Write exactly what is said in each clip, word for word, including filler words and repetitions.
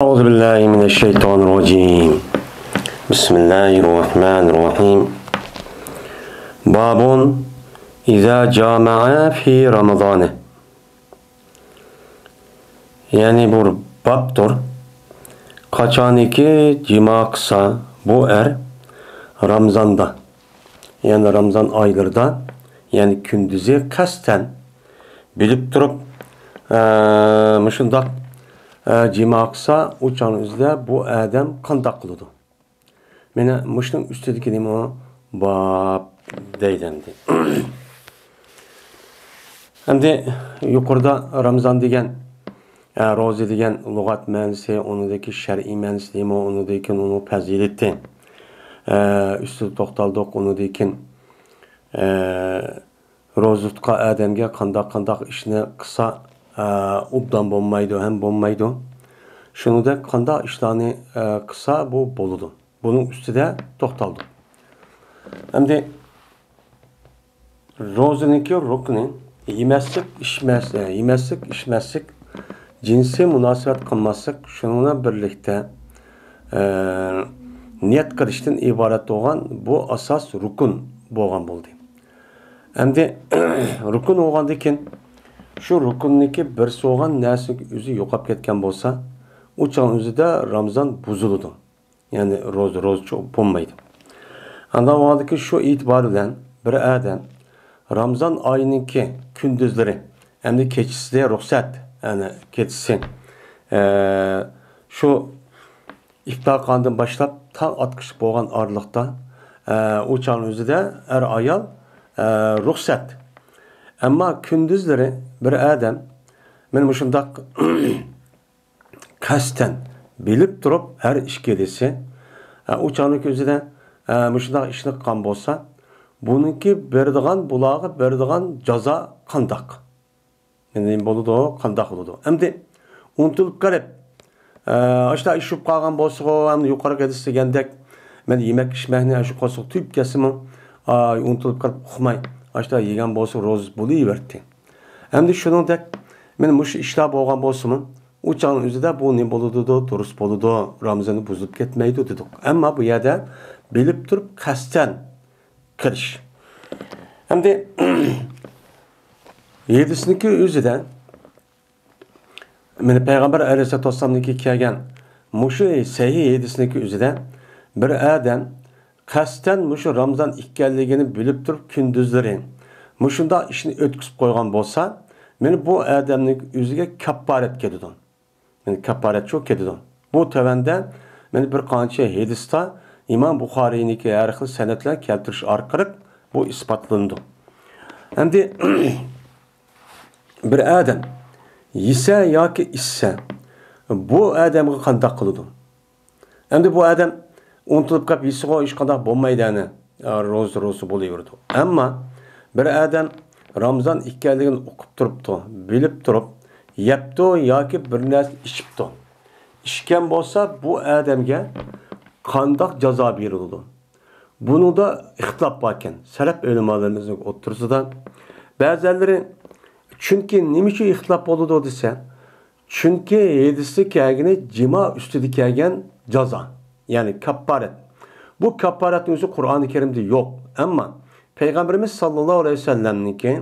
أعوذ بالله من الشيطان الرجيم. بسم الله الرحمن الرحيم. باب إذا جامع في رمضان. يەنى بۇ بابتۇر. قاچانكى جىما قىلسا بۇ ئەر رامزاندا، يەنى رامزان ئايلىرىدا، يەنى كۈندۈزى قەستەن بىلىپ تۇرۇپ، ئە، مۇشۇنداق، ئە، جىما قىلسا، ئۇ چاغنىڭ ئۆزىدە بۇ ئادەم قانداق قىلىدۇ؟ مانا مۇشۇنىڭ ئۈستىدىكى نېمە باب دەيدۇ ئەمدى. ئەمدى يۇقىرىدا رامزان دېگەن، ئە، روزا دېگەن لۇغەت مەنىسى، ئۇنىڭدىكى شەرئىي مەنىسى نېمە، ئۇنىڭدىكى ئۇنىڭ پەزىلىتى، ئە، ئۈستىدە توختالدۇق. ئۇنىڭدىن كېيىن، ئە، روزا تۇتقان ئادەمگە قانداق، قانداق ئىشنى قىلسا، ئە، ئوبدان بولمايدۇ ھەم بولمايدۇ. شۇنىڭدەك قانداق ئىشلارنى، ئە، قىلسا بۇ بولىدۇ. بۇنىڭ ئۈستىدە توختالدۇق. ئەمدى روزىنىڭكى رۇكنى يېمەسلىك، ئىچمەس-، ئە، يېمەسلىك، ئىچمەسلىك، جىنسىي مۇناسىۋەت قىلماسلىق، شۇنىڭ بىلەن بىرلىكتە، ئە، نىيەت قىلىشتىن ئىبارەت بولغان بۇ ئاساس رۇكۇن بولغان بولدى. ئەمدى رۇكۇن بولغاندىن كېيىن، شۇ رۇكۇننىڭكى بىرسى بولغان نەرسىنىڭ ئۆزى يوقاپ كەتكەن بولسا، ئۇ چاغنىڭ ئۆزىدە رامزان بۇزۇلىدۇ. يەنى روزا، روزىچۇ بولمايدۇ. ئانداق بولغاندىكىن شۇ ئېتىبار بىلەن بىر ئادەم رامزان ئايىنىڭكى كۈندۈزلىرى، ئەمدى كېچىسى رۇخسەت، يەنى كېچىسى، ئە، شۇ ئىپتار قىلغاندىن باشلاپ تاڭ ئاتقۇچە بولغان ئارىلىقتا، ئە، ئۇ چاغنىڭ ئۆزىدە ئەر-ئايال، ئە، رۇخسەت. ئەمما كۈندۈزلىرى بىر ئادەم، مانا مۇشۇنداق قەستەن بىلىپ تۇرۇپ ھەر ئىككىلىسى، ئە، ئۇ چاغنىڭ ئۆزىدە، ئە، مۇشۇنداق ئىشنى قىلغان بولسا، بۇنىڭكى بېرىدىغان، بۇلارغا بېرىدىغان جازا قانداق؟ نېمە بولىدۇ؟ قانداق بولىدۇ؟ ئەمدى ئۇنتۇلۇپ قېلىپ، ئە، ئاشۇنداق ئىش بولۇپ قالغان بولسىغۇ، ئەمدى يۇقىرىقى ھەدىس دېگەندەك، مەن يېمەك ئىچمەكنى ئاشۇ قورساق تويۇپ كەتسىمۇ، ئا، ئۇنتۇلۇپ قېلىپ ئۇقماي، ئاشۇنداق يېگەن بولسا روزا بولۇۋەردى. ئەمدى شۇنىڭدەك، مانا مۇشۇ ئىشلار بولغان بولسىمۇ، ئۇ چاغنىڭ ئۆزىدە بۇ نېمە بولىدۇ؟ دۇرۇس بولىدۇ، رامزىنى بۇزۇلۇپ كەتمەيدۇ دېدۇق. ئەمما بۇ يەردە بىلىپ تۇرۇپ قەستەن قىلىش. ئەمدى ھەدىسنىڭكى ئۆزىدە، مانا پەيغەمبەر ئەلەيھىسسالاتۇ ۋەسسالامنىڭكى كەلگەن مۇشۇ سەھىھ ھەدىسنىڭكى ئۆزىدە بىر ئادەم قەستەن مۇشۇ رامزان ئىكەنلىكىنى بىلىپ تۇرۇپ كۈندۈزلىرى مۇشۇنداق ئىشنى ئۆتكۈزۈپ قويغان بولسا، مانا بۇ ئادەمنىڭ ئۆزىگە كاپپارەت كېلىدۇ. يەنى كاپپارەتچۇ كېتىدۇ. بۇ تۆۋەندە مانا بىر قانچە ھەدىستە ئىمام بۇخارىينىڭكى ھەر خىل سەنەد بىلەن كەلتۈرۈش ئارقىلىق بۇ ئىسپاتلىنىدۇ. ئەمدى بىر ئادەم يېسە ياكى ئىچسە، بۇ ئادەمگە قانداق قىلىدۇ؟ ئەمدى بۇ ئادەم ئۇنتۇلۇپ قېلىپ يېسىغۇ، ھېچقانداق بولمايدۇ ئەنە، روزا، روزا بولۇۋېرىدۇ. ئەمما بىر ئادەم رامزان ئىكەنلىكىنى ئۇقۇپ تۇرۇپتۇ، بىلىپ تۇرۇپ يەپتۇ ياكى بىر نەرسە ئىچىپتۇ. ئىچكەن بولسا، بۇ ئادەمگە قانداق جازا بېرىلىدۇ؟ بۇنىڭدا ئىختىلاپ باركەن سەلەپ ئۆلىمالىرىمىزنىڭ ئوتتۇرىسىدا. بەزىلىرى چۈنكى نېمە ئۈچۈن ئىختىلاپ بولىدۇ دېسە، چۈنكى ھەدىستە كەلگىنى جىما ئۈستىدە كەلگەن جازا، يەنى كاپپارەت. بۇ كاپپارەتنىڭ ئۆزى قۇرئانى كەرىمدە يوق. ئەمما پەيغەمبىرىمىز ساللاللاھۇ ئەلەيھى ۋەسەللەمنىڭكى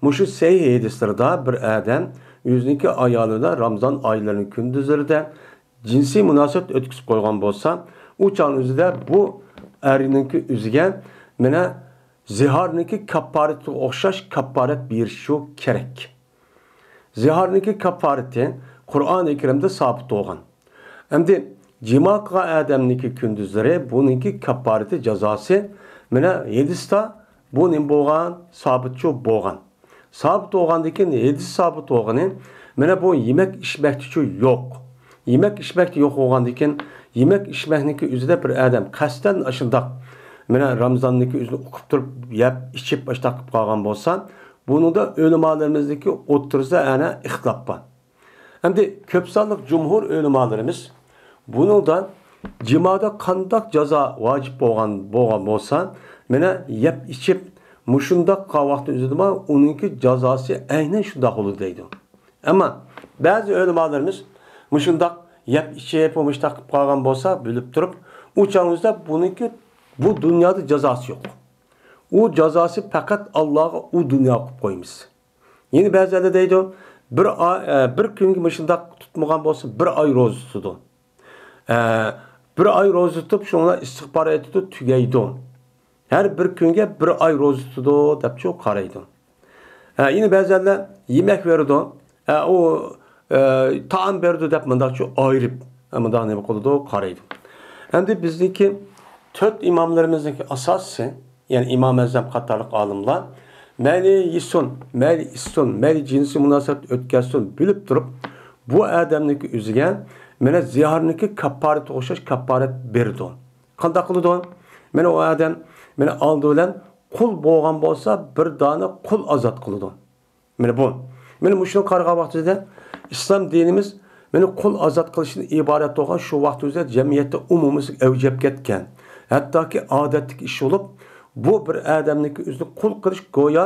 مۇشۇ سەھىھ ھەدىسلىرىدا بىر ئادەم ئۆزىنىڭكى ئايالى بىلەن رامزان ئايلىرىنىڭ كۈندۈزلىرىدە جىنسىي مۇناسىۋەت ئۆتكۈزۈپ قويغان بولسا، ئۇ چاغنىڭ ئۆزىدە بۇ ئەرنىڭكى ئۆزىگە مانا زىھارنىڭكى كاپپارىتىگە ئوخشاش كاپپارەت بېرىشى كېرەك. زىھارنىڭكى كاپپارىتى قۇرئانى كەرىمدە سابىت بولغان. ئەمدى جىما قىلغان ئادەمنىڭكى كۈندۈزلىرى بۇنىڭكى كاپپارىتى، جازاسى مانا ھەدىستە بۇ نېمە بولغان؟ سابىتچۇ بولغان. سابىت بولغاندىن كېيىن، ھەدىس سابىت بولغىنى، مانا بۇ يېمەك ئىچمەكتىچۇ يوق. يېمەك ئىچمەكتە يوق بولغاندىن كېيىن، يېمەك ئىچمەكنىڭكى ئۆزىدە بىر ئادەم قەستەن ئاشۇنداق، مانا رامزاننىڭكى ئۆزىنى ئۇقۇپ تۇرۇپ يەپ ئىچىپ ئاشۇنداق قىلىپ قالغان بولسا، بۇنىڭدا ئۆلىمالىرىمىزنىڭكى ئوتتۇرىسىدا ئەنە ئىختىلاپ بار. ئەمدى كۆپ سانلىق جۇمھۇر ئۆلىمالىرىمىز بۇنىڭدا جىمادا قانداق جازا ۋاجىپ بولغان، بولغان بولسا، مانا يەپ ئىچىپ مۇشۇنداق قىلغان ۋاقىتنىڭ ئۆزىدىمۇ ئۇنىڭكى جازاسى ئەينەن شۇنداق بولىدۇ دەيدۇ. ئەمما بەزى ئۆلىمالىرىمىز مۇشۇنداق يەپ ئىچىپ، مۇشۇنداق قىلىپ قالغان بولسا، بىلىپ تۇرۇپ، ئۇ چاغىمىزدا بۇنىڭكى بۇ دۇنيادا جازاسى يوق. ئۇ جازاسى پەقەت ئاللاغا ئۇ دۇنيا قىلىپ قويىمىز. يەنە بەزىلەر دەيدۇ، بىر ئا-، ئە، بىر كۈنگە مۇشۇنداق تۇتمىغان بولسا، بىر ئاي روزا تۇتىدۇ. ئە، بىر ئاي روزا تۇتۇپ، شۇڭا ئىستىغپار ئېيتىدۇ، تۈگەيدۇ. ھەر بىر كۈنگە بىر ئاي روزا تۇتىدۇ، دەپچۇ قارايدۇ. ھە، يەنە بەزىلەر يېمەك بېرىدۇ، ھە، ئۇ، ئە، تائام بېرىدۇ دەپ مۇنداقچۇ ئايرىپ، ھە، مۇنداق نېمە قىلىدۇ، قارايدۇ. ئەمدى بىزنىڭكى تۆت ئىماملىرىمىزنىڭكى ئاساسى، يەنى ئىمام ئەزەم قاتارلىق ئالىملار، مەيلى يېسۇن، مەيلى ئىچسۇن، مەيلى جىنسىي مۇناسىۋەت ئۆتكەزسۇن، بىلىپ تۇرۇپ، بۇ ئادەمنىڭكى ئۆزىگە مانا زىھارنىڭكى كاپپارىتىگە ئوخشاش كاپپارەت بېرىدۇ. قانداق قىلىدۇ؟ مانا ئۇ ئادەم، مانا ئالدى بىلەن قۇل بولغان بولسا، بىر دانە قۇل ئازاد قىلىدۇ. مانا بۇ. مانا مۇشۇنى قارىغان ۋاقتىمىزدا ئىسلام دىنىمىز مانا قۇل ئازاد قىلىشتىن ئىبارەت بولغان شۇ ۋاقتىمىزدا جەمئىيەتتە ئومۇميۈزلۈك ئەۋج ئېلىپ كەتكەن. ھەتتاكى ئادەتتىكى ئىش بولۇپ، بۇ بىر ئادەمنىڭكى ئۆزىنى قۇل قىلىش گويا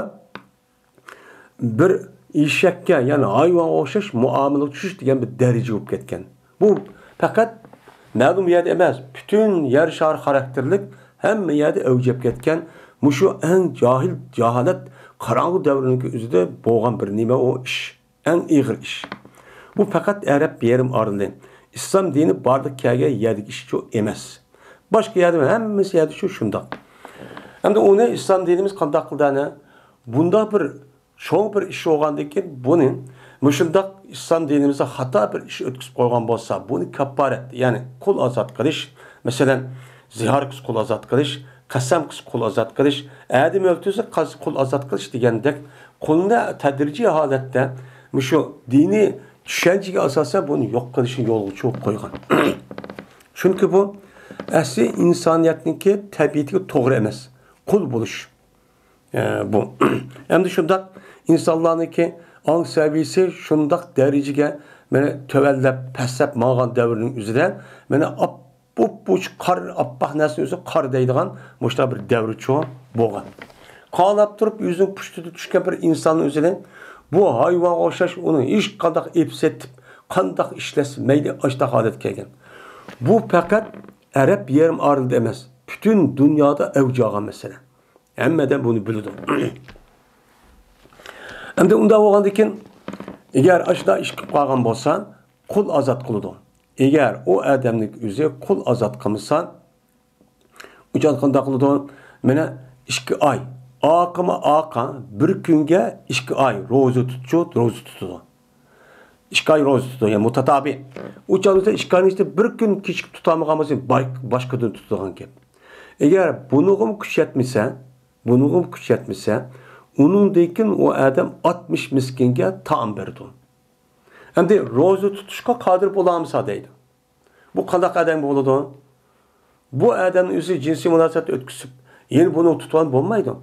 بىر ئېشەككە، يەنى ھايۋانغا ئوخشاش مۇئامىلىگە چۈشۈش دېگەن بىر دەرىجە بولۇپ كەتكەن. بۇ پەقەت مەلۇم يەردە ئەمەس، پۈتۈن يەر شارى خاراكتېرلىك ھەممە يەردە ئەۋج ئېلىپ كەتكەن مۇشۇ ئەڭ جاھىل، جاھالەت، قاراڭغۇ دەۋرنىڭكى ئۆزىدە بولغان بىر نېمە ئۇ ئىش. ئەڭ ئېغىر ئىش. بۇ پەقەت ئەرەب يېرىم ئارىلى، ئىسلام دىنى بارلىققا كەلگەن يەردىكى ئىشچۇ ئەمەس. باشقا يەردە ھەممىسى يەردىچۇ شۇنداق. ئەمدى ئۇنى ئىسلام دىنىمىز قانداق قىلدى ئەنە؟ بۇنداق بىر چوڭ بىر ئىش بولغاندىن كېيىن بۇنى مۇشۇنداق ئىسلام دىنىمىزدا خاتا بىر ئىش ئۆتكۈزۈپ قويغان بولسا، بۇنى كاپپارەت، يەنى قۇل ئازاد قىلىش، مەسىلەن، زىھار قىلىش، قۇل ئازاد قىلىش، قەسەم قىلىش، قۇل ئازاد قىلىش، ئادەم ئۆلتۈرسە قاز-، قۇل ئازاد قىلىش دېگەندەك قۇلنى تەدرىجىي ھالەتتە مۇشۇ دىنىي چۈشەنچىگە ئاساسەن بۇنى يوق قىلىشنى يولغا چوقۇپ قويغان. چۈنكى بۇ ئەسلى ئىنسانىيەتنىڭكى تەبىئىتىگە توغرا ئەمەس. قۇل بولۇش. ئە، بۇ. ئەمدى شۇنداق ئىنسانلارنىڭكى ئاڭ سەۋىيىسى شۇنداق دەرىجىگە مانا تۆۋەنلەپ، پەسلەپ ماڭغان دەۋرنىڭ ئۆزىدە مانا ئاپ-، بۇپبۇچ قار، ئاپئاق نەرسىنى ئۆزى قار دەيدىغان مۇشۇنداق بىر دەۋرچۇ بولغان. قالاپ تۇرۇپ يۈزىنىڭ پۇشتىدا چۈشكەن بىر ئىنساننىڭ ئۆزىنى بۇ ھايۋانغا ئوخشاش ئۇنى ھېچقانداق ئېپسېتىپ، قانداق ئىشلەتسە مەيلى، ئاشتاق ھالەتكە كەلگەن. بۇ پەقەت ئەرەب يېرىم ئارىلىدا ئەمەس، پۈتۈن دۇنيادا ئەۋج ئالغان مەسىلە. ھەممە ئادەم بۇنى بىلىدۇ. ئەمدى ئۇنداق بولغاندىن كېيىن، ئەگەر ئاشۇنداق ئىش قىلىپ قالغان بولسا، قۇل ئازاد قىلىدۇ. ئەگەر ئۇ ئادەمنىڭ ئۆزى قۇل ئازاد قىلمىسا، ئۇ چاغدا قانداق قىلىدۇ؟ مانا ئىككى ئاي، ئاقىمۇ ئاقا، بىر كۈنگە ئىككى ئاي روزا تۇتۇشۇ، روزا تۇتىدۇ. ئىككى ئاي روزا تۇتىدۇ، يەنى مۇتاتابىئ. ئۇ چاغدا ئىككى ئاينىڭ ئىچىدە بىر كۈن كېچىكىپ تۇتالمىغان بولسا، باي-، باشقىدىن تۇتىدىغان گەپ. ئەگەر بۇنىڭغىمۇ كۈچ يەتمىسە، بۇنىڭغىمۇ كۈچ يەتمىسە، ئۇنىڭدىن كېيىن ئۇ ئادەم ئاتمىش مىسكىنگە تائام بېرىدۇ. ئەمدى روزا تۇتۇشقا قادىر بولالمىسا دەيدۇ. بۇ قانداق ئادەم بولىدۇ؟ بۇ ئادەمنىڭ ئۆزى جىنسىي مۇناسىۋەت ئۆتكۈزۈپ، يەنە بۇنى تۇتۇۋالغان بولمايدۇ.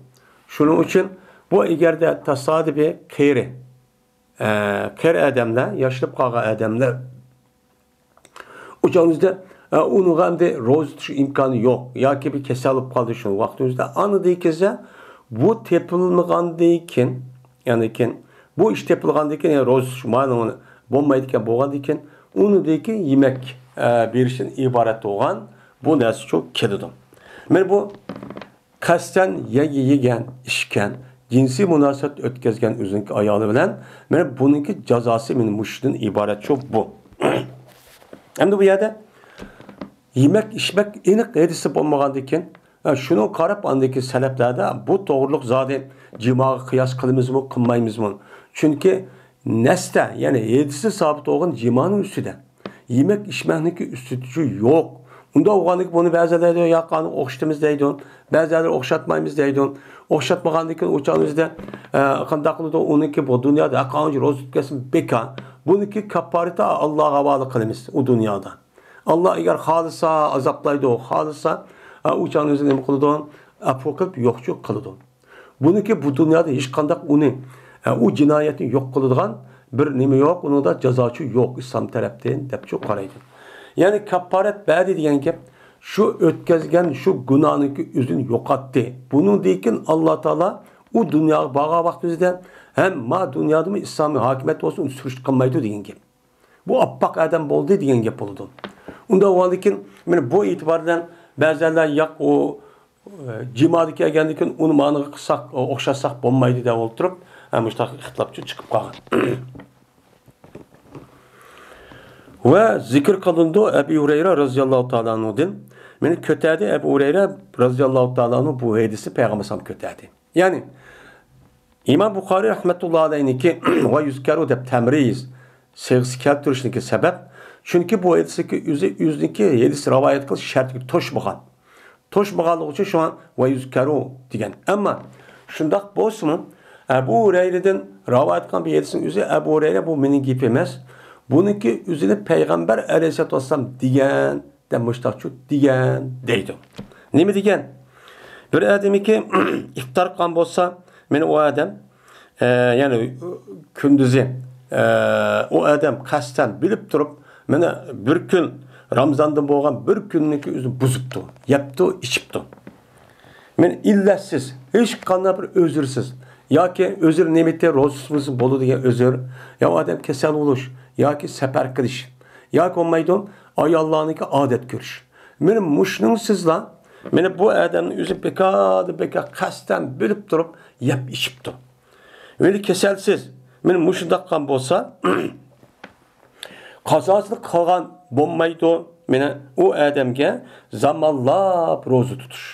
شۇنىڭ ئۈچۈن بۇ ئەگەردە تاسادىپىي قېرى، ئە، قېرى ئادەملەر، ياشىنىپ قالغان ئادەملەر، ئۇ چاغىمىزدا، ئە، ئۇنىڭغا ئەمدى روزا تۇتۇش ئىمكانى يوق ياكى بىر كېسەل بولۇپ قالدى شۇ ۋاقتىمىزدا، ئاندىن كېيىن بۇ تېپىلمىغاندىن كېيىن، يەنى كېيىن بۇ ئىش تېپىلغاندىن كېيىن، يەنى روزا تۇتۇش مانا بولمايدىكەن بولغاندىن كېيىن، ئۇنىڭدىن كېيىن يېمەك، ئە، بېرىشتىن ئىبارەت بولغان بۇ نەرسە شۇ كېلىدۇ. مانا بۇ قەستەن يەگە يېگەن، ئىچكەن، جىنسىي مۇناسىۋەت ئۆتكۈزگەن ئۆزىنىڭكى ئايالى بىلەن، مانا بۇنىڭكى جازاسى مانا مۇشۇدىن ئىبارەت شۇ بۇ. ئەمدى بۇ يەردە يېمەك، ئىچمەك ئېنىق ھەدىسى بولمىغاندىن كېيىن، ھە، شۇنىڭغا قاراپ ئاندىكى سەلەپلەردە بۇ توغرىلىق زادى جىماغا قىياس قىلىمىزمۇ، قىلمايمىزمۇ؟ چۈنكى نەستە، يەنى ھەدىسى سابىت بولغان جىمانىڭ ئۈستىدە. يېمەك ئىچمەكنىڭكى ئۈستىدىچۇ يوق. ئۇنداق بولغاندىكىن بۇنى بەزىلەر دەيدۇ، ياق، ئانى ئوخشىتىمىز دەيدۇ. بەزىلەر ئوخشاتمايمىز دەيدۇ. ئوخشاتمىغاندىكىن ئۇ چاغنىڭ ئۆزىدە، ئە، قانداق قىلىدۇ؟ ئۇنىڭكى بۇ دۇنيادا ھەققانىچە روزا تۇتۇپ كەلسۇن، بىكار. بۇنىڭكى كاپپارىتى ئاللاغا ھاۋالە قىلىمىز ئۇ دۇنيادا. ئاللا ئەگەر خالىسا ئازابلايدۇ، خالىسا، ئە، ئۇ چاغنىڭ ئۆزىدە نېمە قىلىدۇ؟ ئەپۇ قىلىپ يوقچۇ قىلىدۇ. بۇنىڭكى بۇ دۇنيادا ھېچقانداق ئۇنى، ئە، ئۇ جىنايەتنى يوق قىلىدىغان بىر نېمە يوق، ئۇنىڭدا جازاچۇ يوق ئىسلام تەرەپتىن دەپچۇ قارايدۇ. يەنى كاپپارەت بەردى دېگەن گەپ، شۇ ئۆتكەزگەن شۇ گۇناھنىڭكى ئۆزىنى يوقاتتى. بۇنىڭدىن كېيىن ئاللا تائالا ئۇ دۇنياغا بارغان ۋاقتىمىزدا ھەم ما دۇنيادىمۇ ئىسلامىي ھاكىمىيەت بولسۇن، ئۇنى سۈرۈشتە قىلمايدۇ دېگەن گەپ. بۇ ئاپئاق ئادەم بولدى دېگەن گەپ بولىدۇ. ئۇنداق بولغاندىن كېيىن، مانا بۇ ئېتىبار بىلەن بەزىلەر ياق، ئۇ، ئە، جىمادا كەلگەندىن كېيىن ئۇنى مانىغا قىلساق، ئوخشاتساق بولمايدۇ دەپ ئولتۇرۇپ، ھە، مۇشۇنداق ئىختىلاپچۇ چىقىپ قالغان. ۋە زىكىر قىلىنىدۇ ئەبۇ ھۇرەيرە رەزىياللاھۇ تائالا ئەنھۇدىن. مانا كۆتەردى ئەبۇ ھۇرەيرە رەزىياللاھۇ تائالا ئەنھۇ بۇ ھەدىسنى پەيغەمبەر ئەلەيھىسسالام كۆتەردى. يەنى ئىمام بۇخارىي رەھمەتۇللاھى ئەلەيھنىڭكى ۋە يۇزكەرۇ دەپ تەمرىز سىيغىسى كەلتۈرۈشنىڭكى سەۋەب، چۈنكى بۇ ھەدىسنىڭكى ئۆزى، ئۆزىنىڭكى ھەدىس رىۋايەت قىلىش شەرتىگە توشمىغان. توشمىغانلىقى ئۈچۈن شۇڭا ۋە يۇزكەرۇ دېگەن. ئەمما شۇنداق بولسىمۇ، ئەبۇ ھۇرەيرىدىن رىۋايەت قىلغان بۇ ھەدىسنىڭ ئۆزى ئەبۇ ھۇرەيرە بۇ مېنىڭ گېپىم ئەمەس. بۇنىڭكى ئۆزىنى پەيغەمبەر ئەلەيھىسسالاتۇ ۋەسسالام دېگەن، دەپ مۇشتاقچۇ دېگەن دەيدۇ. نېمە دېگەن؟ بىر ئادەمكى ئىپتار قىلغان بولسا، مانا ئۇ ئادەم، ئە، يەنى كۈندۈزى، ئە، ئۇ ئادەم قەستەن بىلىپ تۇرۇپ، مانا بىر كۈن، رامزاندىن بولغان بىر كۈننىڭكى ئۆزىنى بۇزۇپتۇ، يەپتۇ، ئىچىپتۇ. مانا ئىللەتسىز، ھېچقانداق بىر ئۆزرسىز ياكى ئۆزرى نېمىتى روزا تۇتمىسا بولىدۇ دېگەن ئۆزر، يا ئادەم كېسەل بولۇش ياكى سەپەر قىلىش ياكى بولمايدۇ ئاياللارنىڭكى ئادەت كۆرۈش. مانا مۇشۇنىڭسىزلا، مانا بۇ ئادەمنىڭ ئۆزى بىكاردىن بىكار قەستەن بىلىپ تۇرۇپ يەپ ئىچىپتۇ. مانا كېسەلسىز، مانا مۇشۇنداق قىلغان بولسا، قازاسىنى قىلغان بولمايدۇ. مانا ئۇ ئادەمگە زامانلاپ روزا تۇتۇش.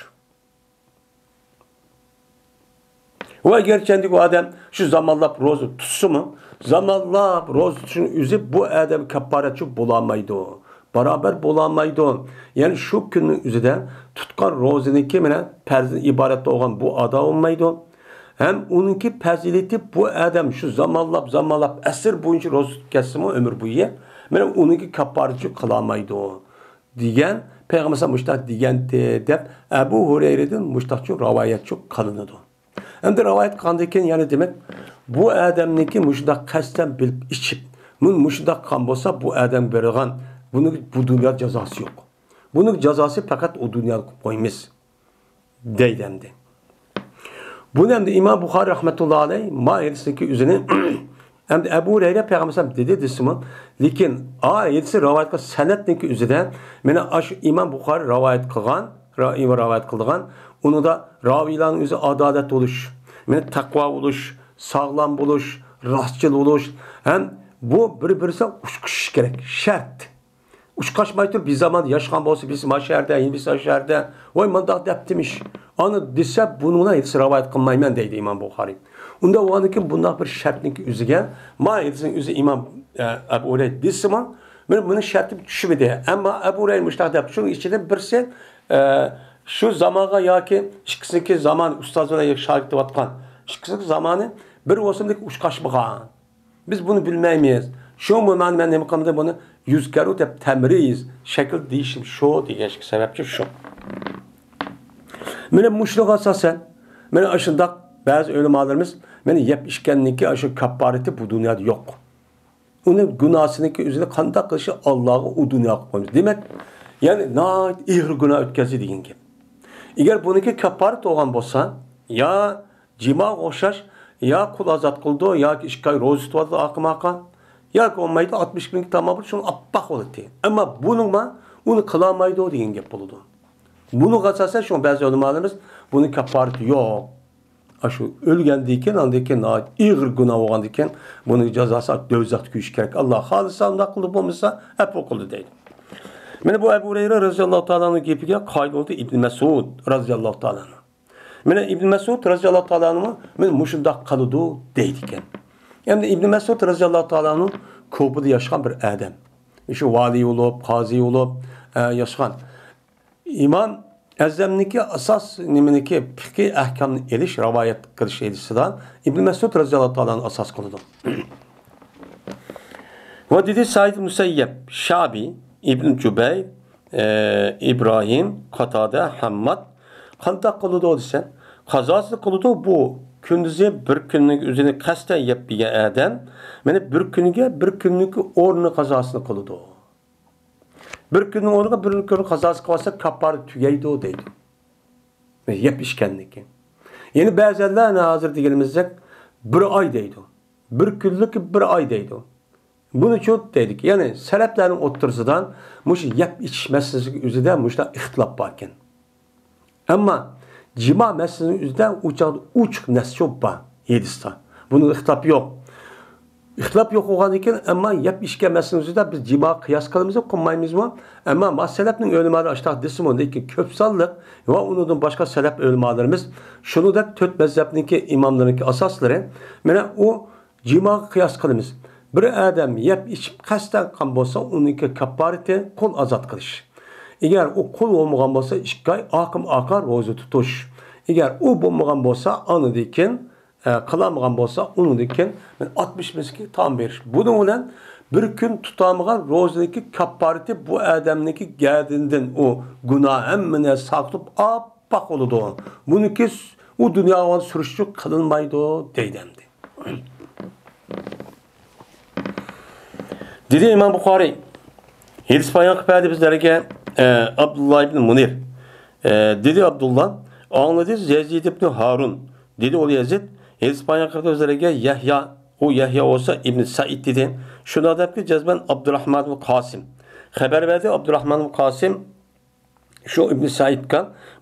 ۋە گەرچەندىكى ئۇ ئادەم شۇ زامانلاپ روزا تۇتسىمۇ، زامانلاپ روزا تۇتۇشنىڭ ئۆزى بۇ ئادەم كاپپارەتچى بولالمايدۇ. بارابەر بولالمايدۇ. يەنى شۇ كۈننىڭ ئۆزىدە تۇتقان روزىنىڭكى مانا پەرزدىن ئىبارەت بولغان بۇ ئادا بولمايدۇ. ھەم ئۇنىڭكى پەزىلىتى بۇ ئادەم شۇ زامانلاپ، زامانلاپ ئەسىر بويىچە روزا تۇتۇپ كەتسىمۇ ئۆمۈر بويى، مانا ئۇنىڭكى كاپپارەتچى قىلالمايدۇ. دېگەن، پەيغەمبەر مۇشۇنداق دېگەنتى دەپ ئەبۇ ھۇرەيرىدىن مۇشۇنداقچۇ رىۋايەتچۇ قىلىنىدۇ. ئەمدى رىۋايەت قىلغاندىن كېيىن يەنە دېمەك، بۇ ئادەمنىڭكى مۇشۇنداق قەستەن بىلىپ ئىچىپ، مۇ-، مۇشۇنداق قىلغان بولسا بۇ ئادەمگە بېرىدىغان، بۇنىڭ بۇ دۇنيادا جازاسى يوق. بۇنىڭ جازاسى پەقەت ئۇ دۇنيادا قويىمىز. دەيدۇ ئەمدى. بۇنى ئەمدى ئىمام بۇخارىي رەھمەتۇللا ئەلەيھ ما ھەدىسنىڭكى ئۆزىنى ئەمدى ئەبۇ ھۇرەيرە پەيغەمبەر دېدى دېسىمۇ، لېكىن ئا ھەدىسنى رىۋايەت قىلغان سەنەدنىڭكى ئۆزىدە مانا ئاشۇ ئىمام بۇخارىي رىۋايەت قىلغان، را-، رىۋايەت قىلىدىغان، ئۇنىڭدا راۋىيلارنىڭ ئۆزى ئادالەت بولۇش، مانا تەقۋا بولۇش، ساغلام بولۇش، راستچىل بولۇش ھەم بۇ بىر-بىرسىگە ئۇچقۇشۇش كېرەك، شەرت. ئۇچقاشماي تۇرۇپ، بىر زاماندا ياشىغان بولسا، بىرسى ما شەھەردە، يەنە بىرسى ئاشۇ شەھەردە، ۋاي، مانداق دەپتىمىش. ئانا دېسە، بۇنىڭ بىلەن ھەدىس رىۋايەت قىلمايمەن، دەيدۇ ئىمام بۇخارىي. ئۇنداق بولغاندىن كېيىن، بۇنداق بىر شەرتنىڭكى ئۆزىگە، ما ھەدىسنىڭ ئۆزى ئىمام، ئە، ئەبۇ ھۇرەيرە دېسىمۇ، مانا بۇنىڭ شەرتى چۈشمىدى. ئەمما ئەبۇ ھۇرەيرە مۇشۇنداق دەپ، شۇنىڭ ئىچىدىن بىرسى، ئە، شۇ زامانغا ياكى ئىككىسىنىڭكى زامان ئۇستاز بىلەن شاگىرت دەۋاتقان، ئىككىسىنىڭكى زامانى بىر بولسىمۇ ئۇچقاشمىغان. بىز بۇنى بىلمەيمىز. شۇ مانا مەن نېمە قىلدىم بۇنى؟ يۈزكەرۇ دەپ تەمرىز شەكىل دېيىشىم شۇ دېگەن سەۋەبچى شۇ. مانا مۇشۇنىڭغا ئاساسەن، مانا ئاشۇنداق بەزى ئۆلىمالىرىمىز مانا يەپ ئىچكەننىڭكى ئاشۇ كاپپارىتى بۇ دۇنيادا يوق. ئۇنى گۇناھسىنىڭكى ئۆزىنى قانداق قىلىشى ئاللاغا ئۇ دۇنياغا قويمىسا. دېمەك، يەنى ناھايىتى ئېغىر گۇناھ ئۆتكەزدى دېگەن گەپ. ئىگەر بۇنىڭكى كاپپارىتى بولغان بولسا، يا جىماغا ئوخشاش يا قۇل ئازاد قىلىدۇ، ياكى ئىككى ئاي روزا تۇتۇۋالىدۇ ئارقا-مارقا، ياكى بولمايدۇ، ئاتمىش كۈنگە تامام بولۇپ، شۇڭا ئاپئاق بولاتتى. ئەمما بۇنىڭما ئۇنى قىلالمايدۇ دېگەن گەپ بولىدۇ. بۇنىڭغا ئاساسەن شۇڭا بەزى ئۆلىمالىرىمىز بۇنىڭ كاپپارىتى يوق. ئاشۇ ئۆلگەندىن كېيىن، ئاندىن كېيىن ناھايىتى ئېغىر گۇناھ بولغاندىن كېيىن بۇنىڭ جازاسى دوزاختا كۆيۈشى كېرەك. ئاللا خالىسا ئۇنداق قىلدى، بولمىسا ئەپۇ قىلدى دەيدۇ. مانا بۇ ئەبۇ ھۇرەيرە رازىياللاھۇ تائالا ئەنھۇ گېپىگە قايىل بولدى ئىبن مەسئۇد رازىياللاھۇ تائالا ئەنھۇ. مانا ئىبن مەسئۇد رازىياللاھۇ تائالا ئەنھۇ مانا مۇشۇنداق قىلىدۇ دەيدىكەن. ئەمدى ئىبن مەسئۇد رازىياللاھۇ تائالا ئەنھۇ كوپىدا ياشىغان بىر ئادەم. شۇ ۋالىي بولۇپ، قازى بولۇپ، ئە، ياشىغان. ئىمام ئەزەمنىكى ئاساس نېمىنىكى پىقھىي ئەھكامنى ئېلىش، رىۋايەت قىلىش ئېلىشىدا ئىبن مەسئۇد رازىياللاھۇ تائالا ئەنھۇ ئاساس قىلىدۇ. ۋە دېدى سەئىد مۇسەييەب، شابى، ئىبن جۇبەير، ئە، ئىبراھىم، قاتادە، ھەمماد قانداق قىلىدۇ دېسە، قازاسىنى قىلىدۇ. بۇ كۈندۈزى بىر كۈننىڭ ئۆزىنى قەستەن يەپ بېرىگەن ئادەم، مانا بىر كۈنگە بىر كۈننىڭكى ئورنىنى قازاسىنى قىلىدۇ. بىر كۈننىڭ ئورنىغا بىر كۈن قازاسى قىلىۋالسا، كاپپارە تۈگەيدۇ دەيدۇ. يەپ ئىچكەندىن كېيىن. يەنە بەزەنلەر ھازىر دېگىنىمىزدەك بىر ئاي دەيدۇ. بىر كۈنلۈك بىر ئاي دەيدۇ. بۇنىچۇ دەيدىكەن، يەنى سەلەپلەرنىڭ ئوتتۇرىسىدا مۇشۇ يەپ ئىچىش مەسىلىسىگە ئۆزىدە مۇشۇنداق ئىختىلاپ باركەن. ئەمما جىما مەسىلىسىنىڭ ئۆزىدە ئۇ چاغدا ئوچۇق نەسچۇ بار ھەدىستە. بۇنىڭ ئىختىلاپى يوق. ئىختىلاپ يوق بولغاندىكىن، ئەمما يەپ ئىچكەن مەسىلىنىڭ ئۆزىدە بىز جىما قىياس قىلىمىزمۇ، قىلمايمىزمۇ؟ ئەمما ما سەلەپنىڭ ئۆلىمالىرى ئاشتاق دېسىمۇ، لېكىن كۆپ سانلىق ۋە ئۇنىڭدىن باشقا سەلەپ ئۆلىمالىرىمىز شۇنىڭدەك تۆت مەزھەپنىڭكى ئىماملىرىنىڭكى ئاساسلىرى، مانا ئۇ جىماغا قىياس قىلىمىز. بىر ئادەم يەپ ئىچىپ قەستەن قىلغان بولسا، ئۇنىڭكى كاپپارىتى قۇل ئازاد قىلىش. ئەگەر ئۇ قۇل بولمىغان بولسا، ئىككى ئاي ئاقىم ئاقار روزا تۇتۇش. ئەگەر ئۇ بولمىغان بولسا، ئاندىن كېيىن، ئە، قىلالمىغان بولسا، ئۇنىڭدىن كېيىن ئاتمىش مىسكىنگە تائام بېرىش. بۇنىڭ بىلەن بىر كۈن تۇتالمىغان روزىنىڭكى كاپپارىتى بۇ ئادەمنىڭكى گەدىنىدىن ئۇ گۇناھ ھەممىنى ساقىتىپ ئاپئاق بولىدۇ. بۇنىڭكى ئۇ دۇنياغا سۈرۈشتۈرۈش قىلىنمايدۇ دەيدۇ ئەمدى. دېدى ئىمام بۇخارىي، ھەدىس بايان قىلىپ بەردى بىزلەرگە، ئە، ئابدۇللا ئىبن مۇنىر. ئە، دېدى ئابدۇللا، ئاڭلىدى يەزىد ئىبن ھارۇن. دېدى ئۇ يەزىد، ھەدىس بايان قىلىپ بىزلەرگە يەھيا، ئۇ يەھيا بولسا ئىبن سەئىد دېدى. شۇنداق دەپكى جەزمەن ئابدۇراھمان ئىبن قاسىم. خەۋەر بەردى ئابدۇراھمان ئىبن قاسىم، شۇ ئىبن سەئىدكە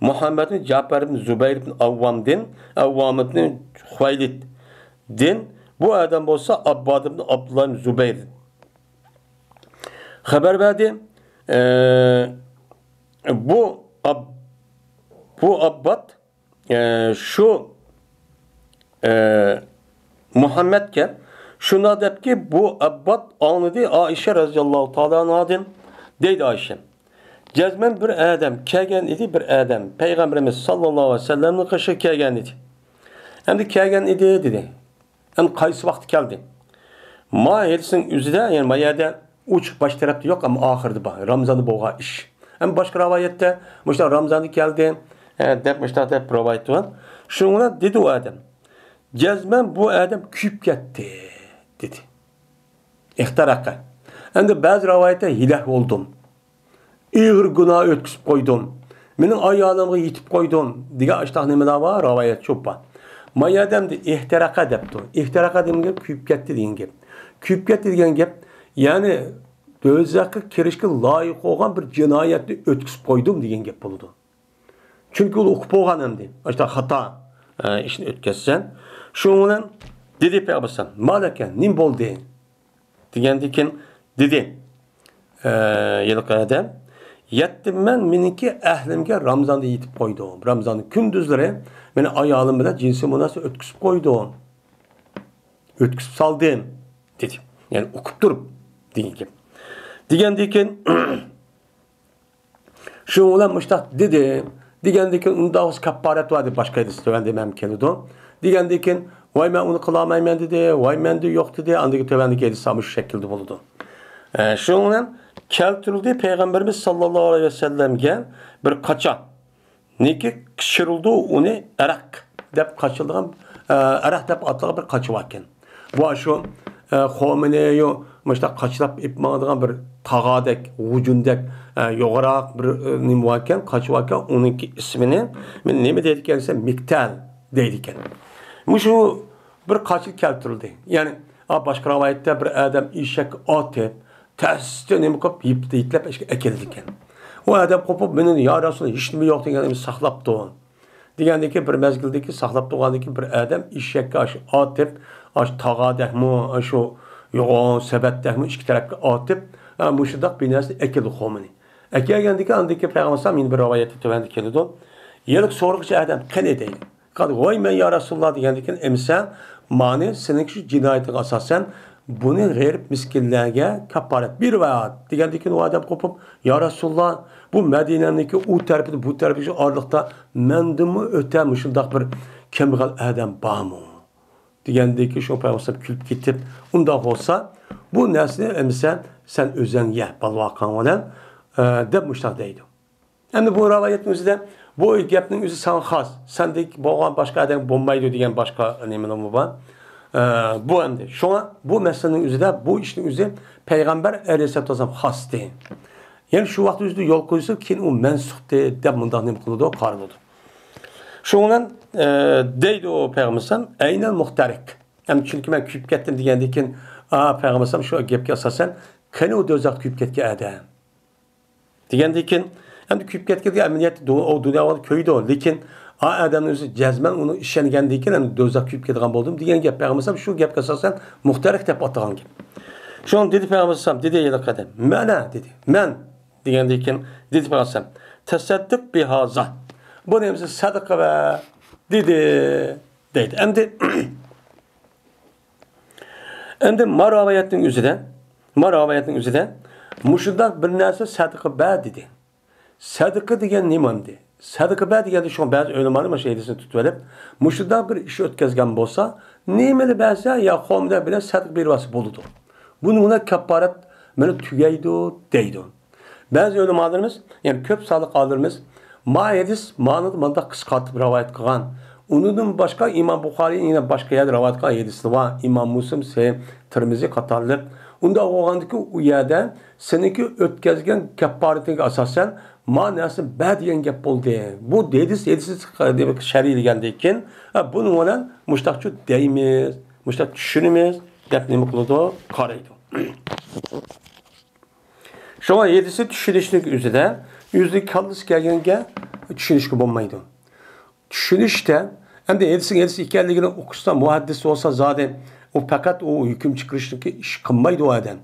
مۇھەممەد ئىبن جەپەر ئىبن زۇبەير ئىبن ئەۋۋامدىن، ئەۋۋام ئىبن خۇۋەيلىدتىن، بۇ ئادەم بولسا ئابباد ئىبن ئابدۇللا ئىبن زۇبەير خەۋەر بەردى. ئە، بۇ ئاب-، بۇ ئابباد، ئە، شۇ، ئە، مۇھەممەدكە شۇنداق دەپكى، بۇ ئابباد ئاڭلىدى ئائىشە رەزىياللاھۇ تائالا ئەنھادىن، دەيدۇ ئائىشە. جەزمەن بىر ئادەم كەلگەن ئىدى، بىر ئادەم پەيغەمبىرىمىز ساللاللاھۇ ئەلەيھى ۋەسەللەمنىڭ قېشىغا كەلگەن ئىدى. ئەمدى كەلگەن ئىدى دېدى. ئەمدى قايسى ۋاقىتتا كەلدى؟ ما ھەدىسنىڭ ئۆزىدە، يەنى ما يەردە ئوچۇق باش تەرەپتە يوق، ئەمما ئاخىرىدا بار. رامزاندا بولغان ئىش. ئەمما باشقا رىۋايەتتە مۇشۇنداق رامزاندا كەلدى، ئە، دەپ مۇشۇنداق دەپ رىۋايەت بار. شۇنىڭ بىلەن دېدى ئۇ ئادەم، جەزمەن بۇ ئادەم كۆيۈپ كەتتى دېدى. ئىختەرەقە. ئەمدى بەزى رىۋايەتتە ھېلاك بولدۇم. ئېغىر گۇناھ ئۆتكۈزۈپ قويدۇم. مېنىڭ ئايالىمغا يېتىپ قويدۇم دېگەن ئاشتاق نېمىلەر بار، رىۋايەت شۇ بار. ما يەردە ئەمدى ئىھتەرەقە دەپتۇ. ئىھتەرەقە دېگەن گەپ كۆيۈپ كەتتى دېگەن گەپ. كۆيۈپ كەتتى دېگەن گەپ، يەنى دوزاخقا كىرىشكە لايىق بولغان بىر جىنايەتنى ئۆتكۈزۈپ قويدۇم دېگەن گەپ بولىدۇ. چۈنكى ئۇ ئۇقۇپ بولغان ئەمدى. ئاشتاق خاتا، ئە، ئىشنى ئۆتكۈزسەن. شۇنىڭ بىلەن دېدى پەيغەمبەر، ما لەكە، نېمە بولدى؟ دېگەندىن كېيىن دېدى، ئە، ھېلىقى ئادەم، يەتتىم مەن مېنىڭكى ئەھلىمگە رامزاندا يېتىپ قويدۇم. رامزاننىڭ كۈندۈزلىرى مېنىڭ ئايالىم بىلەن جىنسىي مۇناسىۋەت ئۆتكۈزۈپ قويدۇم. ئۆتكۈزۈپ سالدىم، دېدى. يەنى ئۇقۇپ تۇرۇپ دېگەن گەپ. دېگەندىن كېيىن، شۇنىڭ بىلەن مۇشتاق دېدى. دېگەندىن كېيىن، ئۇنداق بولسا كاپپارەت بار دەپ باشقا ھەدىس تۆۋەندە مەن كېلىدۇ. دېگەندىن كېيىن، ۋاي، مەن ئۇنى قىلالمايمەن دېدى، ۋاي، مەندە يوق دېدى. ئاندىن كېيىن تۆۋەندىكى ھەدىس مۇشۇ شەكىلدە بولىدۇ. ئە، شۇنىڭ بىلەن كەلتۈرۈلدى پەيغەمبىرىمىز ساللاللاھۇ ئەلەيھى ۋەسەللەمگە بىر قاچا. نېكى قىچۇرۇلدى ئۇنى ئەرەق دەپ قاچىلىدىغان، ئە، ئەرەق دەپ ئاتالغان بىر قاچا باركەن. بۇ شۇ، ئە، خۇمەينىيۇ مۇشۇنداق قاچىلاپ ئېلىپ ماڭىدىغان بىر تاغادەك، غۇجۇندەك، ئە، يوغىراق بىر، ئە، نېمە باركەن، قاچا باركەن. ئۇنىڭكى ئىسمىنى نېمە دەيدىكەن دېسە، مىكتەل دەيدىكەن. مۇشۇ بىر قاچا كەلتۈرۈلدى. يەنى، ئا، باشقا رىۋايەتتە بىر ئادەم ئېشەككە ئاتىپ، تەستە نېمە قىلىپ، يىپ-، يىپلەپ ئەكېلىدىكەن. ئۇ ئادەم قوپۇپ، مېنى، يا رەسۇلاللا، ھېچنېمە يوق دېگەن نېمە ساقلاپتۇ. دېگەندىن كېيىن، بىر مەزگىلدىن كېيىن ساقلاپ تۇرغاندىن كېيىن، بىر ئادەم ئېشەككە ئاشۇ ئاتىپ، ئاشۇ تاغادەكمۇ، ئاشۇ يوغان سەبەتتەكمۇ ئىككى تەرەپكە ئاتىپ، ئە، مۇشۇنداق بىر نەرسىنى ئەكېلىدى خۇمەينى. ئەكەلگەندىن كېيىن، ئاندىن كېيىن پەيغەمبەر ئەلەيھىسسالام يەنە بىر رىۋايەتتە تۆۋەندە كېلىدۇ. ھېلىقى سورىغۇچى ئادەم قېنى دەيدۇ. قال، ۋاي مەن يا رەسۇلاللا دېگەندىن كېيىن، ئەمىسە مانا سېنىڭ شۇ جىنايىتىڭگە ئاساسەن بۇنى غېرىب مىسكىنلەرگە كاپپارەت بېرىۋەت دېگەندىن كېيىن، ئۇ ئادەم قوپۇپ، يا رەسۇلاللا، بۇ مەدىنەمنىڭكى ئۇ تەرىپىدە، بۇ تەرىپى شۇ ئارىلىقتا مەندىنمۇ ئۆتە مۇشۇنداق بىر كەمبەغەل ئادەم بارمۇ؟ دېگەندىن كېيىن شۇ پەيغەمبەر كۈلۈپ كېتىپ، ئۇنداق بولسا بۇ نەرسىنى ئەمىسە سەن ئۆزۈڭ يە، بالىۋاقىڭ بىلەن، ئە، دەپ مۇشۇنداق دەيدۇ. ئەمدى بۇ رىۋايەتنىڭ ئۆزىدە، بۇ گەپنىڭ ئۆزى ساڭا خاس، سەندەك بولغان باشقا ئادەمگە بولمايدۇ دېگەن باشقا نېمىلەرمۇ بار. ئە، بۇ ئەمدى. شۇڭا بۇ مەسىلىنىڭ ئۆزىدە، بۇ ئىشنىڭ ئۆزى پەيغەمبەر ئەلەيھىسسالاتۇ ۋەسسالام خاستى. يەنى شۇ ۋاقىت ئۆزىدە يول قويسا، كېيىن ئۇ مەنسۇختى دەپ مۇنداق نېمە قىلىدۇ، قارىلىدۇ. شۇنىڭ بىلەن، ئە، دەيدۇ پەيغەمبەر ئەلەيھىسسالام، ئەينەل مۇختەرىق. ئەمدى چۈنكى مەن كۆيۈپ كەتتىم دېگەندىن كېيىن، ئا، پەيغەمبەر ئەلەيھىسسالام شۇ گەپكە ئاساسەن، قېنى ئۇ دوزاختا كۆيۈپ كەتكەن ئادەم؟ دېگەندىن كېيىن، ئەمدى كۆيۈپ كەتكەندىكىن ئەمەلىيەتتە دۇ-، ئۇ دۇنيادا كۆيىدۇ، لېكىن ئا ئادەمنىڭ ئۆزى جەزمەن ئۇنى ئىشەنگەندىن كېيىن، ئەمدى دوزاخ كۆيۈپ كېتىدىغان بولدۇم دېگەن گەپ. پەيغەمبەر ئەلەيھىسسالام شۇ گەپكە ئاساسەن مۇھتەرىق دەپ ئاتىغان گەپ. شۇڭا دېدى پەيغەمبەر ئەلەيھىسسالام، دېدى ھېلىقى ئادەم، مەنە دېدى، مەن دېگەندىن كېيىن دېدى پەيغەمبەر ئەلەيھىسسالام، تەسەددىق بىھازا، بۇنى ھەممىسى سەدىقە بەر دېدى، دەيدۇ. ئەمدى ئەمدى ما رىۋايەتنىڭ ئۆزىدە، ما رىۋايەتنىڭ ئۆزىدە مۇشۇنداق بىر نەرسە سەدىقە بەر دېدى. سەدىقە دېگەن نېمە ئەمدى؟ سەدىقە بەر دېگەندە شۇڭا بەزى ئۆلىمالار مانا شۇ ھەدىسنى تۇتۇۋېلىپ، مۇشۇنداق بىر ئىش ئۆتكەزگەن بولسا، نېمىنى بەرسە يا خورما بىلەن سەدىقە بېرىۋەتسە بولىدۇ. بۇنىڭ بىلەن كاپپارەت مانا تۈگەيدۇ دەيدۇ. بەزى ئۆلىمالىرىمىز، يەنى كۆپ سانلىق ئالىملىرىمىز ما ھەدىس مانىدا مانداق قىسقارتىپ رىۋايەت قىلغان. ئۇنىڭدىن باشقا ئىمام بۇخارىي يەنە باشقا يەردە رىۋايەت قىلغان ھەدىسلىرى بار. ئىمام مۇسلىم، سەھىھ تىرمىزى قاتارلىق. ئۇنداق بولغاندىكىن ئۇ يەردە سېنىڭكى ئۆتكەزگەن كەپپارىتىڭگە ئاساسەن ما نەرسىنى بەر دېگەن گەپ بولدى. بۇ ھەدىس، ھەدىسنى شەرھلىگەندىن كېيىن، ھە، بۇنىڭ بىلەن مۇشتاقچۇ دەيمىز، مۇشتاق چۈشىنىمىز دەپ نېمە قىلىدۇ؟ قارايدۇ. شۇڭا ھەدىسنى چۈشىنىشنىڭ ئۆزىدە ئۆزىنىڭ كاللىسى كەلگەنگە چۈشىنىشكە بولمايدۇ. چۈشىنىشتە، ئەمدى ھەدىسنىڭ ھەدىس ئىكەنلىكىنى ئۇقسا، مۇھەددىس بولسا زادى، ئۇ پەقەت ئۇ ھۆكۈم چىقىرىشنىڭكى ئىش قىلمايدۇ ئۇ ئادەم.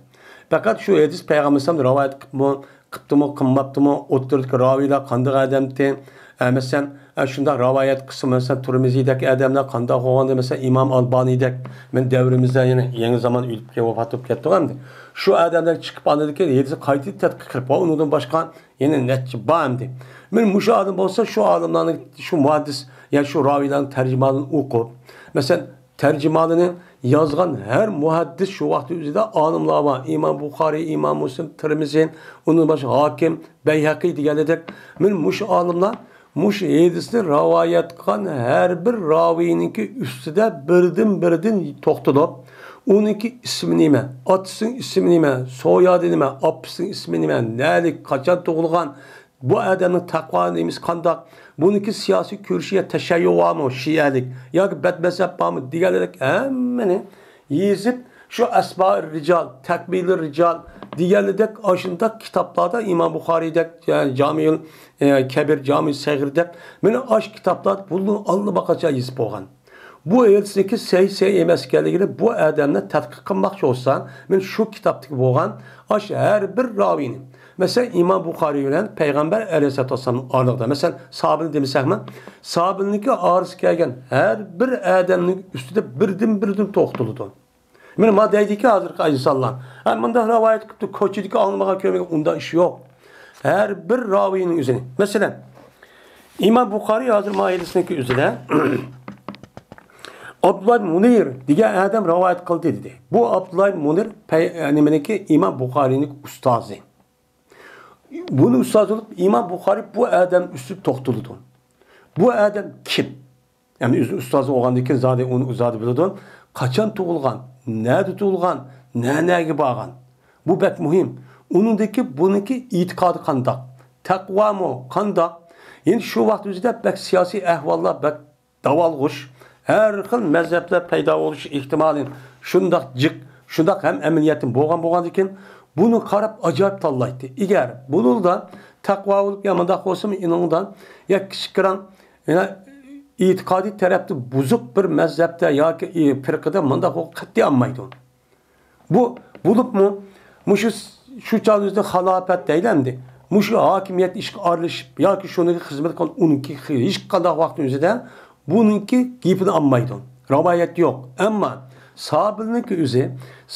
پەقەت شۇ ھەدىس پەيغەمبەر ئەلەيھىسسالام رىۋايەت قىلىپمۇ، قىپتىمۇ، قىلماپتىمۇ، ئوتتۇرىدىكى راۋىيلار قانداق ئادەمتى؟ ئە، مەسىلەن، ئە، شۇنداق رىۋايەت قىلسا، مەسىلەن، تۇرمىزىدەك ئادەملەر قانداق بولغاندا، مەسىلەن، ئىمام ئالبانىدەك، مەن دەۋرىمىزدە يەنە يېڭى زامان ئۆلۈپ كەپ ۋاپات بولۇپ كەتتى ئەمدى. شۇ ئادەملەر چىقىپ ئاندىن كېيىن ھەدىسنى قايتا تەتقىق قىلىپ، ئۇنىڭدىن باشقا يەنە نەچچە بار ئەمدى. مانا مۇشۇ ئادەم بولسا شۇ ئالىملارنى، شۇ مۇھەددىس يا شۇ راۋىيلارنىڭ تەرجىمىھالىنى ئوقۇپ، مەسىلەن، تەرجىمىھالىنى يازغان ھەر مۇھەددىس شۇ ۋاقىت ئۆزىدە ئالىملار بار. ئىمام بۇخارىي، ئىمام مۇسلىم، تىرمىزى، ئۇنىڭ باشقا ھاكىم، بەيھەقى دېگەنلىدەك. مانا مۇشۇ ئالىملار مۇشۇ ھەدىسنى رىۋايەت قىلغان ھەر بىر راۋىينىڭكى ئۈستىدە بىردىن-بىردىن توختىلىپ، ئۇنىڭكى ئىسمى نېمە، ئاتىسىنىڭ ئىسمى نېمە، سويادى نېمە، ئاپىسىنىڭ ئىسمى نېمە، نەلىك، قاچان تۇغۇلغان، بۇ ئادەمنىڭ تەقۋا نېمىسى قانداق، بۇنىڭكى سىياسىي كۆرۈشى يا تەشەييۇ بارمۇ، شىئەلىك ياكى بەدمەزھەپ بارمۇ دېگەنلىك ھەممىنى يېزىپ، شۇ ئەسمائىر رىجال، تەكمىلىر رىجال دېگەنلىدەك ئاشۇنداق كىتابلاردا ئىمام بۇخارىيدەك، يەنى جامىئۇل، ئە، كەبىر، جامىئۇ سەغىر دەپ، مانا ئاشۇ كىتابلاردا بۇنىڭ ئاللىباقاچا يېزىپ بولغان. بۇ ھەدىسنىڭكى سەھىھ، سەھىھ ئەمەس ئىكەنلىكىنى بۇ ئادەملەر تەتقىق قىلماقچى بولسا، مانا شۇ كىتابتىكى بولغان ئاشۇ ھەر بىر راۋىينى، مەسىلەن، ئىمام بۇخارىي بىلەن پەيغەمبەر ئەلەيھىسسالاتۇ ۋەسسالامنىڭ ئارىلىقىدا، مەسىلەن، ساھابىنى دېمىسەكمۇ، ساھابىنىڭكى ئارىسىغا كەلگەن ھەر بىر ئادەمنىڭ ئۈستىدە بىردىن-بىردىن توختىلىدۇ. مانا، ما دەيدىكى ھازىرقى ئىنسانلار، ھە، مۇنداق رىۋايەت قىپتۇ، كوچىدىكى ئاڭلىمىغان، كۆرمىگەن، ئۇنداق ئىش يوق. ھەر بىر راۋىينىڭ ئۆزىنى. مەسىلەن، ئىمام بۇخارىي ھازىر ما ھەدىسنىڭكى ئۆزىدە ئابدۇللا ئىبن مۇنىر دېگەن ئادەم رىۋايەت قىلدى دېدى. بۇ ئابدۇللا ئىبن مۇنىر پەي-، نېمىنىڭكى، ئىمام بۇخارىينىڭ ئۇستازى. بۇنى ئۇستاز بولۇپ، ئىمام بۇخارىي بۇ ئادەم ئۈستىدە توختىلىدۇ. بۇ ئادەم كىم؟ يەنى ئۆزى ئۇستازى بولغاندىن كېيىن زادى ئۇنى زادى بىلىدۇ. قاچان تۇغۇلغان، نەدە تۇغۇلغان، نە-، نەگە بارغان؟ بۇ بەك مۇھىم. ئۇنىڭدىكى، بۇنىڭكى ئېتىقادى قانداق؟ تەقۋامۇ قانداق؟ يەنى شۇ ۋاقىت ئۆزىدە بەك سىياسىي ئەھۋاللار بەك داۋالغۇش، ھەر خىل مەزھەپلەر پەيدا بولۇش ئېھتىمالى شۇنداق جىق، شۇنداق ھەم ئەمەلىيەتتىن بولغان بولغاندىكىن، بۇنى قاراپ ئاجايىپ تاللايتتى. ئىگەر بۇنىڭدا تەقۋا بولۇپ يا مۇنداق بولسىمۇ ئېنىڭدا يا كىچىك قىران، يەنە ئېتىقادىي تەرەپتە بۇزۇق بىر مەزھەپتە ياكى پىرقىدە مۇنداق قەتئىي ئالمايدۇ. بۇ بولۇپمۇ مۇشۇ، شۇ چاغنىڭ ئۆزىدە خالاپەت دەيلى ئەمدى. مۇشۇ ھاكىمىيەت ئىشقا ئارىلىشىپ ياكى شۇنىڭغا خىزمەت قىلغان ئۇنىڭكى ھېچقانداق ۋاقىتنىڭ ئۆزىدە بۇنىڭكى گېپىنى ئالمايدۇ. رىۋايەت يوق. ئەمما سابىلنىڭكى ئۆزى،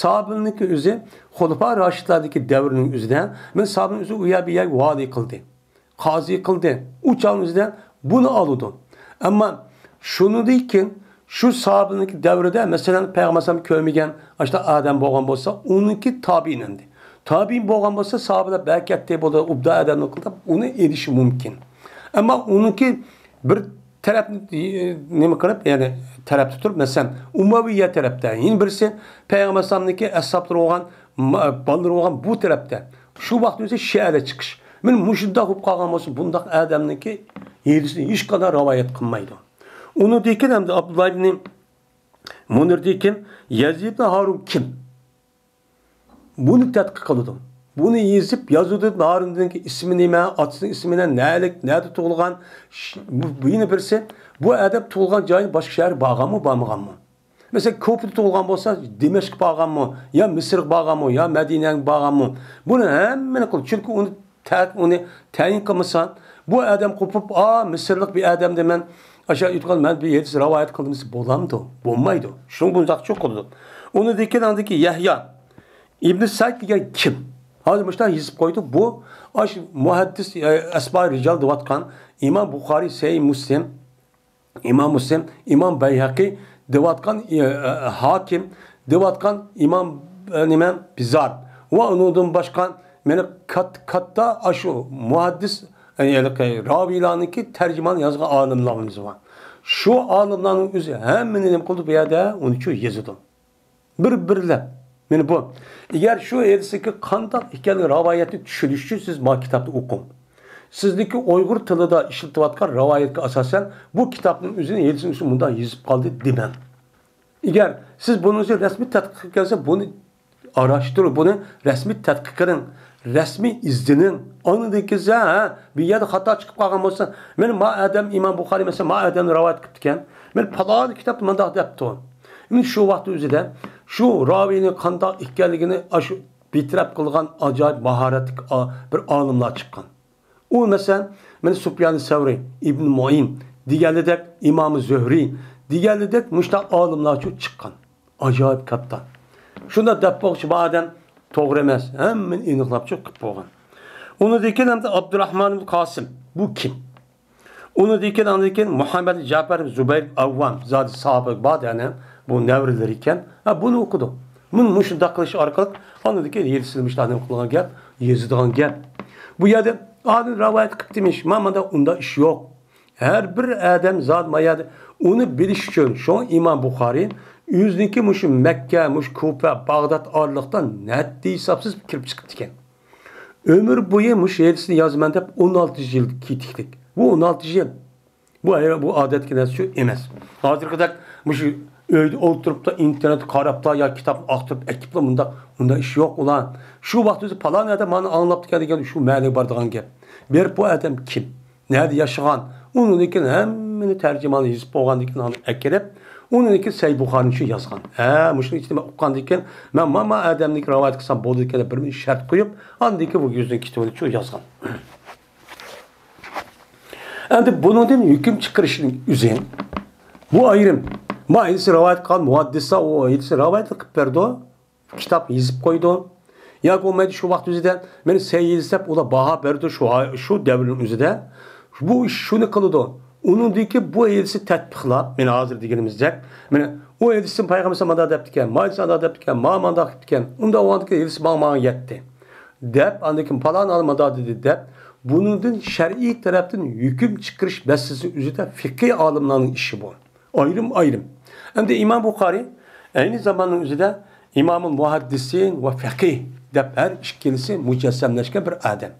سابىلنىڭكى ئۆزى خۇلىپا راشىدلاردىكى دەۋرنىڭ ئۆزىدە، مەن سابىلنىڭ ئۆزى ئۇ يەر بۇ يەرگە ۋالىي قىلدى. قازى قىلدى. ئۇ چاغنىڭ ئۆزىدە بۇنى ئالىدۇ. ئەمما شۇنىڭدىن كېيىن شۇ ساھابىنىڭكى دەۋرىدە، مەسىلەن، پەيغەمبەر ئەلەيھىسسالام كۆرمىگەن ئاشۇنداق ئادەم بولغان بولسا، ئۇنىڭكى تابىئىن ئەمدى. تابىئىن بولغان بولسا، ساھابىلەر بەرىكەتتى بولدى، ئۇبدا ئادەمنى قىلدى، ئۇنى ئېلىشى مۇمكىن. ئەمما ئۇنىڭكى بىر تەرەپنى، نېمە قىلىپ، يەنى تەرەپتە تۇرۇپ، مەسىلەن، ئۇمەۋىييە تەرەپتە، يەنە بىرسى پەيغەمبەر ئەلەيھىسسالامنىڭكى ئەسھابلىرى بولغان، ما-، بالىلىرى بولغان بۇ تەرەپتە. شۇ ۋاقىت ئۆزى شىئەلەر چىقىش. مانا مۇشۇنداق بولۇپ قالغان بولسا، بۇنداق ئادەمنىڭكى ھەدىسىنى ھېچقانداق رىۋايەت قىلمايدۇ. ئۇنىڭدىن كېيىن ئەمدى ئابدۇللا ئىبنى مۇنىردىن كېيىن يەزىد ئىبنى ھارۇن كىم؟ بۇنى تەتقىق قىلىدۇ. بۇنى يېزىپ يازىدۇ، نارىندىنىڭكى ئىسمى نېمە، ئاتىسىنىڭ ئىسمى نېمە، نەلىك، نەدە تۇغۇلغان، ش-، بۇ، بۇ يەنە بىرسى، بۇ ئادەم تۇغۇلغان جايىنى باشقا شەھەرگە بارغانمۇ، بارمىغانمۇ؟ مەسىلەن، كۇفىدا تۇغۇلغان بولسا، دىمەشققە بارغانمۇ، يا مىسىرغا بارغانمۇ، يا مەدىنەگە بارغانمۇ؟ بۇنى ھەممىنى قىل، چۈنكى ئۇنى تە-، ئۇنى تەيىن قىلمىسا، بۇ ئادەم قوپۇپ، ئا، مىسىرلىق بىر ئادەم دە مەن ئاشۇ ئېيتقان، مەن بىر ھەدىس رىۋايەت قىلدىم دېسە بولامدۇ؟ بولمايدۇ. شۇڭا بۇنداقچە قىلىدۇ. ئۇنىڭدىن كېيىن ئاندىكى يەھيا ئىبنى سەئىد دېگەن كىم؟ ھازىر مۇشۇنداق يېزىپ قويدۇق. بۇ ئاشۇ مۇھەددىس، ئە، ئەسما رىجال دەۋاتقان ئىمام بۇخارىي، سەھىھ مۇسلىم، ئىمام مۇسلىم، ئىمام بەيھەقى دەۋاتقان، ئى، ئى، ھاكىم دەۋاتقان ئىمام، ئى، نېمە، بىزار ۋە ئۇنىڭدىن باشقا مېنى كات-، كاتتا ئاشۇ مۇھەددىس، ئى، يەنى راۋىيلارنىڭكى تەرجىمانى يازغان ئالىملىرىمىز بار. شۇ ئالىملارنىڭ ئۆزى ھەممىنى نېمە قىلدى بۇ يەردە؟ ئۇنى شۇ يېزىدۇ. بىر-بىرلەپ. مانا بۇ. ئەگەر شۇ ھەدىسنىڭكى قانداق ئىكەنلىكى رىۋايەتنى چۈشىنىش ئۈچۈن سىز ما كىتابنى ئوقۇڭ. سىزنىڭكى ئۇيغۇر تىلىدا ئىشلىتىۋاتقان رىۋايەتكە ئاساسەن، بۇ كىتابنىڭ ئۆزىنى ھەدىسنىڭ ئۈستىدە مۇنداق يېزىپ قالدى دېمەڭ. ئەگەر سىز بۇنىڭ ئۈچۈن رەسمىي تەتقىق قىلىپ كەلسە، بۇنى ئاراشتۇرۇڭ، بۇنى رەسمىي تەتقىق قىلىڭ، رەسمىي ئىزدىنىڭ. ئاندىن كېيىن سىز، ھە، بۇ يەردە خاتا چىقىپ قالغان بولسا، مانا ما ئادەم ئىمام بۇخارىي، مەسىلەن، ما ئادەمنى رىۋايەت قىپتىكەن، مانا پالان كىتابتا مۇنداق دەپتۇ. مانا شۇ ۋاقىت ئۆزىدە شۇ راۋىينىڭ قانداق ئىكەنلىكىنى ئاشۇ بىتەرەپ قىلغان ئاجايىپ ماھارەتلىك ئا-، بىر ئالىملار چىققان. ئۇ، مەسىلەن، مانا سۇپيان سەۋرى، ئىبن مۇئىن دېگەنلىدەك، ئىمام زۆھرى دېگەنلىدەك مۇشۇنداق ئالىملارچۇ چىققان. ئاجايىپ كاتتا. شۇنداق دەپ بولغۇچە بۇ ئادەم توغرا ئەمەس، ھەممىنى ئېنىقلاپچۇ قىلىپ بولغان. ئۇنىڭدىن كېيىن ئەمدى ئابدۇراھمان ئىبن قاسىم. بۇ كىم؟ ئۇنىڭدىن كېيىن، ئاندىن كېيىن مۇھەممەد جەپەر زۇبەير ئەۋۋام، زادى ساھابە بار، يەنى بۇ نەۋرىلىرى ئىكەن. ھە، بۇنى ئوقۇدۇق. مۇنى مۇشۇنداق قىلىش ئارقىلىق، ئاندىن كېيىن ھەدىسنى مۇشۇنداق نېمە قىلغان گەپ، يېزىدىغان گەپ. بۇ يەردە ئادەم رىۋايەت قىپتىمىش، ما مانداق ئۇنداق ئىش يوق. ھەر بىر ئادەم زادى ما يەردە ئۇنى بىلىش ئۈچۈن، شۇڭا ئىمام بۇخارىي ئۆزىنىڭكى مۇشۇ مەككە، مۇشۇ كۇفە، باغداد ئارىلىقتا نەددە ھېسابسىز كىرىپ چىقىپتىكەن. ئۆمۈر بويى مۇشۇ ھەدىسنى يازىمەن دەپ ئون ئالتە يىل كېتىكلىك. بۇ ئون ئالتە يىل. بۇ، بۇ ئادەتتىكى نەرسە شۇ ئەمەس. ھازىرقىدەك مۇشۇ ئۆيدە ئولتۇرۇپلا، ئىنتېرنېتتا قاراپلا يا كىتابنى ئاختۇرۇپ ئەكىپلا مۇنداق، ئۇنداق ئىش يوق ئۇلار. شۇ ۋاقىت ئۆزى پالان ئادەم مانا ئاڭلاپتىكەن دېگەن شۇ مەنىگە بارىدىغان گەپ. بېرىپ بۇ ئادەم كىم؟ نەدە ياشىغان؟ ئۇنىڭدىن كېيىن ھەممىنى تەرجىمانى يېزىپ بولغاندىن كېيىن ئۇنى ئەكىرىپ، ئۇنىڭدىن كېيىن سەھىھ بۇخارىنى شۇ يازغان. ھە، مۇشۇنىڭ ئىچىدە مەن ئۇققاندىن كېيىن، مەن مانا ئادەمنىڭكى رىۋايەت قىلسام بولىدىكەن دەپ بىر شەرت قويۇپ، ئاندىن كېيىن بۇ يۈزنىڭ كىتابىنى شۇ يازغان. ئەمدى بۇنىڭدىن ھۆكۈم چىقىرىشنىڭ ئۆزى، بۇ ئايرىم. ما ھەدىسنى رىۋايەت قىلغان مۇھەددىسلار ئۇ ھەدىسنى رىۋايەت قىلىپ بەردى. كىتاب يېزىپ قويىدۇ. ياكى بولمايدۇ شۇ ۋاقىت ئۆزىدە مانا سەھىھ ھەدىس دەپ ئۇلار باھا بېرىدۇ شۇ، شۇ دەۋرنىڭ ئۆزىدە. بۇ ئىش شۇنى قىلىدۇ. ئۇنىڭدىكى بۇ ھەدىسنى تەتبىقلاپ، مانا ھازىر دېگىنىمىزدەك، مانا ئۇ ھەدىستىن پەيغەمبەر مانداق دەپتىكەن، ما ھەدىس ئانداق دەپتىكەن، ما مانداق قىپتىكەن، ئۇنداق بولغاندىكىن ھەدىس ماڭا، ماڭا يەتتى دەپ، ئاندىن كېيىن پالان ئالىم مانداق دېدى دەپ، بۇنىڭدىن شەرئىي تەرەپتىن ھۆكۈم چىقىرىش مەسىلىسى ئۆزىدە فىقھىي ئالىملارنىڭ ئىشى بۇ. ئايرىم-ئايرىم. ئەمدى ئىمام بۇخارىي ئەينى زاماننىڭ ئۆزىدە ئىمامۇل مۇھەددىسىن ۋە فەقىھ دەپ ھەر ئىككىلىسى مۇجەسسەملەشكەن بىر ئادەم.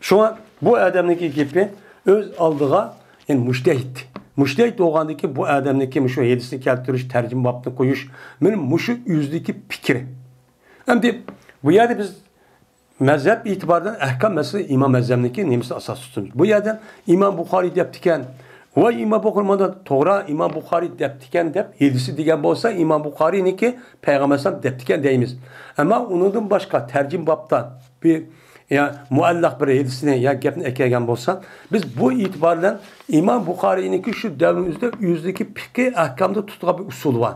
شۇڭا بۇ ئادەمنىڭكى گېپى ئۆز ئالدىغا، يەنى مۇجتەھىد. مۇجتەھىد بولغاندىن كېيىن بۇ ئادەمنىڭكى مۇشۇ ھەدىسنى كەلتۈرۈش، تەرجىمە بابنى قويۇش، مانا مۇشۇ ئۆزىدىكى پىكرى. ئەمدى بۇ يەردە بىز مەزھەپ ئېتىبارىدىن ئەھكام مەسىلە ئىمام ئەزەمنىڭكى نېمىسىنى ئاساس تۇتىمىز؟ بۇ يەردە ئىمام بۇخارىي دەپتىكەن، ۋاي ئىمام بۇخارىي مانا توغرا ئىمام بۇخارىي دەپتىكەن دەپ ھەدىسى دېگەن بولسا ئىمام بۇخارىينىڭكى پەيغەمبەر ئەلەيھىسسالام دەپتىكەن دەيمىز. ئەمما ئۇنىڭدىن باشقا تەرجىمە بابتا بىر يا مۇئەللەق بىر ھەدىسنى يا گەپنى ئەكەلگەن بولسا، بىز بۇ ئېتىبار بىلەن ئىمام بۇخارىينىڭكى شۇ دەۋرنىڭ ئۆزىدە ئۆزىدىكى پىقھىي ئەھكامدا تۇتىدىغان بىر ئۇسۇل بار.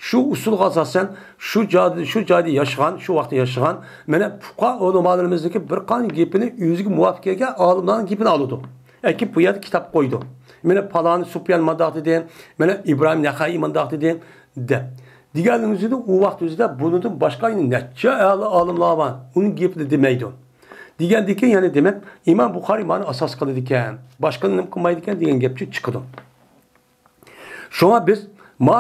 شۇ ئۇسۇلغا ئاساسەن، شۇ جايدا، شۇ جايدا ياشىغان، شۇ ۋاقىتتا ياشىغان، مانا پۇقاھا ئۆلىمالىرىمىزنىڭكى بىر قانچە گېپىنى ئۆزىگە مۇۋاپىق كەلگەن ئالىملارنىڭ گېپىنى ئالىدۇ. ئەكىپ بۇ يەردە كىتاب قويىدۇ. مانا پالانى سۇپيان مۇنداق دېدى، مانا ئىبراھىم نەخەئىي مۇنداق دېدى، دەپ. دېگەننىڭ ئۆزىدە ئۇ ۋاقىت ئۆزىدە بۇنىڭدىن باشقا يەنە نەچچە ئەلا ئالىملار بار، ئۇنىڭ گېپىنى دېمەيدۇ. دېگەندىكىن يەنە دېمەك، ئىمام بۇخارىي مانا ئاساس قىلىدىكەن، باشقىلار نېمە قىلمايدىكەن دېگەن گەپچۇ چىقىدۇ. شۇڭا بىز ما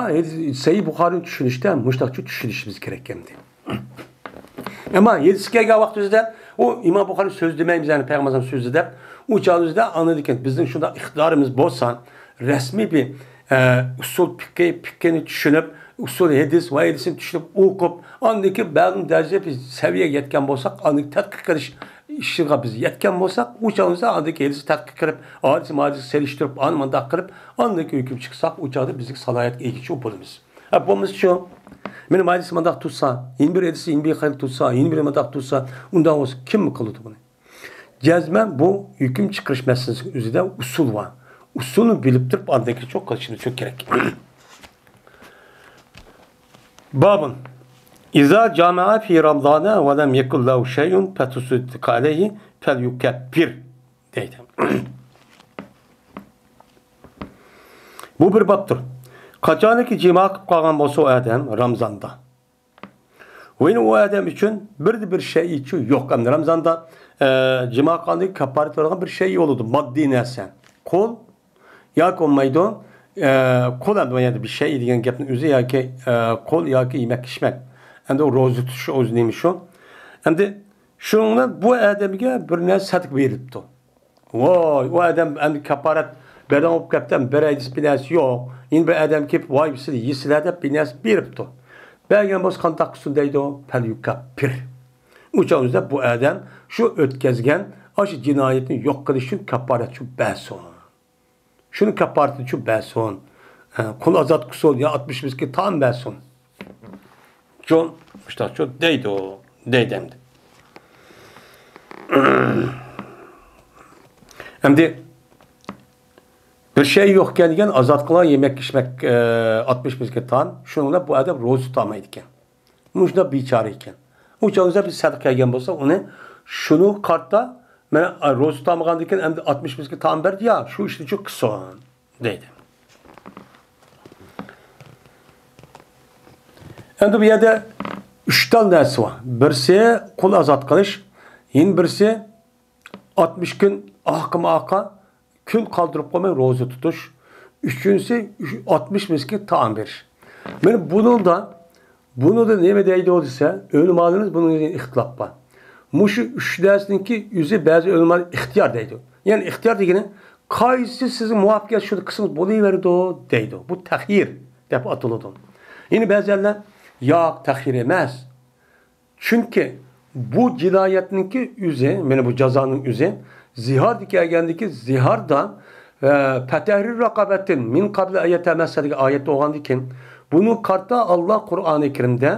سەھىھ بۇخارىينى چۈشىنىشتە مۇشۇنداقچە چۈشىنىشىمىز كېرەك ئەمدى. ئەمما ھەدىسكە كەلگەن ۋاقتىمىزدا ئۇ ئىمام بۇخارىي سۆزى دېمەيمىز، يەنى پەيغەمبەر سۆزى دەپ، ئۇ چاغىمىزدا ئاندىن كېيىن بىزنىڭ شۇنداق ئىقتىدارىمىز بولسا، رەسمىي بىر، ئە، ئۇسۇل پىقھى، پىقھىنى چۈشىنىپ، ئۇسۇل ھەدىس ۋە ھەدىسنى چۈشىنىپ ئوقۇپ، ئاندىن كېيىن بەلگىلىم دەرىجىگە بىز سەۋىيەگە يەتكەن بولساق، ئاندىن كېيىن تەتقىق قىلىش ئىشىغا بىز يەتكەن بولساق، ئۇ چاغدا ئاندىن كېيىن ھەدىسنى تەتقىق قىلىپ، ھەدىسنى ھەدىسكە سېلىشتۇرۇپ، ئاندىن مۇنداق قىلىپ، ئاندىن كېيىن ھۆكۈم چىقساق، ئۇ چاغدا بىزلىك سالاھىيەتكە ئىگە بولىمىز. ھە، بولمىسىچۇ؟ مېنىڭ ھەدىسىم مۇنداق تۇرسا، يەنە بىر ھەدىسى يەنە بىر خىل تۇرسا، يەنە بىر مۇنداق تۇرسا، ئۇنداق بولسا كىم قىلىدۇ بۇنى؟ جەزمەن بۇ ھۆكۈم چىقىرىش مەسىلىسىنىڭ ئۆزىدە ئۇسۇل بار. ئۇسۇلنى بىلىپ تۇرۇپ ئاندىن كېيىن چوڭ قىلىشىمىز چوڭ كېرەك. بابۇن. ئىزا جامەئە فى رامزانە ۋە لەم يەكۇن لەھۇ شەيئۇن فەتۇسەددىقە ئەلەيھى فەليۇكەففىر دەيدۇ. بۇ بىر بابتۇر. قاچانكى جىما قىلىپ قالغان بولسا ئۇ ئادەم رامزاندا، ۋە يەنە ئۇ ئادەم ئۈچۈن بىردە بىر شەيئىچۇ يوق. ئەمدى رامزاندا، ئە، جىما قىلغاندىن كېيىن كاپپارەت بولىدىغان بىر شەيئى بولىدۇ، ماددىي نەرسە. قول ياكى بولمايدۇ. ئە، قول ئەمدى بۇ يەردە بىر شەيئى دېگەن گەپنىڭ ئۆزى ياكى، ئە، قول ياكى يېمەك ئىچمەك. ئەمدى ئۇ روزا تۇتۇش ئۆزى نېمە شۇ؟ ئەمدى شۇنىڭ بىلەن بۇ ئادەمگە بىر نەرسە سەدىقە بېرىلىپتۇ. ۋاي، ئۇ ئادەم ئەمدى كاپپارەت بەرگەن بولۇپ كەپتۇ، بىر ئەيدىس بىر نەرسە يوق. يەنە بىر ئادەم كېلىپ، ۋاي، سىلەر يېسىلەر دەپ بىر نەرسە بېرىپتۇ. بەرگەن بولسا قانداق قىلسۇن دەيدۇ، فەليۇكەففىر. ئۇ چاغ ئۆزىدە بۇ ئادەم شۇ ئۆتكەزگەن ئاشۇ جىنايەتنى يوق قىلىش ئۈچۈن كاپپارەتچۇ بەرسۇن. شۇنى كاپپارىتىچۇ بەرسۇن. ھە، قۇل ئازاد قىلسۇن يا ئاتمىش مىسكىن تائام بەرسۇن. چون، مۇشتاقچۇ دەيدۇ، دەيدۇ ئەمدى. ئەمدى بىر شەي يوق ئىكەن دېگەن، ئازاد قىلغان يېمەك ئىچمەك، ئە، ئاتمىش مىسكىن تائام، شۇنىڭ بىلەن بۇ ئادەم روزا تۇتالمايدىكەن. مۇشۇنداق بىچارە ئىكەن. ئۇ چاغدا بىز سەدىقە قىلغان بولسا، ئۇنى شۇنىڭغا قارىتا، مانا، روزا تۇتالمىغاندىن كېيىن ئەمدى ئاتمىش مىسكىن تائام بەردى يا، شۇ ئىشنى شۇ قىلسۇن، دەيدۇ. ئەمدى بۇ يەردە ئۈچ تال نەرسە بار. بىرسى قۇل ئازاد قىلىش، يەنە بىرسى ئاتمىش كۈن ئارقىمۇ ئارقا كۈن قالدۇرۇپ قويماي روزا تۇتۇش. ئۈچىنچىسى، ئاتمىش مىسكىن تائام بېرىش. مانا بۇنىڭدا، بۇنىڭدا نېمە دەيدۇ دېسە، ئۆلىمالىرىمىز بۇنىڭغا ئىختىلاپ بار. مۇشۇ ئۈچ نەرسىنىڭكى ئۆزى بەزى ئۆلىمالار ئىختىيار دەيدۇ. يەنى ئىختىيار دېگىنى، قايسى سىزگە مۇۋاپىق كەلسە شۇنى قىلسىڭىز بولۇۋېرىدۇ دەيدۇ. بۇ تەخيىر دەپ ئاتىلىدۇ. يەنى بەزىلەر، ياق، تەخيىر ئەمەس. چۈنكى بۇ جىنايەتنىڭكى ئۆزى، مانا بۇ جازانىڭ ئۆزى، زىھاردا كەلگەندىكى زىھاردا، ئە، فەتەھرىرۇ رەقەبەتىن مىن قەبلى ئەن يەتەمەسسا دېگەن ئايەت بولغاندىكىن، بۇنى قارىتا ئاللا قۇرئانى كەرىمدە،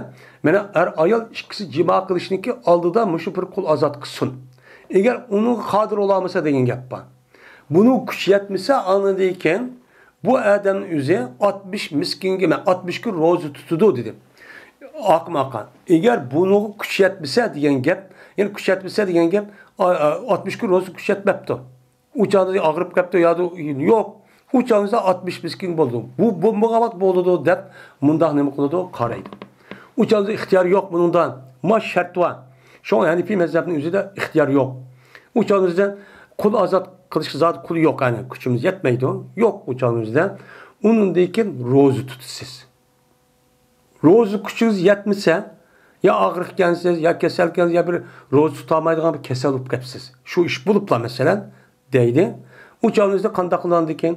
مانا ئەر ئايال ئىككىسى جىما قىلىشنىڭكى ئالدىدا مۇشۇ بىر قۇل ئازاد قىلسۇن. ئەگەر ئۇنىڭغا قادىر بولالمىسا دېگەن گەپ بار. بۇنىڭ كۈچى يەتمىسە، ئاندىن كېيىن بۇ ئادەمنىڭ ئۆزى ئاتمىش مىسكىنگە، مە-، ئاتمىش كۈن روزا تۇتىدۇ دېدى. ئاقماقا. ئەگەر بۇنىڭغا كۈچ يەتمىسە دېگەن گەپ، يەنى كۈچ يەتمىسە دېگەن گەپ، ئا-، ئا-، ئاتمىش كۈن روزا كۈچ يەتمەپتۇ. ئۇ چاغدا ئاغرىپ كەپتۇ يا يوق. ئۇ چاغدا ئاتمىش مىسكىن بولىدۇ. بۇ بولمىغان ۋاقىت بولىدۇ دەپ مۇنداق نېمە قىلىدۇ؟ قارايدۇ. ئۇ چاغدا ئىختىيار يوق بۇنىڭدا. ما شەرت بار. شۇڭا ھەنىفىي مەزھەپنىڭ ئۆزىدە ئىختىيار يوق. ئۇ چاغدا قۇل ئازاد قىلىشقا زادى قۇل يوق، يەنى كۈچىمىز يەتمەيدۇ. يوق ئۇ چاغدا. ئۇنىڭدىن كېيىن روزا تۇتىسىز. روزا كۈچىڭىز يەتمىسە، يا ئاغرىقكەنسىز، يا كېسەلكەنسىز، يا بىر روزا تۇتالمايدىغان بىر كېسەل بولۇپ كەپسىز. شۇ ئىش بولۇپلا مەسىلەن، دەيدۇ. ئۇ چاغدا قانداق قىلغاندىكىن،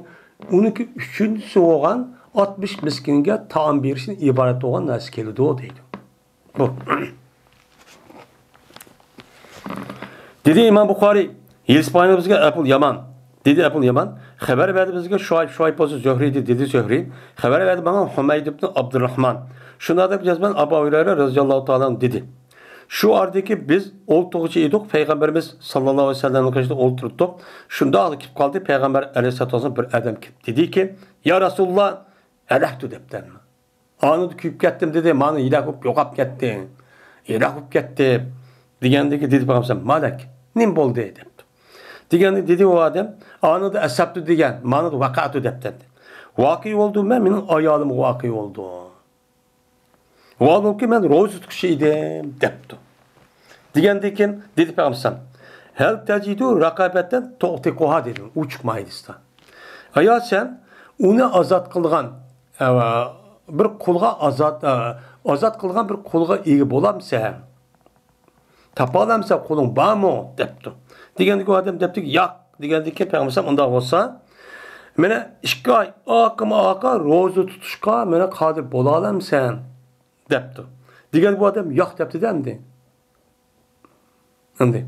ئۇنىڭكى ئۈچىنچىسى بولغان ئاتمىش مىسكىنگە تائام بېرىشتىن ئىبارەت بولغان نەرسە كېلىدۇ، دەيدۇ. بۇ. دېدى ئىمام بۇخارىي، يېزىپ قويغىنى بىزگە ئەبۇل يامان. دېدى ئەبۇل يامان، خەۋەر بەردى بىزگە شۇئەيب، شۇئەيب بولسا زۆھرى ئىدى، دېدى زۆھرى. خەۋەر بەردى ماڭا ھۇمەيد ئىبن ئابدۇرراھمان. شۇنداق دەپ جەزمەن ئابۇ ھۇرەيرە رەزىياللاھۇ تائالا ئەنھۇ دېدى. شۇ ئارىدىكى بىز ئولتۇرغۇچە ئىدۇق، پەيغەمبىرىمىز ساللاللاھۇ ئەلەيھى ۋەسەللەمنىڭ قېشىدا ئولتۇرۇپتۇق. شۇنداق كېلىپ قالدى، پەيغەمبەر ئەلەيھىسسالاتۇ ۋەسسالام بىر ئادەم كېلىپ دېدىكى، يا رەسۇلاللا، ھەلەكتۇ دەپتۇ. ئانىدا كۆيۈپ كەتتىم دېدى، مانا ھېلاك بولۇپ يوقاپ كەتتى. ھېلاك بولۇپ كەتتى دېگەندىكى دېدى پەيغەمبەر، مالەك، نېمە بولدى دەپتۇ. دېگەندە دېدى ئۇ ئادەم، ئانىدا ئەسەبتۇ دېگەن، مانىدا ۋەقەتۇ دەپتۇ. ۋەقە بولدۇم مەن، مېنىڭ ئايالىمغا ۋەقە بولدى. ۋاھالۇكى مەن روزا تۇتقۇچى ئىدىم دەپتۇ. دېگەندىن كېيىن دېدى پەيغەمبەر، ھەل تەجىدۇ رەقەبەتەن تۇئتىقۇھا دېدى ئوچۇق مائىدىسىدا. ئايا سەن ئۇنى ئازاد قىلغان، ئە، بىر قۇلغا ئازاد، ئە، ئازاد قىلغان بىر قۇلغا ئىگە بولامسەن؟ تاپالامسەن، قۇلۇڭ بارمۇ؟ دەپتۇ. دېگەندىكى ئۇ ئادەم دەپتۇكى، ياق. دېگەندىكى پەيغەمبەر ئۇنداق بولسا، مانا ئىككى ئاي ئارقىمۇ ئارقا روزا تۇتۇشقا مانا قادىر بولالامسەن؟ دەپتۇ. دېگەن بۇ ئادەم ياق دەپتۇ-دە ئەمدى. ئەمدى.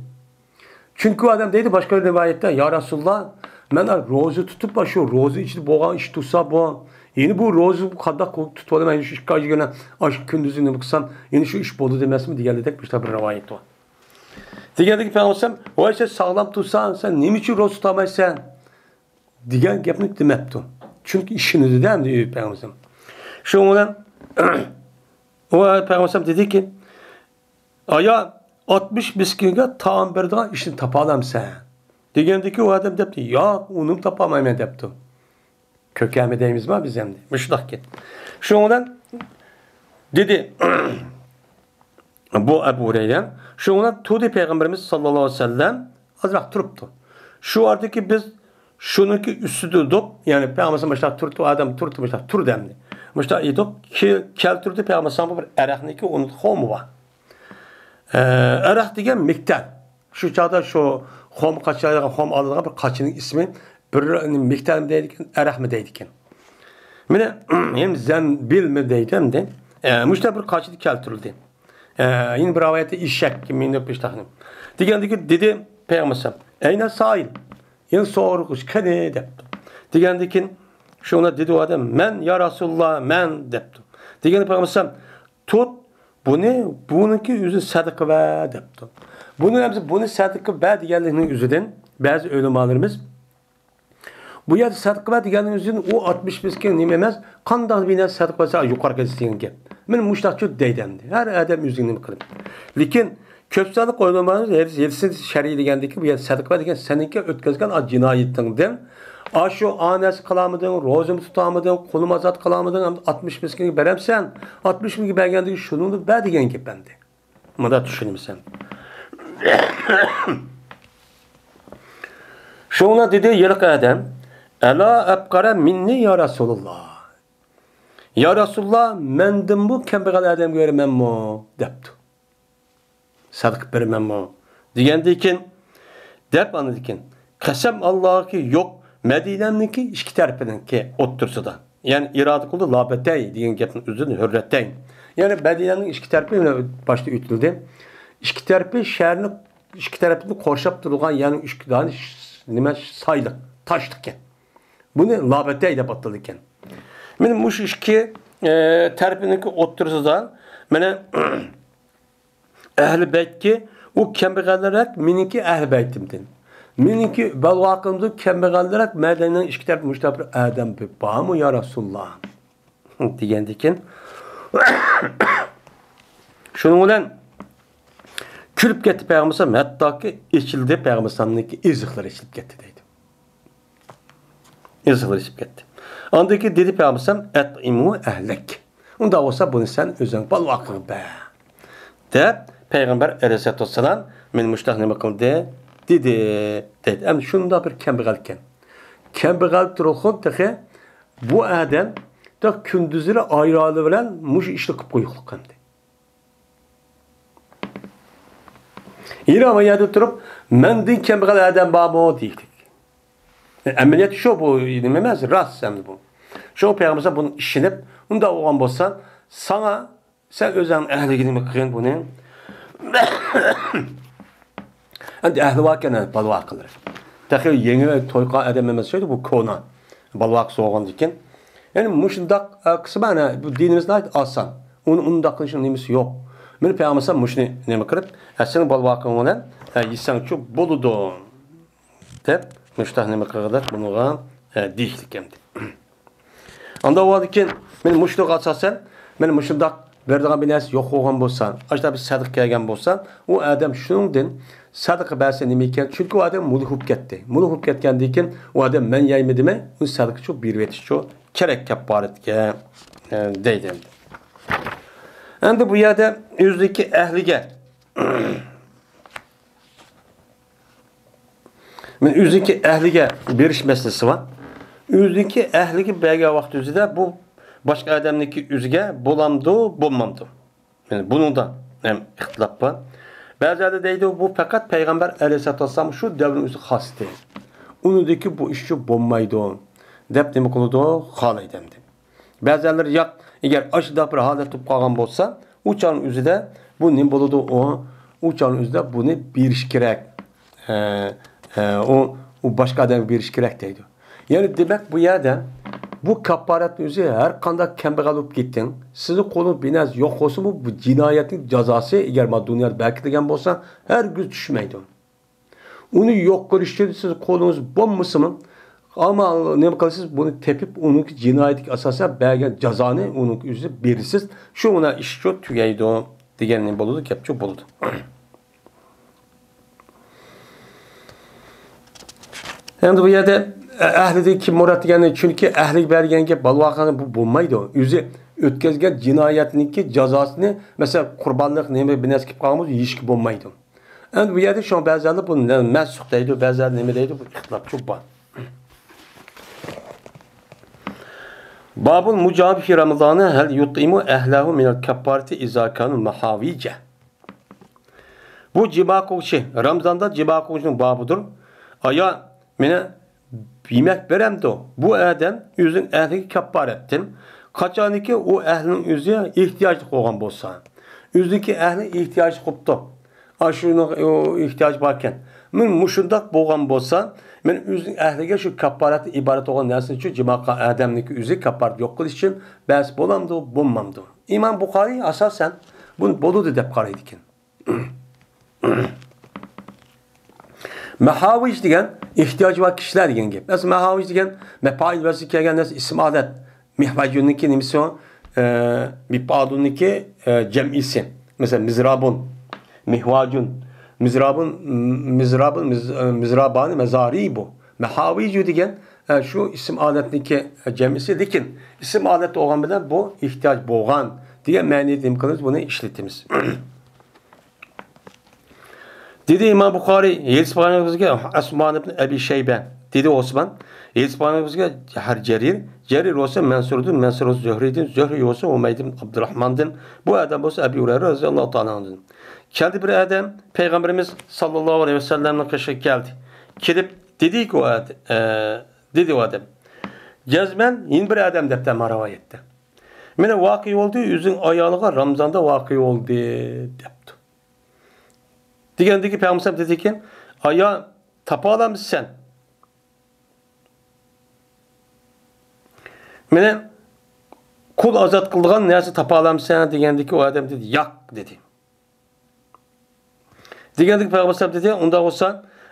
چۈنكى ئۇ ئادەم دەيدۇ باشقا رىۋايەتتە، يا رەسۇلاللا، مەن روزا تۇتۇپ، شۇ روزا ئىچىدە بولغان ئىش تۇرسا بۇ، يەنە بۇ روزا قانداق تۇتۇپ بولىمەن، شۇ ئىككى ئاي دېگەن، ئاشۇ كۈندۈزى نېمە قىلسام، يەنە شۇ ئىش بولىدۇ دېمەسمۇ دېگەندەك مۇشۇنداق بىر رىۋايەت بار. دېگەندىكىن پەيغەمبەر، ۋاي، سەن ساغلام تۇرساڭ، سەن نېمە ئۈچۈن روزا تۇتالمايسەن؟ دېگەن گەپنى دېمەپتۇ. چۈنكى ئىشىنىدۇ-دە ئەمدى پەيغەمبەر. شۇنىڭ بىلەن ئۇ پەيغەمبەر دېدىكى، ئايا، ئاتمىش مىسكىنگە تائام بېرىدىغان ئىشنى تاپالامسەن؟ دېگەندىكى ئۇ ئادەم دەپتۇ، ياق، ئۇنىمۇ تاپالمايمەن دەپتۇ. كۆكەمە دەيمىزما بىز ئەمدى؟ مۇشۇنداق گەپ. شۇنىڭ بىلەن دېدى، بۇ ئەبۇ ھۇرەيرە، شۇنىڭ بىلەن تۇردى پەيغەمبىرىمىز ساللاللاھۇ ئەلەيھى ۋەسەللەم ئازراق تۇرۇپتۇ. شۇ ئارىدىكى بىز شۇنىڭكى ئۈستىدە تۇردۇق، يەنى پەيغەمبەر مۇشۇنداق تۇرۇپتۇ، ئادەم تۇرۇپتۇ، مۇشۇنداق تۇردى ئەمدى. مۇشۇنداق ئىدۇق، كېلتۈردى پەيغەمبەر بۇ بىر ئەرەقنىكى ئۇنىڭ خۇمى بار. ئەرەق دېگەن مىكتەل. شۇ چاغدا شۇ خۇم قاچىلايدىغان، خۇم ئالىدىغان بىر قاچىنىڭ ئىسمى بىر مىكتەلمۇ دەيدىكەن، ئەرەقمۇ دەيدىكەن. مانا، ھەم زەنبىلمۇ دەيدۇ ئەمدى. ئە، مۇشۇنداق بىر قاچىدا كەلتۈرۈلدى. ئە، يەنە بىر رىۋايەتتە ئېشەككە مىنىپ ئىشتاقنى. دېگەندىكى دېدى پەيغەمبەر، ئەينە سائىل؟ يەنە سورىغۇچى قېنى؟ دەپتۇ. دېگەندىكىن شۇنى دېدى ئۇ ئادەم، مەن يا رەسۇلاللا، مەن دەپتۇ. دېگەن پەيغەمبەر، تۇت بۇنى، بۇنىڭكى ئۆزى سەدىقە بەر دەپتۇ. بۇنى ئەمسە بۇنى سەدىقە بەر دېگەنلىكنىڭ ئۆزىدىن بەزى ئۆلىمالىرىمىز بۇ يەردە سەدىقە بەر دېگەننىڭ ئۆزىدىن ئۇ ئاتمىش مىسكىن نېمە ئەمەس، قانداق بىر نەرسە سەدىقە بەرسە يۇقىرى كەتسە دېگەن گەپ. مانا مۇشۇنداقچۇ دەيدۇ ئەمدى. ھەر ئادەم ئۆزىنى نېمە قىلىپ. لېكىن كۆپ سانلىق ئويلىمىمىز ھەدىس، ھەدىسنى شەرھلىگەندىكى بۇ يەردە سەدىقە بەر دېگەن سەنىڭكى ئۆتكۈزگەن جىنايىتىڭدىن ئاشۇ ئا نەرسە قىلالمىدىڭ، روزىمۇ تۇتالمىدىڭ، قۇلۇمۇ ئازاد قىلالمىدىڭ، ئەمدى ئاتمىش مىسكىنگە بەرەمسەن؟ ئاتمىش مىسكىنگە بەرگەندىكى شۇنىڭدىن بەر دېگەن گەپ ئەمدى. مۇنداق چۈشىنىمىز ھەم. شۇڭا دېدى ھېلىقى ئادەم، ئەلا ئەپقەرە مىننى يا رەسۇلاللا. يا رەسۇلاللا، مەندىنمۇ كەمبەغەل ئادەم كۆرىمەنمۇ؟ دەپتۇ. سەدىقە بېرىمەنمۇ؟ دېگەندىكىن، دەپ ئاندىكىن، قەسەم ئاللاھكى يوق، مەدىنەمنىڭكى ئىككى تەرىپىنىڭكى ئوتتۇرىسىدا. يەنى ئىرادە قىلدى، لابەتەي دېگەن گەپنىڭ ئۆزىدىن ھۆررەتەي. يەنى مەدىنەنىڭ ئىككى تەرىپى مانا باشتا ئۆتۈلدى. ئىككى تەرىپى شەھەرنىڭ ئىككى تەرىپىنى قورشاپ تۇرغان يەنى ئۈچ دانە ش-، نېمە سايلىق، تاشلىق ئىكەن. بۇنى لابەتەي دەپ ئاتىلىدىكەن. مانا مۇشۇ ئىككى، ئە، تەرىپىنىڭكى ئوتتۇرىسىدا مانا ئەھلى بەيتكى ئۇ كەمبەغەلرەك مېنىڭكى ئەھلى بەيتىمدىن. مېنىڭكى بەلۋاقىمدىن كەمبەغەلرەك مەدىنەنىڭ ئىككى تەرىپى مۇشۇنداق بىر ئادەم بارمۇ يا رەسۇلاللا؟ دېگەندىكىن، شۇنىڭ بىلەن كۈلۈپ كەتتى پەيغەمبەر، ھەتتاكى ئېچىلدى پەيغەمبەرنىڭكى ئېزىقلىرى ئېچىلىپ كەتتى دەيدۇ. ئېزىقلىرى ئېچىلىپ كەتتى. ئاندىن كېيىن دېدى پەيغەمبەر، ئەتئىمۇ ئەھلەك. ئۇنداق بولسا بۇنى سەن ئۆزۈڭ بالىۋاقىڭغا بەر. دەپ پەيغەمبەر ئەلەيھىسسالاتۇ ۋەسسالام مېنى مۇشۇنداق نېمە قىلدى؟ دېدى. دەيدۇ. ئەمدى شۇنداق بىر كەمبەغەل ئىكەن. كەمبەغەل تۇرۇقلۇق تېخى بۇ ئادەم تېخى كۈندۈزلىرى ئايرالى بىلەن مۇشۇ ئىشنى قىلىپ قويۇقلۇق ئەمدى. يەنە ئاۋۇ يەردە تۇرۇپ، مەندىن كەمبەغەل ئادەم بارمۇ دېيىشلىك. ئەمەلىيەتتە شۇ، بۇ نېمە ئەمەس، راست ئەمدى بۇ. شۇ پەيغەمبەر بۇنى ئىشىنىپ، ئۇنداق بولغان بولسا، ساڭا، سەن ئۆزۈڭ ئەھلىگە نېمە قىلغىن بۇنى؟ ئەمدى ئەھلى باركەن، بالىۋاقلىرى. تېخى يېڭى توي قىلغان ئادەم ئەمەس، شۇ بۇ كونا. بالىۋاقلىق بولغاندىكىن. يەنى مۇشۇنداق، ئە، قىلسا مانا بۇ دىنىمىز ناھايىتى ئاسان. ئۇنى ئۇنداق قىلىشنىڭ نېمىسى يوق. مېنى پەيغەمبەر مۇشۇنى نېمە قىلىپ، ئە، سېنىڭ بالىۋاقلىقىڭ بىلەن، ئە، يېسەڭچۇ بولىدۇ. دەپ، مۇشۇنداق نېمە قىلغۇدەك بۇنىڭغا، ئە، دېيىشلىك ئەمدى. ئانداق بولغاندىكىن، مەن مۇشۇنىڭغا ئاساسەن، مەن مۇشۇنداق بېرىدىغان بىر نەرسە يوق بولغان بولسا، ئاشۇنداق بىر سەدىقە كەلگەن بولسا، ئۇ ئادەم شۇنىڭدىن سەدىقە بەرسە نېمە ئىكەن؟ چۈنكى ئۇ ئادەم مۇلھىپ كەتتى. مۇلھىپ كەتكەندىن كېيىن، ئۇ ئادەم مەن يەيمەن دېمەي، ئۇ سەدىقىچۇ بېرىۋېتىشچۇ كېرەك كەپپارەتكە، ئە، دەيدۇ ئەمدى. ئەمدى بۇ يەردە ئۆزىدىكى ئەھلىگە مەن ئۆزىنىڭكى ئەھلىگە بېرىش مەسىلىسى بار. ئۆزىنىڭكى ئەھلىگە بەرگەن ۋاقتى ئۆزىدە بۇ باشقا ئادەمنىڭكى ئۆزىگە بولامدۇ، بولمامدۇ؟ يەنى بۇنىڭدا ھەم ئىختىلاپ بار. بەزىلەردە دەيدۇ، بۇ پەقەت پەيغەمبەر ئەلەيھىسسالاتۇ ۋەسسالام شۇ دەۋرنىڭ ئۆزى خاستى. ئۇنىڭدىكى بۇ ئىشچۇ بولمايدۇ. دەپ نېمە قىلىدۇ؟ خالايدۇ ئەمدى. بەزەنلىرى ياق، ئەگەر ئاشۇنداق بىر ھالەت بولۇپ قالغان بولسا، ئۇ چاغنىڭ ئۆزىدە بۇ نېمە بولىدۇ؟ ئۇ، ئۇ چاغنىڭ ئۆزىدە بۇنى بېرىش كېرەك. ئە، ئە، ئۇ، ئۇ باشقا ئادەمگە بېرىش كېرەك دەيدۇ. يەنى دېمەك، بۇ يەردە بۇ كاپپارەتنىڭ ئۆزى ھەر قانداق كەمبەغەل بولۇپ كېتىڭ، سىزنىڭ قولىڭىز بىنەسى يوق بولسىمۇ، بۇ جىنايەتنىڭ جازاسى، ئەگەر مانا دۇنيادا بەركىتىلگەن بولسا، ھەرگىز چۈشمەيدۇ. ئۇنى يوق قىلىش ئۈچۈن سىز قولىڭىز بولمىسىمۇ، ئەمما نېمە قىلىسىز؟ بۇنى تېپىپ، ئۇنىڭكى جىنايىتىگە ئاساسەن بەرگەن جازانى ئۇنىڭكى ئۆزى بېرىسىز. شۇ بىلەن ئىشچۇ تۈگەيدۇ دېگەن نېمە بولىدۇ؟ گەپچۇ بولىدۇ. ئەمدى بۇ يەردە ئەھلىدىن كىم مۇراد دېگەننى، چۈنكى ئەھلىگە بەرگەن گەپ بالىۋاقىدا بۇ بولمايدۇ. ئۆزى ئۆتكۈزگەن جىنايەتنىڭكى جازاسىنى، مەسىلەن، قۇربانلىق نېمە بىر نەرسە كېلىپ قالغان بولسا يېيىشكە بولمايدۇ. ئەمدى بۇ يەردە شۇڭا بەزىلەر بۇنى مەنسۇخ دەيدۇ، بەزىلەر نېمە دەيدۇ، بۇ ئىختىلاپچۇ بار. بابۇل مۇجاھىر في رامزانى ھەل يۇتئىمۇ ئەھلەھۇ مىنەل كەففارەتى ئىزا كانۇ مەھاۋىجە. بۇ جىما قىلغۇچى رامزاندا جىما قىلغۇچىنىڭ بابىدۇر. ئايا، مېنى يېمەك بېرەمدۇ؟ بۇ ئادەم ئۆزىنىڭ ئەھلىگە كاپپارەتتىن، قاچانكى ئۇ ئەھلىنىڭ ئۆزى ئېھتىياجلىق بولغان بولسا، ئۆزىنىڭكى ئەھلى ئېھتىياجلىق بوپتۇ. ئاشۇنىڭ ئېھتىياجى باركەن. مەن مۇشۇنداق بولغان بولسا، مەن ئۆزىنىڭ ئەھلىگە شۇ كاپپارەتتىن ئىبارەت بولغان نەرسىنى شۇ جىما قىلغان ئادەمنىڭكى ئۆزى كاپپارەت يوق قىلىش ئۈچۈن بەرسە بولامدۇ، بولمامدۇ؟ ئىمام بۇخارىي ئاساسەن بۇنى بولىدۇ دەپ قارايدىكەن. مەھاۋىج دېگەن ئېھتىياجى بار كىشىلەر دېگەن گەپ. ئەسلى مەھاۋىج دېگەن مەپائىل ۋەزنىگە كەلگەن نەرسە ئىسىم ئادەت. مىھۋاجۇننىكى نېمىسى ئۇ؟ ئە، مىپئالۇننىكى، ئە، جەمئىسى. مەسىلەن، مىزرابۇن، مىھۋاجۇن، مىزرابۇن، مىزرابۇن، مىز-، ئە، مىزرابانى مەزارى بۇ. مەھاۋىجۇ دېگەن، ئە، شۇ ئىسىم ئادەتنىكى، ئە، جەمئىسى، لېكىن ئىسىم ئادەت بولغان بىلەن بۇ ئېھتىياج بولغان دېگەن مەنىدە نېمە قىلىمىز؟ بۇنى ئىشلىتىمىز. دېدى ئىمام بۇخارىي، ھېدىس بارغىنىمىزگە ئوسمان ئىبن ئەبى شەيبە، دېدى ئوسمان، ھېدىس بارغىنىمىزگە ھەر جەرىر، جەرىر بولسا مەنسۇردىن، مەنسۇر بولسا زۆھرىدىن، زۆھرى بولسا ھۇمەيد ئىبن ئابدۇراھماندىن، بۇ ئادەم بولسا ئەبى ھۇرەيرە رەزىياللاھۇ تائالا ئەنھۇدىن. كەلدى بىر ئادەم پەيغەمبىرىمىز ساللاللاھۇ ئەلەيھى ۋەسەللەمنىڭ قېشىغا كەلدى. كېلىپ دېدىكى ئۇ ئاد-، ئە، دېدى ئۇ ئادەم، جەزمەن يەنە بىر ئادەم دەپتۇ ئەمما رىۋايەتتە. مانا ۋاقىئە بولدى، ئۆزىنىڭ ئايالىغا رامزاندا ۋاقىئە بولدى دەپتۇ. دېگەندىكى پەيغەمبەر دېدىكەن، ئايا، تاپالامسەن؟ مانا قۇل ئازاد قىلىدىغان نەرسە تاپالامسەن؟ دېگەندىكى ئۇ ئادەم دېدى، ياق دېدى. دېگەندىكى پەيغەمبەر دېدى، ئۇنداق بولسا،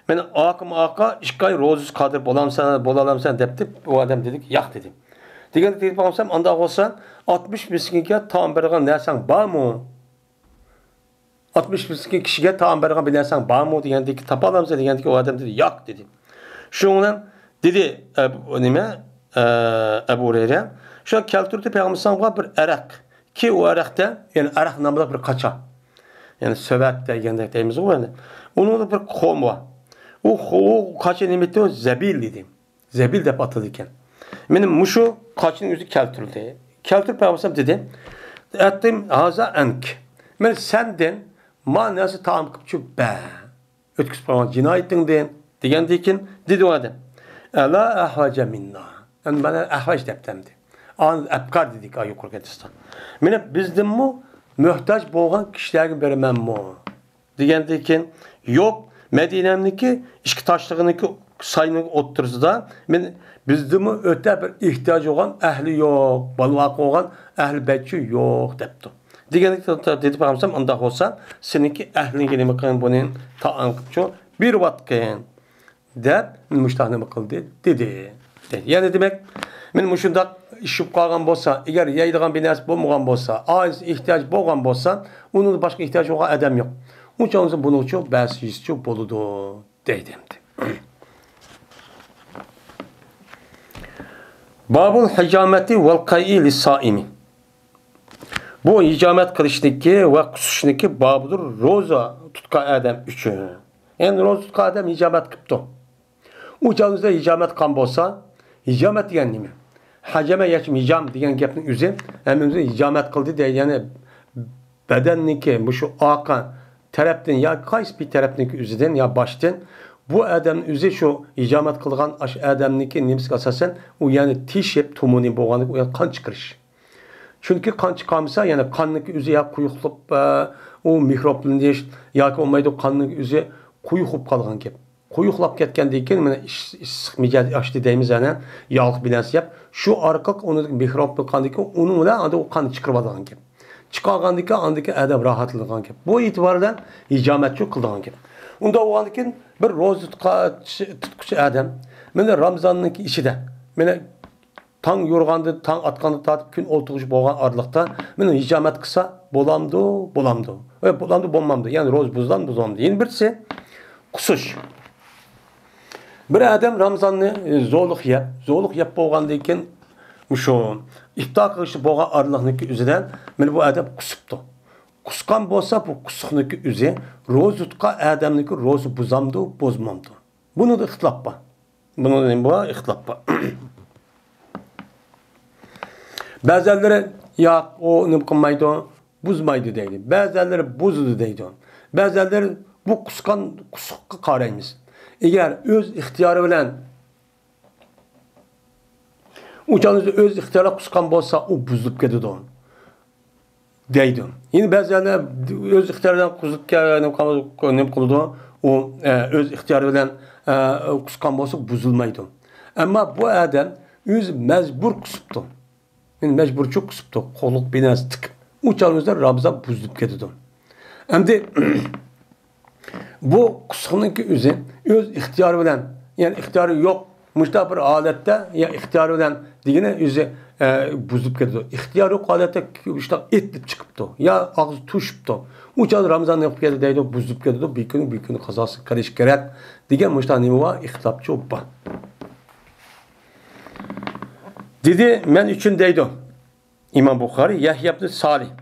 مانا ئاقىمۇ ئاقا ئىككى ئاي روزىسى قادىر بولامسەن، بولالامسەن دەپتۇ. ئۇ ئادەم دېدى، ياق دېدى. دېگەندىكى پەيغەمبەر، ئانداق بولسا، ئاتمىش مىسكىنگە تائام بېرىدىغان نەرسەڭ بارمۇ؟ ئاتمىش مىسكىن كىشىگە تائام بېرىدىغان بىر نەرسەڭ بارمۇ؟ دېگەندىكى، تاپالامسەن؟ دېگەندىكى ئۇ ئادەم دېدى، ياق دېدى. شۇنىڭ بىلەن دېدى، ئە، نېمە، ئە، ئەبۇ ھۇرەيرە، شۇ كەلتۈردى پەيغەمبەرگە بىر ئەرەق. كى ئۇ ئەرەقتە، يەنى ئەرەق ناملىق بىر قاچا. يەنى سۆۋەت دېگەندەك دەيمىزغۇ ئەمدى. ئۇنىڭدا بىر قوم بار. ئۇ قو-، ئۇ قاچا نېمە ئىدى؟ زەبىل ئىدى. زەبىل دەپ ئاتىلىدىكەن. مانا مۇشۇ قاچىنىڭ ئۆزى كەلتۈرۈلدى. كەلتۈرۈپ پەيغەمبەر دېدى، ئەتىم ھازا ئەنك. مانا سەندىن ما نەرسە تائام قىلىپ چۈشۈپ بەر. ئۆتكۈزۈپ قويغان جىنايىتىڭدىن دېگەندىن كېيىن دېدى ئۇ ئادەم، ئەلا ئەھۋەجە مىننا. ئەمدى مانا ئەھۋەج دەپتۇ ئەمدى. ئاندىن ئەبقار دېدىك، ئا، يۇقىرىقى ھەدىستە. مانا بىزدىنمۇ مۆھتاج بولغان كىشىلەرگە بېرىمەنمۇ؟ دېگەندىن كېيىن، يوق، مەدىنەمنىڭكى ئىككى تاشلىقىنىڭكى ساينىڭ ئوتتۇرىسىدا مەن، بىزدىنمۇ ئۆتە بىر ئېھتىياجى بولغان ئەھلى يوق، بالىۋاقى بولغان ئەھلى بەچچە يوق دەپتۇ. دېگەندىكىن دېدى پەيغەمبەر، ئانداق بولسا سېنىڭكى ئەھلىڭگە نېمە قىلغىن، بۇنى تائام قىلىپ شۇ بېرىۋاتقىن دەپ مۇشۇنداق نېمە قىلدى دېدى. يەنى دېمەك، مانا مۇشۇنداق ئىش بولۇپ قالغان بولسا، ئەگەر يەيدىغان بىر نەرسە بولمىغان بولسا، ئائىلىسى ئېھتىياجى بولغان بولسا، ئۇنىڭدىن باشقا ئېھتىياجى بولغان ئادەم يوق. ئۇنچە بولسا بۇنىڭچۇ بەس يۈزچۇ بولىدۇ دەيدۇ ئەمدى. بابۇل ھىجامەتى ۋەل قەيئى لىسسائىمى. بۇ ھىجامەت قىلىشنىكى ۋە قۇسۇشنىكى بابىدۇر روزا تۇتقان ئادەم ئۈچۈن. يەنى روزا تۇتقان ئادەم ھىجامەت قىپتۇ. ئۇ چاغدا ھىجامەت قىلغان بولسا، ھىجامەت دېگەن نېمە؟ ھەجەمە ياكى ھىجام دېگەن گەپنىڭ ئۆزى ھەممىمىزنى ھىجامەت قىلدى دەيدۇ، يەنى بەدەننىڭكى مۇشۇ ئارقا تەرەپتىن يا قايسى بىر تەرەپنىڭكى ئۆزىدىن يا باشتىن بۇ ئادەم ئۆزى شۇ ھىجامەت قىلغان ئاشۇ ئادەمنىڭكى نېمىسىگە ئاساسەن، ئۇ يەنى تېشىپ، تومۇرنى بولغاندىكىن ئۇ يەنە قان چىقىرىش. چۈنكى قان چىقارمىسا، يەنە قاننىڭكى ئۆزى يا قويۇقلاپ، ئە، ئۇ مىكروبلىنىش ياكى بولمايدۇ، قاننىڭكى ئۆزى قويۇق بولۇپ قالغان گەپ. قويۇقلاپ كەتكەندىن كېيىن، مانا ئىس-، ئىسسىق مىجەز ئاشتى دەيمىز، يەنە ياغلىق بىلەن سىياپ، شۇ ئارقىلىق ئۇنىڭ مىكروبلىق قاندىن كېيىن ئۇنىڭ بىلەن ئاندىن ئۇ قاننى چىقىرىۋالىدىغان گەپ. چىقارغاندىن كېيىن ئاندىن كېيىن ئادەم راھەتلىنىدىغان گەپ. بۇ ئېتىبار بىلەن ھىجامەتچۇ قىلىدىغان گەپ. ئۇنداق بولغاندىن كېيىن بىر روزا تۇتقا-، تۇتقۇچى ئادەم مانا رامزاننىڭ ئىچىدە، مانا تاڭ يورۇغاندىن، تاڭ ئاتقاندىن تارتىپ كۈن ئولتۇرغۇچە بولغان ئارىلىقتا مانا ھىجامەت قىلسا بولامدۇ، بولامدۇ؟ ئە، بولامدۇ، بولمامدۇ؟ يەنى روزا بۇزۇلامدۇ، بۇزۇلمامدۇ؟ يەنە بىرسى، قۇسۇش. بىر ئادەم رامزاننى، ئە، زورلۇق يەپ، زورلۇق يەپ بولغاندىن كېيىن مۇشۇ ئىپتار قىلىشى بولغان ئارىلىقنىڭكى ئۆزىدە مانا بۇ ئادەم قۇسۇپتۇ. قۇسقان بولسا، بۇ قۇسۇقنىڭكى ئۆزى روزا تۇتقان ئادەمنىڭكى روزا بۇزامدۇ، بۇزمامدۇ؟ بۇنىڭدا ئىختىلاپ بار. بۇنىڭدا نېمە بار؟ ئىختىلاپ بار. بەزەنلىرى ياق، ئۇ نېمە قىلمايدۇ، بۇزمايدۇ دەيدۇ. بەزەنلىرى بۇزىدۇ دەيدۇ. بەزەنلىرى بۇ قۇسقان قۇسۇققا قارايمىز. ئەگەر ئۆز ئىختىيارى بىلەن ئۇ چاغدا ئۆز ئىختىيارى قۇسقان بولسا، ئۇ بۇزۇلۇپ كېتىدۇ دەيدۇ. يەنە بەزىلەر ئۆز ئىختىيارى بىلەن قۇسۇپ كە-، نېمە قىلىدۇ، ئۇ، ئە، ئۆز ئىختىيارى بىلەن، ئە، قۇسقان بولسا بۇزۇلمايدۇ. ئەمما بۇ ئادەم ئۆزى مەجبۇر قۇسۇپتۇ. يەنى مەجبۇرچۇ قۇسۇپتۇ. قوللۇق بىناسى تىك. ئۇ چاغدا رامزان بۇزۇلۇپ كېتىدۇ. ئەمدى بۇ قۇسۇقنىڭكى ئۆزى ئۆز ئىختىيارى بىلەن، يەنى ئىختىيارى يوق، مۇشۇنداق بىر ھالەتتە يا ئىختىيارى بىلەن دېگىنى ئۆزى، ئە، بۇزۇلۇپ كېتىدۇ. ئىختىيارى يوق ھالەتتە مۇشۇنداق ئېتىلىپ چىقىپتۇ يا ئاغزى توشۇپتۇ. ئۇ چاغدا رامزان نېمە قىلىپ كەتتى دەيدۇ، بۇزۇلۇپ كېتىدۇ، بىر كۈنى، بىر كۈنى قازاسى قىلىش كېرەك دېگەن مۇشۇنداق نېمە بار، ئىختىلاپچۇ بار. دېدى، مەن ئۈچۈن دەيدۇ. ئىمام بۇخارىي، يەھيا ئىبنى سالىھ.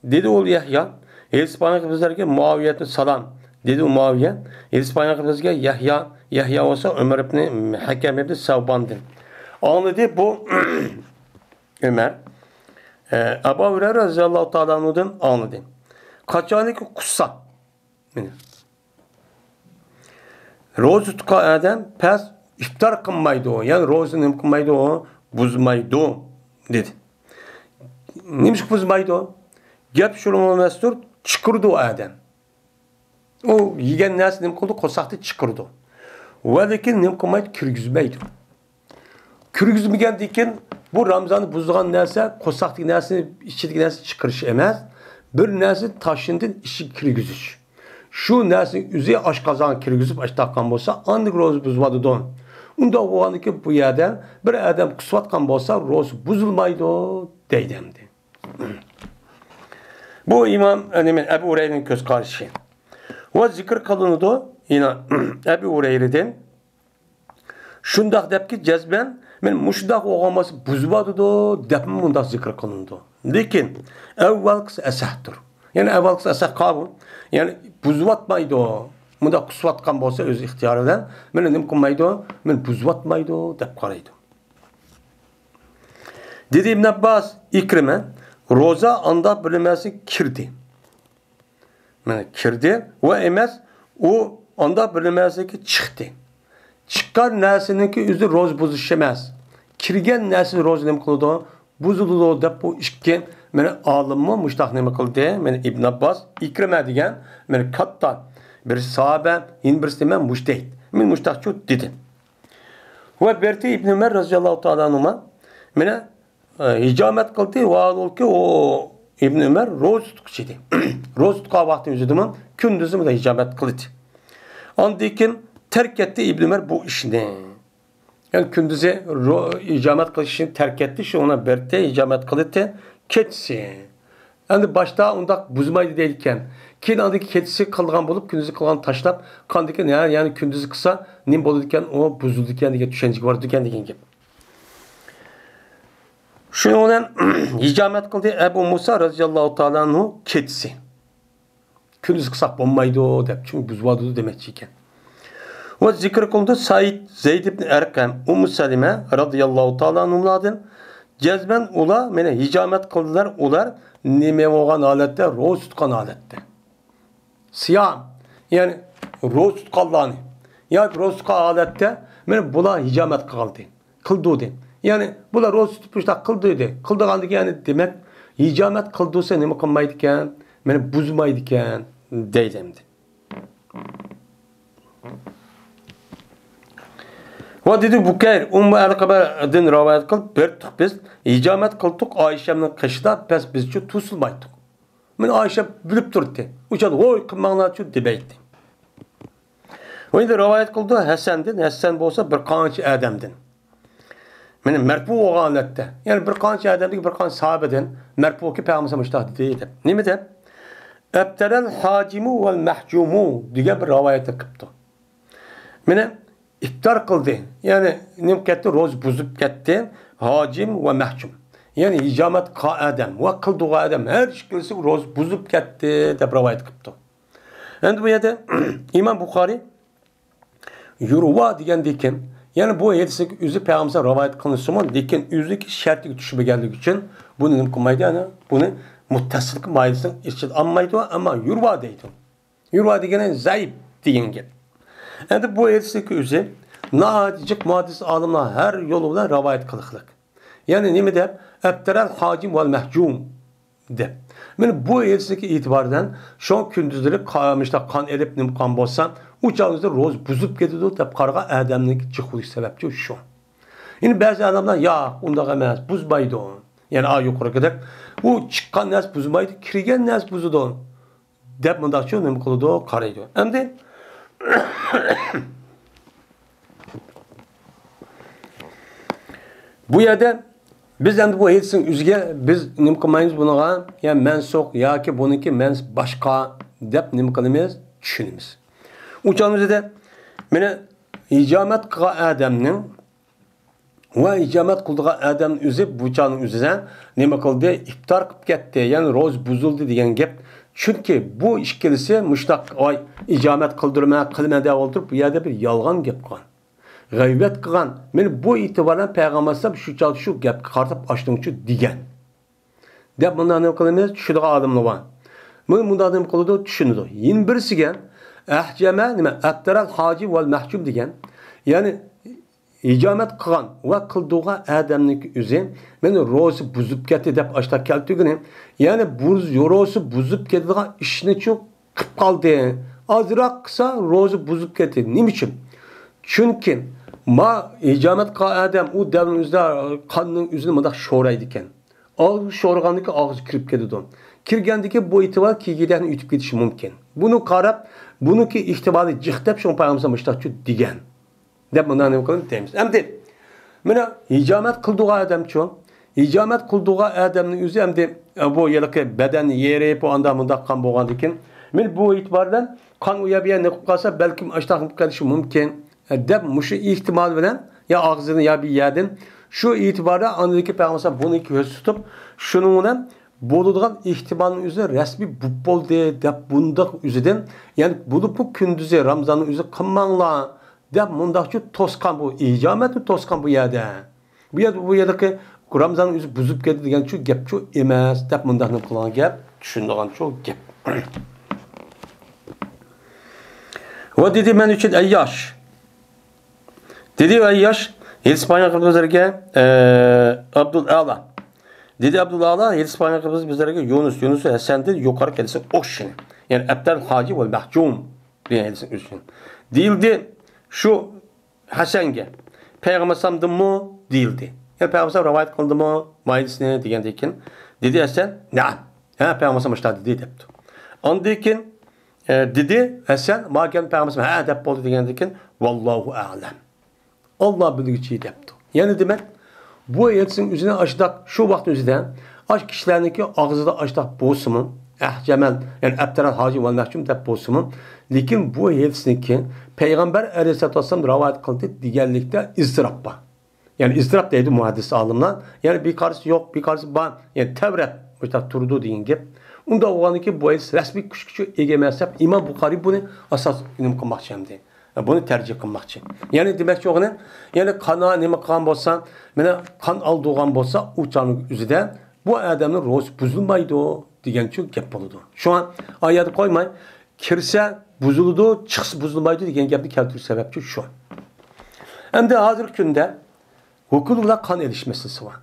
دېدى ئۇ يەھيا، ھېلىسى پايغەمبىرىمىزگە مۇئاۋىيەتنى سالام. دېدى ئۇ مۇئاۋىيە، ھېلىسى پايغەمبىرىمىزگە يەھيا، يەھيا بولسا ئۆمەر ئىبنى ھەكەم ئىبنى سەۋباندىن. ئاڭلىدى بۇ ئۆمەر، ئە، ئەبۇ ھۇرەيرە رەزىياللاھۇ تائالا ئەنھۇدىن ئاڭلىدى. قاچانكى قۇسسا، مانا. روزا تۇتقان ئادەم پەس ئىپتار قىلمايدۇ، يەنى روزىنى نېمە قىلمايدۇ، بۇزمايدۇ، دېدى. نېمىشقا بۇزمايدۇ؟ گەپ شۇنىڭ ئەمەستۇر، چىقىرىدۇ ئادەم. ئۇ يېگەن نەرسە نېمە قىلىدۇ؟ قورساقتىن چىقىرىدۇ. ۋە لېكىن نېمە قىلمايدۇ؟ كىرگۈزمەيدۇ. كىرگۈزمىگەندىن كېيىن بۇ رامزاننى بۇزىدىغان نەرسە قورساقتىكى نەرسىنى، ئىچىدىكى نەرسىنى چىقىرىش ئەمەس، بىر نەرسىنى تاشنىدىن ئىچىگە كىرگۈزۈش. شۇ نەرسىنى ئۆزى ئاشقازانغا كىرگۈزۈپ، ئاشتاققان بولسا، ئاندىن روزا بۇزۇۋاتىدۇ. ئۇنداق بولغاندىن كېيىن بۇ يەردە بىر ئادەم قۇسۇۋاتقان بولسا، روزا بۇزۇلمايدۇ دەيدۇ ئەمدى. بۇ ئىمام، نېمە، ئەبۇ ھۇرەيرىنىڭ كۆز قارىشى. ۋە زىكىر قىلىنىدۇ، يەنە ئەبۇ ھۇرەيرىدىن. شۇنداق دەپكى جەزمەن، مەن مۇشۇنداق بولغان بولسا بۇزۇۋاتىدۇ دەپمۇ مۇنداق زىكىر قىلىنىدۇ. لېكىن ئەۋۋەلقىسى ئەسەھتۇر. يەنى ئەۋۋەلقىسى ئەسەھ قابۇل. يەنى بۇزۇۋاتمايدۇ. مۇنداق قۇسۇۋاتقان بولسا ئۆز ئىختىيارى بىلەن، مېنى نېمە قىلمايدۇ، مېنى بۇزۇۋاتمايدۇ دەپ قارايدۇ. دېدى ئىبن ئابباس، ئىكرىمە، روزا ئاندا بىر نېمەسى كىردى. مانا كىردى ۋە ئەمەس، ئۇ ئاندا بىر نېمەسىكى چىقتى. چىققان نەرسىنىڭكى ئۆزى روزا بۇزۇش ئەمەس. كىرگەن نەرسە روزا نېمە قىلىدۇ؟ بۇزۇلىدۇ دەپ بۇ ئىككى مانا ئالىممۇ مۇشتاق نېمە قىلدى؟ مانا ئىبن ئابباس، ئىكرىمە دېگەن مانا كاتتا بىر ساھابە، يەنە بىرسى نېمە مۇجتەھىد. مانا مۇشتاقچۇ دېدى. ۋە بىرتى ئىبن ئۆمەر رەزىياللاھۇ تائالا ئەنھۇما مانا ھىجامەت قىلدى، ۋاھالۇلكى ئۇ ئىبن ئۆمەر روزا تۇتقۇچى ئىدى. روزا تۇتقان ۋاقتى ئۆزىدىمۇ كۈندۈزى مۇنداق ھىجامەت قىلدى. ئاندىن كېيىن تەرك ئەتتى ئىبن ئۆمەر بۇ ئىشنى. يەنى كۈندۈزى رو-، ھىجامەت قىلىش ئىشىنى تەرك ئەتتى، شۇڭا بىرتى ھىجامەت قىلدى، كېچىسى. ئەمدى باشتا ئۇنداق بۇزمايدۇ دەيدىكەن. كېيىن ئاندىن كېيىن كېچىسى قىلىدىغان بولۇپ، كۈندۈزى قىلغاننى تاشلاپ قالدىكەن، يەنى كۈندۈزى قىلسا نېمە بولىدىكەن، ئۇ بۇزۇلىدىكەن دېگەن چۈشەنچىگە بارىدىكەن دېگەن گەپ. شۇنىڭ بىلەن ھىجامەت قىلدى ئەبۇ مۇسا رەزىياللاھۇ تائالا ئەنھۇ كېچىسى. كۈندۈز قىلساق بولمايدۇ دەپ، چۈنكى بۇزۇۋاتىدۇ دېمەكچى ئىكەن. ۋە زىكىر قىلىنىدۇ سەئىد، زەيد ئىبن ئەرقەم، ئۇممۇ سەلىمە رەزىياللاھۇ تائالا ئەنھۇملاردىن جەزمەن ئۇلار، مانا ھىجامەت قىلدىلار، ئۇلار نېمە بولغان ھالەتتە؟ روزا تۇتقان ھالەتتە. سىيام، يەنى روزا تۇتقانلارنى، ياكى روزا تۇتقان ھالەتتە، مانا بۇلار ھىجامەت قىلغانتى، قىلدۇردى. يەنى بۇلار روزا تۇتۇپ مۇشۇنداق قىلدۇردى. قىلدۇرغاندىكىن، يەنى دېمەك، ھىجامەت قىلدۇرسا نېمە قىلمايدىكەن؟ مانا بۇزمايدىكەن دەيدۇ ئەمدى. ۋە دېدى بۇكەير، ئۇممۇ ئەلقەمەدىن رىۋايەت قىلىپ، بىر تۇق بىز ھىجامەت قىلدۇق ئائىشەمنىڭ قېشىدا، بەس بىزچۇ توسۇلمايتتۇق. مانا ئائىشە بىلىپ تۇردى. ئۇ چاغدا ۋوي قىلماڭلارچۇ دېمەيتتى. ۋە ئەمدى رىۋايەت قىلدى ھەسەندىن، ھەسەن بولسا بىر قانچە ئادەمدىن. مانا مەرپۇ بولغان ھالەتتە، يەنى بىر قانچە ئادەمدىكى بىر قانچە ساھابىدىن مەرپۇكى پەيغەمبەر مۇشۇنداق دېدى دەپ. نېمە دەپ؟ ئەپتەرەل ھاجىمۇ ۋەل مەھجۇمۇ دېگەن بىر رىۋايەتنى قىپتۇ. مانا ئىپتار قىلدى، يەنى نېمە كەتتى؟ روزا بۇزۇپ كەتتى. ھاجىم ۋە مەھجۇم، يەنى ھىجامەت قىلغان ئادەم ۋە قىلدۇرغان ئادەم ھەر ئىككىلىسى روزا بۇزۇپ كەتتى دەپ رىۋايەت قىپتۇ. ئەمدى بۇ يەردە ئىمام بۇخارى يۇرۋا دېگەندىكىن، يەنى بۇ ھەدىسنىڭ ئۆزى پەيغەمبەر رىۋايەت قىلىنسىمۇ، لېكىن ئۆزىنىڭكى شەرتىگە چۈشمىگەنلىكى ئۈچۈن بۇنى نېمە قىلمايدۇ؟ يەنى بۇنى مۇتتەسىلكى ماھىيىتىنىڭ ئىچىدە ئالمايدۇ، ئەمما يۇرۋا دەيدۇ. يۇرۋا دېگىنى زەئىپ دېگەن گەپ. ئەمدى بۇ ھەدىسنىڭكى ئۆزى ناھايىتى جىق مۇھەددىس ئالىملار ھەر يول بىلەن رىۋايەت قىلىقلىق. يەنى نېمە دەپ؟ ئەپتەرەل ھاجىم ۋەل مەھجۇم دەپ. مانا بۇ ھەدىسنىڭكى ئېتىبارى بىلەن شۇ كۈندۈزلىرى قا-، مۇشۇنداق قان ئېلىپ نېمە قىلغان بولسا، ئۇ چاغدا روزا بۇزۇلۇپ كېتىدۇ دەپ قارىغان ئادەمنىڭ جىقلىق سەۋەبچۇ شۇ. يەنى بەزى ئادەملەر ياق، ئۇنداق ئەمەس، بۇزمايدۇ. يەنى ئا يۇقىرىقىدەك ئۇ چىققان نەرسە بۇزمايدۇ، كىرگەن نەرسە بۇزىدۇ دەپ مۇنداقچۇ نېمە قىلىدۇ، قارايدۇ. ئەمدى بۇ يەردە بىز ئەمدى بۇ ھەدىسنىڭ ئۆزىگە بىز نېمە قىلمايمىز بۇنىڭغا، يا مەنسۇخ ياكى بۇنىڭكى مەنىسى باشقا دەپ نېمە قىلىمىز، چۈشىنىمىز. ئۇ چاغدا مانا ھىجامەت قىلغان ئادەمنىڭ ۋە ھىجامەت قىلىدىغان ئادەمنىڭ ئۆزى بۇ چاغنىڭ ئۆزىدە نېمە قىلدى؟ ئىپتار قىلىپ كەتتى، يەنى روزا بۇزۇلدى دېگەن گەپ. چۈنكى بۇ ئىككىلىسى مۇشۇنداق، ۋاي، ھىجامەت قىلدۇرىمەن، قىلىمەن دەپ ئولتۇرۇپ، بۇ يەردە بىر يالغان گەپ قىلغان. غەيۋەت قىلغان. مانا بۇ ئېتىبارەن پەيغەمبەر ئەلەيھىسسالام شۇ چاغدا شۇ گەپكە قارىتىپ ئاشتۇڭچۇ دېگەن. دەپ مۇنداق نېمە قىلىمىز؟ چۈشىدىغان ئادەملەر بار. مۇ-، مۇنداق نېمە قىلىدۇ؟ چۈشىنىدۇ. يەنە بىرسىگە، ئەھجەمە نېمە؟ ئەپتەرەل ھاجىم ۋەل مەھجۇم دېگەن. يەنى ھىجامەت قىلغان ۋە قىلدۇرغان ئادەمنىڭكى ئۆزى مانا روزا بۇزۇپ كەتتى دەپ ئاشتا كەلتۈرگىنى. يەنى بۇ روزا بۇزۇپ كېتىدىغان ئىشنىچۇ قىپ قالدى. ئازراق قىلسا روزا بۇزۇپ كەتتى. نېمە ئۈچۈن؟ چۈنكى ما ھىجامەت قىلغان ئادەم ئۇ دەۋرنىڭ ئۆزىدە قاننىڭ ئۆزىنى مۇنداق شورايدىكەن. ئاغزى شورىغاندىكى ئاغزى كىرىپ كېتىدۇ. كىرگەندىكى بۇ ئېتىبار كىگىدەكنى ئۆتۈپ كېتىشى مۇمكىن. بۇنى قاراپ، بۇنىڭكى ئېھتىمالى جىق دەپ شۇڭا پەيغەمبەر مۇشتاقچۇ دېگەن. دەپ مۇنداق نېمە قىلىمىز دەيمىز. ئەمدى مانا ھىجامەت قىلدۇرغان ئادەمچۇ؟ ھىجامەت قىلدۇرغان ئادەمنىڭ ئۆزى ئەمدى، ئە، بۇ ھېلىقى بەدەننى يېرىپ، بۇ ئاندا مۇنداق قان بولغاندىكىن، مانا بۇ ئېتىبار بىلەن قان ئۇ يەر بۇ يەر نېقىپ قالسا، بەلكىم ئاشتاق قېلىشى مۇمكىن، ئە، دەپ مۇشۇ ئېھتىمال بىلەن يا ئاغزىدىن يا بىر يەردىن شۇ ئېتىباردا ئاندىن كېيىن پەيغەمبەر بۇنى كۆزى تۇتۇپ، شۇنىڭ بىلەن بولىدىغان ئېھتىمالنىڭ ئۆزى رەسمىي بولۇپ بولدى دەپ بۇنداق ئۆزىدىن، يەنى بولۇپمۇ كۈندۈزى رامزاننىڭ ئۆزى قىلماڭلار دەپ مۇنداقچۇ توسقان بۇ، ھىجامەتنى توسقان بۇ يەردە. بۇ يەردە، بۇ يەردىكى رامزان ئۆزى بۇزۇپ كەتتى دېگەنچۇ گەپچۇ ئەمەس دەپ مۇنداق نېمە قىلغان گەپ، چۈشىنىدىغانچۇ گەپ. ۋە دېدى مەن ئۈچۈن ئەيياش. دېدى ئەيياش، ھېدىس بايان قىلدى بىزلەرگە، ئە، ئابدۇل ئەلا. دېدى ئابدۇل ئەلا، ھېدىس بايان قىلدى بىزلەرگە يۇنۇس، يۇنۇس ھەسەندىن يۇقىرى ھەدىسنىڭ ئوخشىشىنى. يەنى ئەبدەل ھاجى ۋەل مەھجۇم دېگەن ھەدىسنىڭ ئۆزىنى. دېيىلدى، شۇ ھەسەنگە، پەيغەمبەر ئەلەيھىسسالامدىنمۇ دېيىلدى. يەنى پەيغەمبەر ئەلەيھىسسالام رىۋايەت قىلدىمۇ مايىلىسىنى دېگەندىن كېيىن، دېدى ھەسەن، نەئەم. ھە، پەيغەمبەر ئەلەيھىسسالام مۇشۇنداق دېدى دەپتۇ. ئاندىن كېيىن، ئە، دېدى ھەسەن، ماكان پەيغەمبەر ئەلەيھىسسالام ھە دەپ بولدى دېگەندىن كېيىن، ۋاللاھۇ ئەئلەم. ئاللا بىلگۈچى دەپتۇ. يەنى دېمەك، بۇ ھەدىسنىڭ ئۆزىنى ئاشتاق شۇ ۋاقىتنىڭ ئۆزىدە ئاش كىشىلەرنىڭكى ئاغزىدا ئاشتاق بولسىمۇ، ئەھجەمەل، يەنى ئەبتەرەل ھاجىم ۋەل مەھجۇم دەپ بولسىمۇ، لېكىن بۇ ھەدىسنىڭكى پەيغەمبەر ئەلەيھىسسالاتۇ ۋەسسالام رىۋايەت قىلدى دېگەنلىكتە ئىزتىراپ بار. يەنى ئىزتىراپ دەيدۇ مۇھەددىس ئالىملار. يەنى بىر قارىسى يوق، بىر قارىسى بار. يەنى تەۋرەت مۇشۇنداق تۇرىدۇ دېگەن گەپ. ئۇنداق بولغاندىكىن بۇ ھەدىس رەسمىي كۈچكە ئىگە ئەمەس دەپ ئىمام بۇخارىي بۇنى ئاساس نېمە قىلماقچى ئەمدى. بۇنى تەرجىھ قىلماقچى. يەنى دېمەكچى بولغىنى، يەنى قان نېمە قىلغان بولسا، مانا قان ئالدۇرغان بولسا، ئۇ چاغنىڭ ئۆزىدە بۇ ئادەمنىڭ روزىسى بۇزۇلمايدۇ دېگەنچۇ گەپ بولىدۇ. شۇڭا ئايەتنى قويماي، كىرسە بۇزۇلىدۇ، چىقسا بۇزۇلمايدۇ دېگەن گەپنى كەلتۈرۈش سەۋەبچى شۇ. ئەمدى ھازىرقى كۈندە ھوكۇل بىلەن قان ئېلىش مەسىلىسى بار.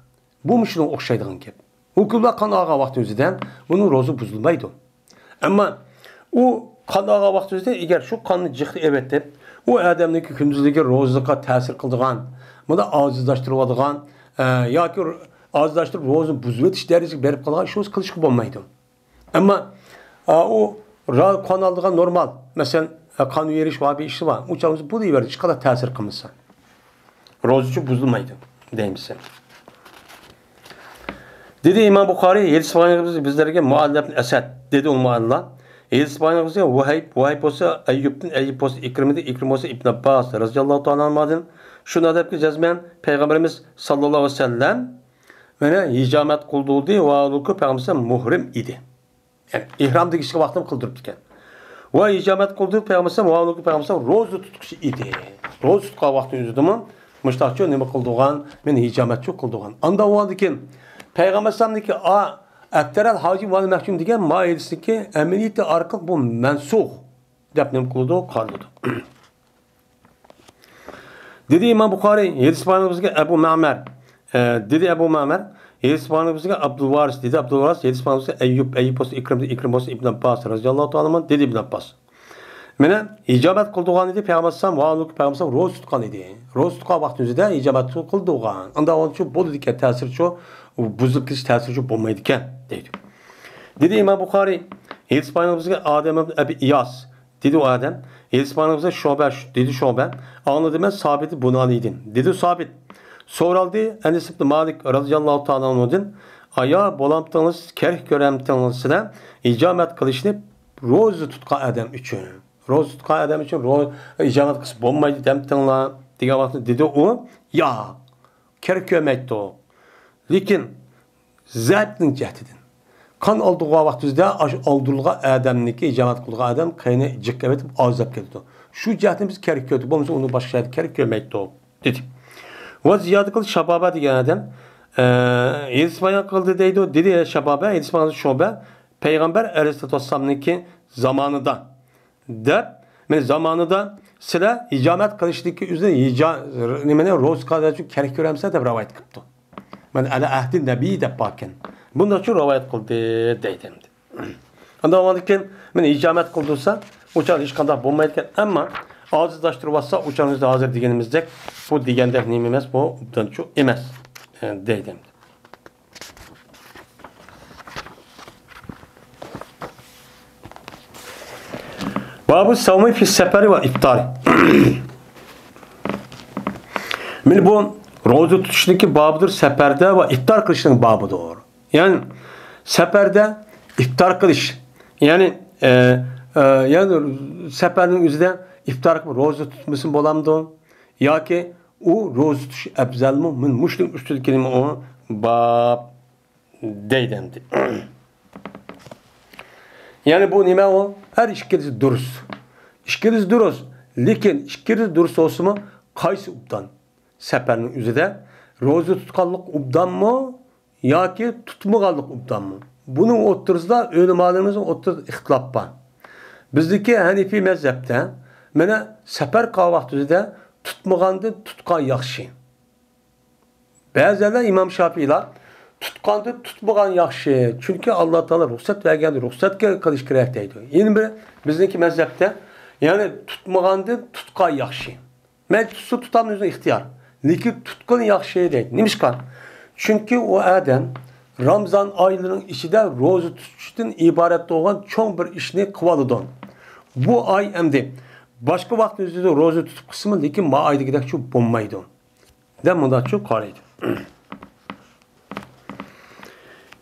بۇمۇ شۇنىڭغا ئوخشايدىغان گەپ. ھوكۇل بىلەن قان ئالغان ۋاقتىمىزدا بۇنىڭ روزا بۇزۇلمايدۇ. ئەمما ئۇ قان ئالغان ۋاقتىمىزدا ئەگەر شۇ قاننى جىقتە ئېۋېتىپ، ئۇ ئادەمنىڭكى كۈندۈزلۈكى روزىغا تەسىر قىلىدىغان، بۇنى ئاجىزلاشتۇرۇۋالىدىغان، ئە، ياكى ئاجىزلاشتۇرۇپ روزىنى بۇزۇۋېتىش دەرىجىسىگە بېرىپ قالغان ئىش روزا قىلىشقا بولمايدۇ. ئەمما، ئا، ئۇ را-، قان ئالىدىغان نورمال، مەسىلەن، قان بېرىش ۋە بىر ئىشى بار. ئۇ چاغدا بۇ دېيىۋەردى، ھېچقانداق تەسىر قىلمىسا. روزىچۇ بۇزۇلمايدۇ دەيمىز. دېدى ئىمام بۇخارىي، ھەدىس بايانىمىز بىزلەرگە مۇئەللەبتىن ئەسەد، دېدى ئۇ مۇئەللا. ھەدىس بايانىمىزغا ۋۇھەيب، ۋۇھەيب بولسا ئەييۇبتىن، ئەييۇب بولسا ئىكرىمىدىن، ئىكرىم بولسا ئىبن ئابباس رەزىياللاھۇ تائالا ئەنھۇدىن. شۇ نەدەپكە جەزمەن پەيغەمبىرىمىز ساللاللاھۇ ئەلەيھى ۋەسەللەم مانا ھىجامەت قىلدۇردى ۋە پەيغەمبەر مۇھرىم ئىدى. يەنى ئېھرام دېگۈچىگە ۋاقتىم قىلدۇرۇپتىكەن. ۋە ھىجامەت قىلدۇرۇپ پەيغەمبەر ۋە پەيغەمبەر روزا تۇتقۇچى ئىدى. روزا تۇتقان ۋاقتى ئۆزىدىمۇ مۇشتاقچۇ نېمە قىلدۇرغان، مېنى ھىجامەتچۇ قىلدۇرغان. ئاندا ئۇندىن كېيىن پەيغەمبەرنىڭكى ئا ئەبتەرەل ھاجىم ۋەل مەھجۇم دېگەن مائىدىسىدىكى ئەمەلىيىتى ئارقىلىق بۇ مەنسۇخ دەپ نېمە قىلىدۇ، قارىلىدۇ. دېدى ئىمام بۇخارىي، ھەدىس بايانىمىزغا ئەبۇ مەمەر، ئە، دېدى ئەبۇ مەمەر، ھەدىس بايانىمىزغا ئەبدۇل ۋارىس، دېدى ئەبدۇل ۋارىس، ھەدىس بايانىمىزغا ئەييۇب، ئەييۇب بولسا ئىكرىم، ئىكرىم بولسا ئىبن ئابباس رەزىياللاھۇ تائالا ئەنھۇ، دېدى ئىبن ئابباس. مانا ھىجامەت قىلدۇرغان ئىدى پەيغەمبەر ئەلەيھىسسالام، ۋە پەيغەمبەر ئەلەيھىسسالام روزا تۇتقان ئىدى. روزا تۇتقان ۋاقتىمىزدا ھىجامەت قىلدۇرغان. ئاندىن ئۇنچە بولىدىكەن، تەسىرچۇ، بۇزۇلۇپ كېتىش تەسىرچۇ بولمايدىكەن، دەيدۇ. دېدى ئىمام بۇخارىي، ھەدىس بايانىمىزغا ئادەم ئىبن ئەبى ئىياس، دېدى ئۇ ئادەم. ھەدىس بايانىمىزغا شۇبە، دېدى شۇبە. ئاڭلىدىم مەن سابىت بۇنانىدىن. دېدى سابىت. سورالدى ئەنەس ئىبن مالىك رەزىياللاھۇ تائالا ئەنھۇدىن. ئايا بولامتىڭلار، كېرەك كۆرەمتىڭلار سىلەر ھىجامەت قىلىشنى روزا تۇتقان ئادەم ئۈچۈن؟ روزا تۇتقان ئادەم ئۈچۈن رو-، ھىجامەت قىلسا بولمايدۇ دەمتىڭلار؟ دېگەن ۋاقىتتا دېدى ئۇ، ياق، كېرەك كۆرمەيتتۇق. لېكىن زەئىپنىڭ جەھىتىدىن. قان ئالدۇرغان ۋاقتىمىزدا ئاشۇ ئالدۇرۇلغان ئادەمنىكى، ھىجامەت قىلغان ئادەم قېنى جىق ئېۋېتىپ ئازلاپ كېتىدۇ. شۇ جەھەتتىن بىز كېرەك كۆردۇق. بولمىسا ئۇنى باشقا يەردە كېرەك كۆرمەيتتۇق، دېدى. ۋە زىيادە قىلدى شابابە دېگەن ئادەم، ئە، ھەدىس بايان قىلدى دەيدۇ. دېدى شابابە، ھەدىس بايان شۇبە، پەيغەمبەر ئەلەيھىسسالاتۇ ۋەسسالامنىڭكى زامانىدا دەپ، مەن زامانىدا سىلەر ھىجامەت قىلىشتىكى ئۆزى ھىجا-، نېمىنى روزا تۇتقانلار ئۈچۈن كېرەك كۆرەمسىلەر دەپ رىۋايەت قىپتۇ. مەن ئەلە ئەھدى نەبىي دەپ باركەن. بۇنداقچۇ رىۋايەت قىلدى دەيدۇ ئەمدى. ئاندىن ئۇنىڭدىن كېيىن مەن ھىجامەت قىلدۇرسا، ئۇ چاغدا ھېچقانداق بولمايدىكەن. ئەمما ئاجىزلاشتۇرۇۋاتسا، ئۇ چاغدا ھازىر دېگىنىمىزدەك، بۇ دېگەندەك نېمە ئەمەس، بۇ ئوبدانچۇ ئەمەس، دەيدۇ ئەمدى. بابۇ سەۋمى فى سەپەرى ۋە ئىپتارى. مانا بۇ روزا تۇتۇشنىڭكى بابىدۇر، سەپەردە ۋە ئىپتار قىلىشنىڭ بابىدۇر. يەنى سەپەردە ئىپتار قىلىش. يەنى، ئە، ئە، يەنى سەپەرنىڭ ئۆزىدە ئىپتار قىلىپ روزا تۇتمىسىمۇ بولامدۇ؟ ياكى ئۇ روزا تۇتۇش ئەپزەلمۇ؟ مانا مۇشۇنىڭ ئۈستىدىكى نېمە ئۇ؟ باب. دەيدۇ ئەمدى. يەنى بۇ نېمە ئۇ؟ ھەر ئىككىلىسى دۇرۇس. ئىككىلىسى دۇرۇس. لېكىن ئىككىلىسى دۇرۇس بولسىمۇ، قايسى ئوبدان؟ سەپەرنىڭ ئۆزىدە روزا تۇتقانلىق ئوبدانمۇ ياكى تۇتمىغانلىق ئوبدانمۇ؟ بۇنىڭ ئوتتۇرىسىدا ئۆلىمالىرىمىزنىڭ ئوتتۇرىسىدا ئىختىلاپ بار. بىزدىكى ھەنىفىي مەزھەپتە، مانا، سەپەر قالغان ۋاقتىدا تۇتمىغاندىن تۇتقان ياخشى. بەزىلەر ئىمام شاپىئىيلار تۇتقاندىن تۇتمىغان ياخشى، چۈنكى ئاللا تائالا رۇخسەت بەرگەندە رۇخسەتكە قىلىش كېرەك دەيدۇ. يەنە بىر بىزنىڭكى مەزھەپتە، يەنى تۇتمىغاندىن تۇتقان ياخشى. مەيلى تۇتسا تۇتامدۇ، ئۆزىنىڭ ئىختىيارى. لېكىن تۇتقىنى ياخشى دەيدۇ. نېمىشقا؟ چۈنكى ئۇ ئادەم رامزان ئايلىرىنىڭ ئىچىدە روزا تۇتۇشتىن ئىبارەت بولغان چوڭ بىر ئىشنى قىلىۋالىدۇ. بۇ ئاي ئەمدى باشقا ۋاقىتنىڭ ئۆزىدە روزا تۇتۇپ قىلسىمۇ، لېكىن ما ئايدىكىدەكچۇ بولمايدۇ. دەپ مۇنداقچۇ قارايدۇ.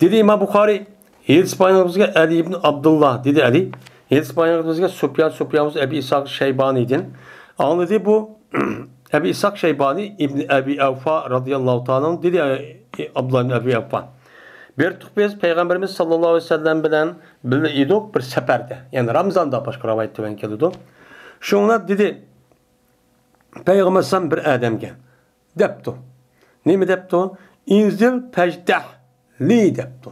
دېدى ئىمام بۇخارىي، ھەدىس بايانىمىزغا ئەلى ئىبن ئابدۇللا، دېدى ئەلى. ھەدىس بايانىمىزغا سۇپيان، سۇپيان ئەبى ئىسھاق شەيبانىدىن. ئاڭلىدى بۇ ئەبى ئىسھاق شەيبانى ئىبن ئەبى ئەۋفا رازىياللاھۇ تائالا ئەنھۇ، دېدى ئابدۇللا ئىبن ئەبى ئەۋفا. بېرىپتۇق بىز پەيغەمبىرىمىز ساللاللاھۇ ئەلەيھى ۋەسەللەم بىلەن بىللە ئىدۇق بىر سەپەردە. يەنى رامزاندا، باشقا رىۋايەت تۆۋەن كېلىدۇ. شۇڭلار دېدى، پەيغەمبەر ئەلەيھىسسالام بىر ئادەمگە دەپتۇ. نېمە دەپتۇ؟ ئىنزىل پەجتەھ لى دەپتۇ.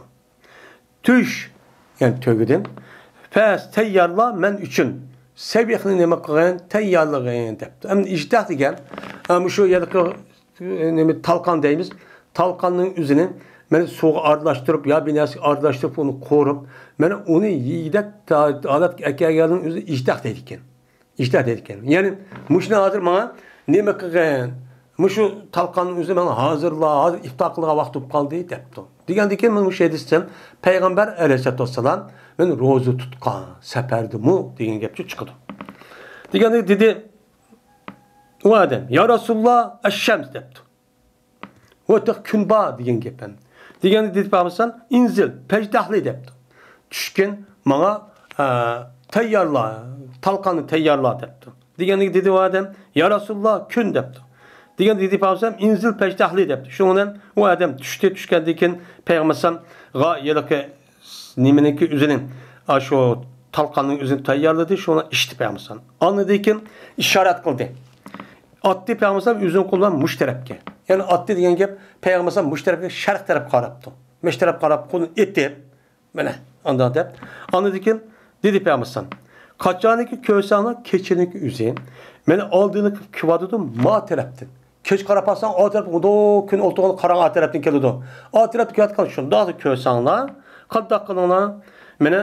چۈش، يەنى تۆگىدىن. پەس تەييارلا مەن ئۈچۈن. سەۋىخنى نېمە قىلغىن؟ تەييارلىغىن دەپتۇ. ئەمدى ئىجتىھ دېگەن، ئە، مۇشۇ يەرلىكى، ئە، نېمە، تالقان دەيمىز. تالقاننىڭ ئۆزىنى مەن سۇغا ئارىلاشتۇرۇپ يا بىر نەرسىگە ئارىلاشتۇرۇپ ئۇنى قورۇپ، مەن ئۇنى يېگۈدەك ھالەتكە ئەكەلگەننىڭ ئۆزىنى ئىجتىھ دەيدىكەن. ئىجتىھ دەيدىكەن. يەنى مۇشۇنى ھازىر ماڭا نېمە قىلغىن؟ مۇشۇ تالقاننىڭ ئۆزىنى ماڭا ھازىرلا، ھازىر ئىپتار قىلىدىغان ۋاقىت بولۇپ قالدى دەپتۇ. دېگەندىكىن مانا مۇشۇ ھەدىستىن پەيغەمبەر ئەلەيھىسسالاتۇ ۋەسسالام مەن روزا تۇتقان سەپەردىمۇ دېگەن گەپچۇ چىقىدۇ. دېگەندە دېدى ئۇ ئادەم، يا رەسۇلاللا، ئەششەمس دەپتۇ. ۋە تېخى كۈن بار دېگەن گەپ ھەم. دېگەندە دېدى پەيغەمبەر، ئىنزىل پەجتەھلى دەپتۇ. چۈشكىن ماڭا، ئە، تەييارلا، تالقاننى تەييارلا دەپتۇ. دېگەندە دېدى ئۇ ئادەم، يا رەسۇلاللا، كۈن دەپتۇ. دېگەندە دېدى پەيغەمبەر، ئىنزىل پەجتەھلى دەپتۇ. شۇنىڭ بىلەن ئۇ ئادەم چۈشتى، چۈشكەندىن كېيىن پەيغەمبەر ئەلەيھىسسالامغا ھېلىقى نېمىنىڭكى ئۆزىنى، ئاشۇ تالقاننىڭ ئۆزىنى تەييارلىدى، شۇنى ئىچتى پەيغەمبەر ئەلەيھىسسالام. ئاندىن كېيىن ئىشارەت قىلدى. ئاتتى پەيغەمبەر ئەلەيھىسسالام ئۆزىنىڭ قولى بىلەن مۇشۇ تەرەپكە. يەنى ئاتتى دېگەن گەپ پەيغەمبەر ئەلەيھىسسالام مۇشۇ تەرەپكە، شەرق تەرەپكە قاراپتۇ. مۇشۇ تەرەپكە قاراپ قولىنى ئېتىپ، مانا ئانداق دەپ، ئاندىن كېيىن دېدى پەيغەمبەر ئەلەيھىسسالام، قاچانكى كۆرسەڭلار كېچىنىڭكى ئۆزى، مانا ئالدىنقى كېلىۋاتىدۇ ما تەرەپتىن. كەچ قاراپ قالساڭ، ئا تەرەپ، مۇنداق كۈن ئولتۇرغان قاراڭغۇ ئا تەرەپتىن كېلىدۇ. ئا تەرەپتىن كېلىۋاتقان شۇنداق كۆرسەڭلار، قانداق قىلىڭلار؟ مانا،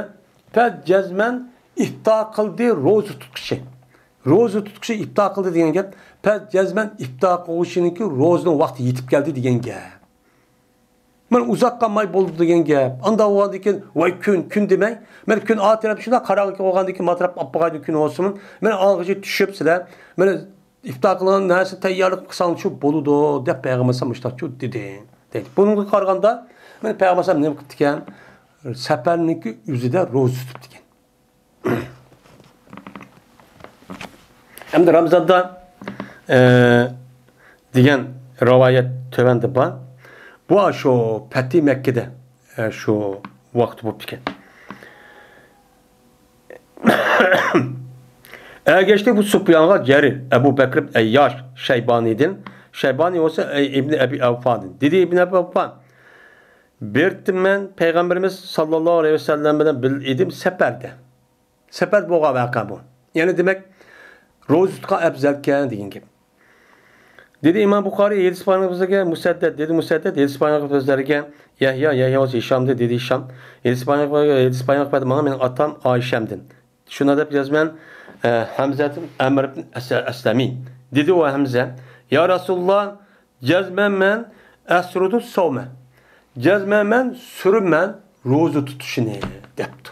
پەس جەزمەن ئىپتار قىلدى روزا تۇتقۇچى. روزا تۇتقۇچى ئىپتار قىلدى دېگەن گەپ، پەس جەزمەن ئىپتار قىلغۇچىنىڭكى روزىنىڭ ۋاقتى يېتىپ كەلدى دېگەن گەپ. مانا ئۇزاق قالماي بولدى دېگەن گەپ. ئانداق بولغاندىن كېيىن، ۋاي كۈن، كۈن دېمەي، مانا كۈن ئا تەرەپ شۇنداق قاراڭغۇ بولغاندىن كېيىن، ما تەرەپ ئاپپىغايدى كۈن بولسىمۇ، مانا ئالغىچە چۈشۈپ سىلەر، مانا ئىپتار قىلغان نەرسە تەييارلىق قىلساڭچۇ بولىدۇ دەپ پەيغەمبەر ئەلەيھىسسالام مۇشۇنداقچۇ دېدى. دەيدۇ. بۇنىڭغا قارىغاندا، مانا پەيغەمبەر ئەلەيھىسسالام نېمە قىپتىكەن؟ سەپەرنىڭكى ئۆزىدە روزا تۇتۇپتىكەن. ئەمدى رامزاندا، ئە، دېگەن رىۋايەت تۆۋەندە بار. بۇ شۇ پەتھى مەككىدە، ئە، شۇ ۋاقىت بوپتىكەن. ئەگەشتى بۇ سۇپيانغا جەرىر، ئەبۇ بەكرى ئەيياش، شەيبانىدىن. شەيبانى بولسا، ئەي، ئىبنى ئەبى ئەۋفادىن. دېدى ئىبنى ئەبى ئەۋفا، بىرتى مەن پەيغەمبىرىمىز ساللاللاھۇ ئەلەيھى ۋەسەللەم بىلەن بىللە ئىدىم سەپەردە. سەپەردە بولغان ۋەقە بۇ. يەنى دېمەك، روزا تۇتقان ئەپزەلكەن دېگەن گەپ. دېدى ئىمام بۇخارىي، ھەدىس بايانلىغۇچىلارغا مۇسەددەد، دېدى مۇسەددەد، ھەدىس بايانلىغۇچىلارغا يەھيا، يەھيا بولسا ھىشامدىن، دېدى ھىشام. ھەدىس بايانلىق، ھەدىس بايانلىق بەردى ماڭا مېنىڭ ئاتام ئائىشەمدىن. شۇنداق دەپ يازىمەن، ئە، ھەمزەتىن ئەمر ئىبن ئەس-، ئەسلەمى. دېدى ئۇ ھەمزە، يا رەسۇلاللا، جەزمەن مەن ئەسرۇدۇ سەۋمە. جەزمەن مەن سۈرىمەن روزا تۇتۇشنى، دەپتۇ.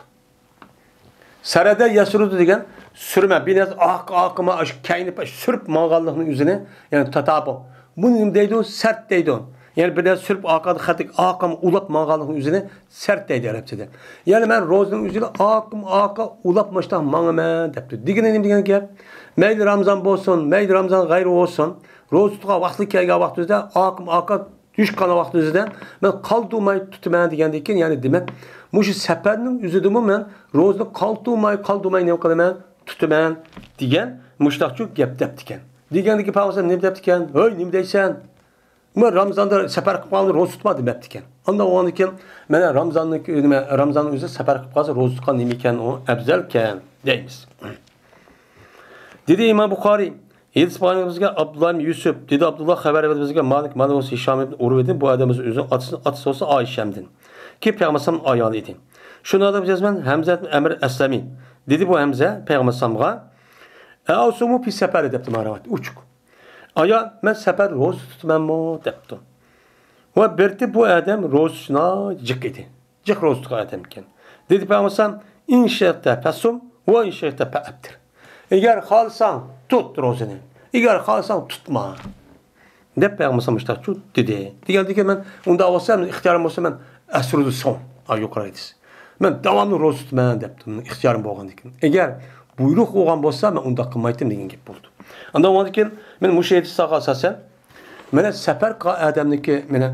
سەرەدە يەسرۇدۇ دېگەن سۈرمە، بىر نەرسە ئارقا-، ئارقىما ئاشۇ كەينى سۈرۈپ ماڭغانلىقنىڭ ئۆزىنى، يەنى تاتابۇ. بۇنى نېمە دەيدۇ؟ سەرد دەيدۇ. يەنى بىر نەرسە سۈرۈپ ئارقىدا خەتىك ئارقىما ئۇلاپ ماڭغانلىقنىڭ ئۆزىنى سەرد دەيدۇ ئەرەبچىدە. يەنى مەن روزىنىڭ ئۆزىدە ئارقىما ئارقا ئۇلاپ مۇشۇنداق ماڭىمەن دەپتۇ. دېگىنى نېمە دېگەن گەپ؟ مەيلى رامزان بولسۇن، مەيلى رامزان غەيرى بولسۇن، روزا تۇتقان ۋاقتى كەلگەن ۋاقتىمىزدا ئارقىما ئارقا يۈش قانا ۋاقتىمىزدا مەن قالدۇرماي تۇتىمەن دېگەندىن كېيىن، يەنى دېمەك، مۇشۇ سەپەرنىڭ ئۆزىدىمۇ مەن روزىنى قالدۇرماي، قالدۇرماي نېمە قىلىمەن؟ تۇتىمەن دېگەن مۇشۇنداقچۇ گەپ دەپتىكەن. دېگەندىكىن پەيغەمبەر نېمە دەپتىكەن؟ ھەي، نېمە دەيسەن؟ مەن رامزاندا سەپەر قىلىپ قالغاندا روزا تۇتما دەپتىكەن. ئاندىن ئۇنىڭدىن كېيىن مانا رامزاننىڭ، نېمە، رامزاننىڭ ئۆزى سەپەر قىلىپ قالسا روزا تۇتقان نېمىكەن، ئۇ ئەپزەلكەن دەيمىز. دېدى ئىمام بۇخارىي، ھەدىس بايانلىغۇچىلارغا ئابدۇللا ئىبن يۈسۈپ، دېدى ئابدۇللا، خەۋەر بەردى بىزگە مالىك، مالىك بولسا ھىشام ئىبن ئۇرۋىدىن، بۇ ئادەم بولسا ئۆزىنىڭ ئاتىسىنىڭ ئاتىسى بولسا ئائىشەمدىن. كېيىن پەيغەمبەر ئەلەيھىسسالامنىڭ ئايالى ئىدى. شۇنىڭ دەپ جەزمەن ھەمزە ئەمر ئەسلەمى. دېدى بۇ ھەمزە پەيغەمبەر ئەلەيھىسسالامغا، ئەئەسۇمۇ فى سەپەرى دەپتۇ مانا رىۋايەت. ئۇچۇق. ئايا، مەن سەپەر روزا تۇتىمەنمۇ؟ دەپتۇ. ۋە بىرتى بۇ ئادەم روزىسىنا جىق ئىدى. جىق روزا تۇتقان ئادەمكەن. دېدى پەيغەمبەر ئەلەيھىسسالام، ئىن شىئتە فەسۇم ۋە ئىن شىئتە فەئەپتىر. ئەگەر خالىساڭ تۇت روزىنى، ئەگەر خالىساڭ تۇتما، دەپ پەيغەمبەر ئەلەيھىسسالام مۇشۇنداقچۇ دېدى. دېگەندىن كېيىن مەن ئۇنداق بولسا، مەن ئىختىيارىم بولسا، مەن ئەسرۇدۇ سوم، ھە، يۇقىرى ھەدىس. مەن داۋاملىق روزا تۇتىمەن دەپتۇ، مېنىڭ ئىختىيارىم بولغاندىن كېيىن. ئەگەر بۇيرۇق بولغان بولسا، مەن ئۇنداق قىلمايتتىم دېگەن گەپ بولدى. ئاندىن ئۇنىڭدىن كېيىن مەن مۇشۇ ھەدىسلەرگە ئاساسەن، مانا سەپەر قىلغان ئادەمنىڭكى، مانا